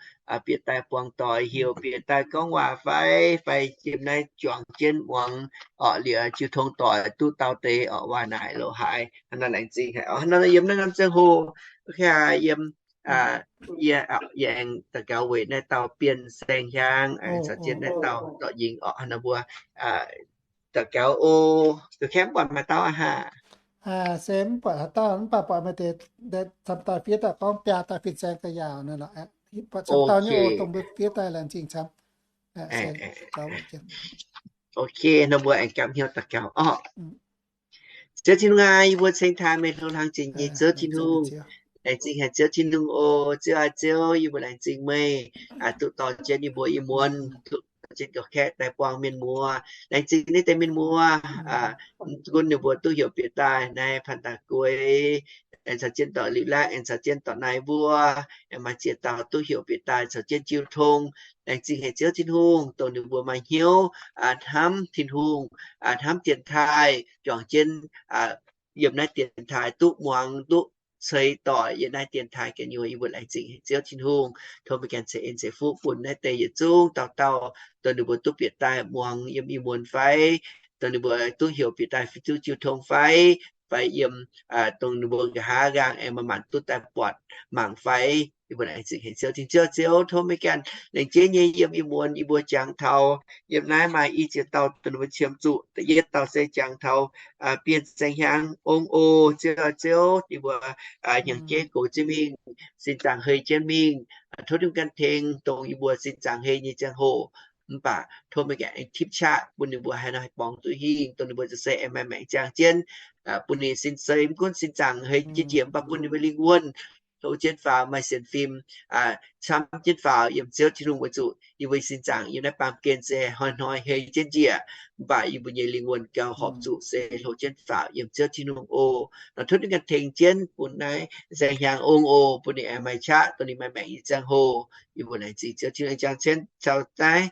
bieqc daaih buangh doic, heuc bieqc daaih gorngv waac fai, fai yiem naaiv juangc jienv muangx orqc, liuz jiu tong doic duqv dauh deix orqc, waac naaic loz haaix. Hnangv nor laengz zingh haic orqc. Hnangv nor yiem naaiv norm ziangh hoc, yiem, yie, yie aengx daux gaux weic naaiv dauh Bienh Saeng Hiaang, caux jienv naaiv dauh dorh yingx orqc. Hnangv nor mbuo daux gaux oc. Da'kemv buatc maaih dauh aqv haah? Se mv buatc haaix dauh, mv baac buatc maaih deix camv dauh fiev daaih gorngv biaa dauh fin-saeng daaih yaauc naaiv lorqc. Buatc camv dauh nyei oc, dongh mbuo fiev daaih laengz zingh camv. Ok, nor mbuo aengx gapv hnyouv daux gaux orqc. Ziouv Tin-Hungh aac, yie mbuo ceng taaih meih, hlo hlang jiex nyei Ziouv Tin-Hungh. Laengz zingh haic Ziouv Tin-Hungh oc. Ziouv aac, Ziouv, yie mbuo laengz zingh meih duqv dorh jienv yie mbuo ih muonz, duqv dorh jienv ga'kaeqv daaih buangh mienh muoz. Laengz zingh naaiv deix mienh muoz, mv gunv ninh mbuo duqv heuc bieqc daaih naaiv Panh Da'Gueix, aengx caux jienv dorh Liqv Laaqv, aengx caux jienv dorh naaiv mbuo, aengx maaih ziex dauh duqv heuc bieqc daaih caux jienv jiu tong. Laengz zingh haic Ziouv Tin-Hungh, dongh ninh mbuo maaih hnyouv hnamv Tin-Hungh, hnamv dienx taaih, juangc jienv yiem naaiv dienx taaih duqv muangx, duqv ceix doic yiem naaiv dienx taaih ganh nyei. Yie mbuo laengz zingh Ziouv Tin-Hungh, tov meih ganh ceix en ceix fuqv bun naaiv deix yietc zungv dauh dauh, dongh ninh mbuo duqv bieqc daaih muangx yiem ih muonz fai, dongh ninh mbuo duqv heuc bieqc daaih duqv jiu tong fai, fai yiem, dongh ninh mbuo nqa'haav nqaang aengx manc-manc duqv daaih buatc mangc fai. Yie mbuo laengz zingh haic Ziouv Tin-Hungh. Ziouv, tov meih ganh lengc jeiv nyei yiem ih muonz yie mbuo jangx taux yiem naaiv maaih i ziex dauh dongh ninh mbuo qiemx zuqc. Da'yietv dauh se jangx taux Bienh Zaeng Hiaang Ong O. Ziouv, Ziouv, yie mbuo hnyangx-jeiv gox jienv mingh, sin zaangc hei jienv mingh. Tov meih ganh tengx dongh yie mbuo sin zaangc hei nyei ziangh hoc. Mv baac tov meih ganh aengx tipv qaqv bun ninh mbuo haih nor haih borngz duqv hingh, dongh ninh mbuo za'gengh se aengx maaih maengc ziangh jienv, bun ninh sin sei, mv gunv sin zaangc hei jienv njiec, mv baac bun ninh mbuo lingh wuonh hlo jienv faaux, maaih sienx fim camv jienv faaux yiem Ziouv Tin-Hungh. Weic zuqc yie mbuo sin zaangc yiem naaiv baamh gen se hnoi-hnoi hei jienv njiec, mv baac yie mbuo nyei lingh wuonh gauh horpc zuqc se hlo jienv faaux yiem Ziouv Tin-Hungh oc. Nor tov meih ganh tengx jienv bun naaiv Zaeng Hiaang Ong O, bun ninh aengx maaih qaqv dongh ninh maaih maengc nyei ziangh hoc. Yie mbuo laengz zingh Ziouv Tin-Hungh. Aengx jangx jienv caux naaiv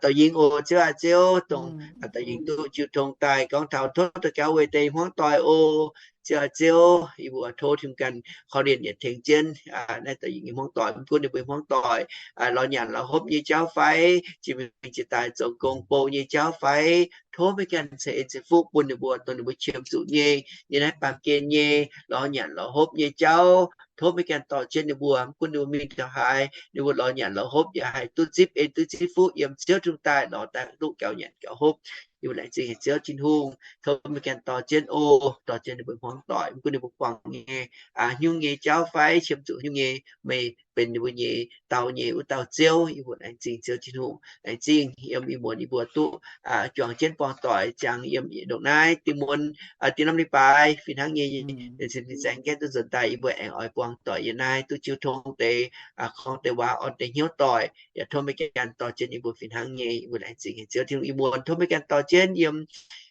Dauh Yingh oc. Ziouv aac Ziouv, dongh Dauh Yingh duqv jiu tong daaih gorngv taux tov daux gaux weic deix hmuangv doic oc. Ziouv aac Ziouv, yie mbuo tov meih ganh korv-lienh yietc tengx jienv naaiv Dauh Yingh nyei hmuangv doic, mv gunv ninh mbuo hmuangv doic lorz nyanc lorz hopv nyei jauv fai, jiex mingh jiex daaih zoux gong bou nyei jauv fai, tov meih ganh ceix en ceix fuqv bun ninh mbuo dongh ninh mbuo qiemx zuqc nyei, yiem naaiv baamh gen nyei lorz nyanc lorz hopv nyei jauv. Tov meih ganh dorh jienv ninh mbuo, mv gunv ninh mbuo mingh taux haaix, ninh mbuo lorz nyanc lorz hopv yaac haih duqv zipv en duqv zipv fuqv yiem Ziouv Tin-Hungh daaih, lorz daaih duqv gaux nyanc gaux hopv. Yie mbuo laengz zingh haic Ziouv Tin-Hungh, tov meih ganh dorh jienv oc, dorh jienv ninh mbuo hmuangv doic, mv gunv ninh mbuo buangh nyei hnyungv nyei jauv fai qiemx zuqc hnyungv nyei, meih benx ninh mbuo nyei dau nyei wuov dauh Ziouv. Yie mbuo laengz zingh Ziouv Tin-Hungh. Laengz zingh yiem ih muonz yie mbuo duqv juangc jienv buangh doic ziangx yiem ndongc naaiv diuh muonz, diuh norm leiz-baaix fih hnangv nyei. Laengz zingh ninh zaengx gaengh duqv nzuonx daaih, yie mbuo aengx oix buangh doic yiem naaiv duqv jiu tong deix, gorngv deix waac, orn deix hnyouv doic. Yaac tov meih ganh dorh jienv yie mbuo fih hnangv nyei. Yie mbuo laengz zingh haic Ziouv Tin-Hungh. Ih muonz tov meih ganh dorh jienv yiem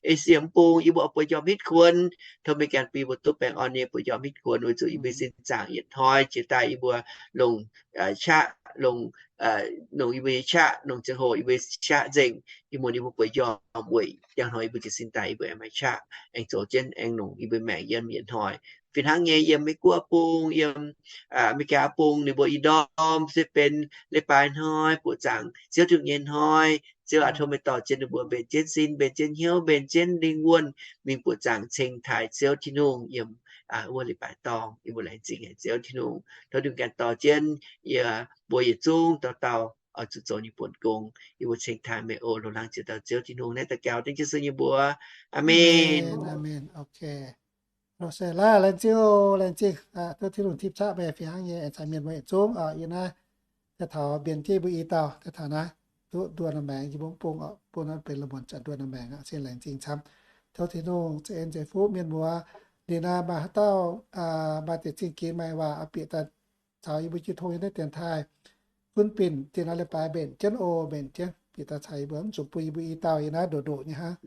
Esie bung yie mbuo oix bueix njormh hitv kuonx. Tov meih ganh bun yie mbuo duqv baengh orn nyei bueix njormh hitv kuonx, weic zuqc yie mbuo sin zaangc yietc hnoi jiex daaih yie mbuo longc qaqv, longc, longc yie mbuo nyei qaqv, longc ziangh hoc yie mbuo qaqv nzengc. Ih muonz yie mbuo bueix njormh weic njang hnoi yie mbuo jiez sin daaih yie mbuo aengx maaih qaqv aengx zoux jienv aengx longc yie mbuo maengc yiem yietc hnoi. Fih hnangv nyei yiem Meiv Guoqv bung, yiem Aa^me^li^gaa bung, ninh mbuo ih ndorm se benx leiz-baaix hnoi, buoqc zaangc Ziouv Tin-Hungh nyei hnoi. Ziouv aac, tov meih dorh jienv ninh mbuo mbenc jienv sin, mbenc jienv hnyouv, mbenc jienv lingh wuonh mingh buoqc zaangc ceng taaih Ziouv Tin-Hungh yiem wuov leiz-baaix dorngh. Yie mbuo laengz zingh haic Ziouv Tin-Hungh. Tov ninh ganh dorh jienv yie mbuo yietc zungv dauh dauh oix zuqc zoux nyei buonc gong. Yie mbuo ceng taaih meih oc. Longc laangz ziex dauh Ziouv Tin-Hungh naaiv daux gaux dengv Jiu-Sou nyei mbuox. Aamen. Aamen. Ok. Longc se laaic laengz zingh oc, laengz zingh. Tov Tin-Hungh tipv qaqv meih fih hnangv nyei, aengx caux mienh mbuo yietc zungv oc. Yie naaiv daaih taux mbienc jienv yie mbuo i dauh daaih taux naaiv, duqv nduoh norm maengx yie mbuo bung oc, bung naaiv benx la'muonc zanc nduoh norm maengx aqv. Sin laengz zingh camv. Tov Tin-Hungh ceix en ceix fuqv mienh mbuo. Liuz naaiv maaih haaix dauh maaih deix zingh ginx maaih waac oix bieqc daaih caux yie mbuo jiu tong yiem naaiv dienx taaih, gunv binc dienx norm leiz-baaix mbenc jienv oc, mbenc jienv bieqc daaih caux yie mbuo, mv zuqc bun yie mbuo i dauh yiem naaiv ndoqc ndoqc nyei hnangv.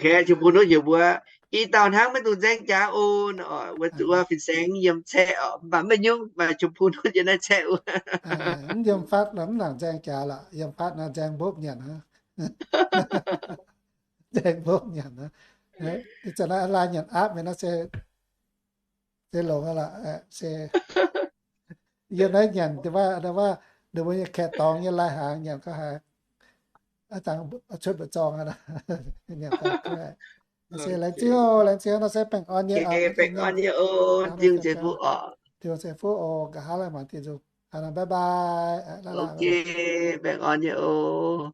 Qiex bung nutv heuc mbuo i dauh hnangv maiv dungx nzaeng jaax oc. Wuov zuqc wuov fin-saeng yiem caeqv oc, mv baac maiv nyungc, maaih qiex bung nutv yiem naaiv caeqv wuov. Mv yiem fatv nor mv nangc nzaeng jaax lorqc, yiem fatv nor nzaeng mbopv nyanc hnangv. Nzaeng mbopv nyanc hnangv. Ih zanc naaiv laaih nyanc aapv mingh nor se longx aqv lorqc, se yiem naaiv nyanc, waac, ninh mbuo nyei kaeqv dorngx nyei lai-hnaangx nyanc gauh haiz, aa, cuotv mbu'zorng aqv. Nyanc gauh haiz. Se laengz zingh oc, laengz zingh nor se baengh orn nyei oc, baengh orn nyei oc, Tin-Hungh ceix fuqv oc, nqa'haav laaih mangc Tin-Hungh. Bye bye. Baengh orn nyei oc.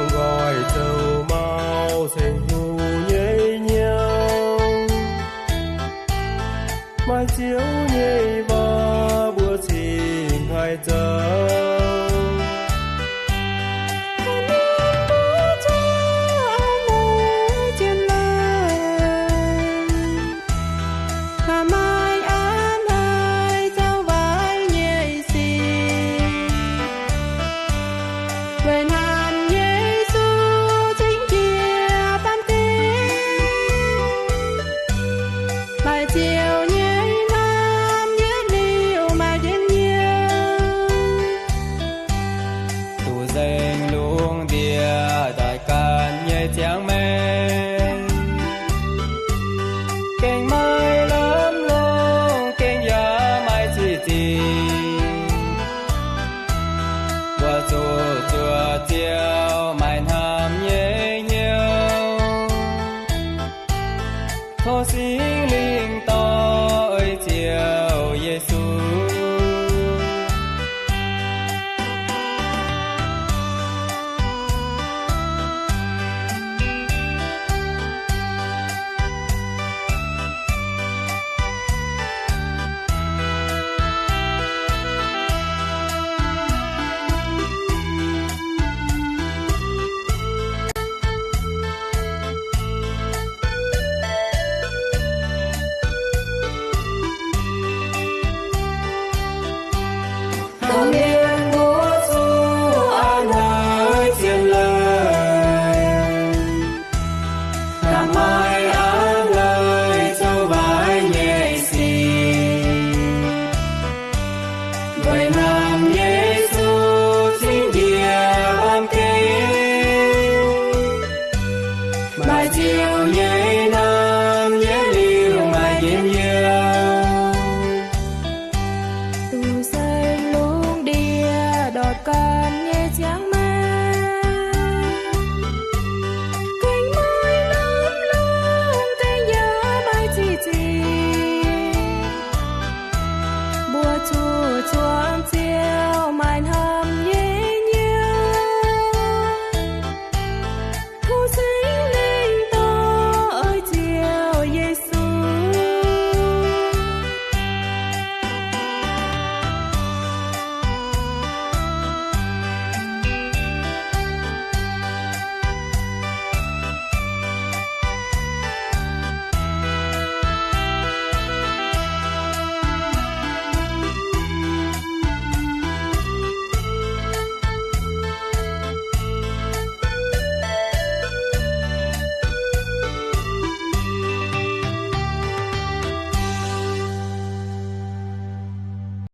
nqoi zoux mau ceng hungh nyei hnyouv. Maaih Ziouv nyei waac mbuo cingx haih zoux. Maaih hnamv haic zoux waaic nyei sic, weic hnamv Yesu cingx jiex baamh gen. Maaih Ziouv nyei hnamv yietv liuz maaih njien-youh, duqv nzengc lungh ndiev daaih ganh nyei ziangh maengc. Gengh maaih lamh longc, gengh yaac maaih ziqc zingh. Mbuo zuqc zuoqc Ziouv maaih hnamv nyei hnyouv. Tov Singx Lingh dorh ei Ziouv Yesu. Hnamv mienh mbuo zuqc a'hneiv zien leiz, hnamv maaih a'hneiv zoux waaic nyei sic. Weic hnamv Yesu cingx jiex baamh gen, maaih Ziouv nyei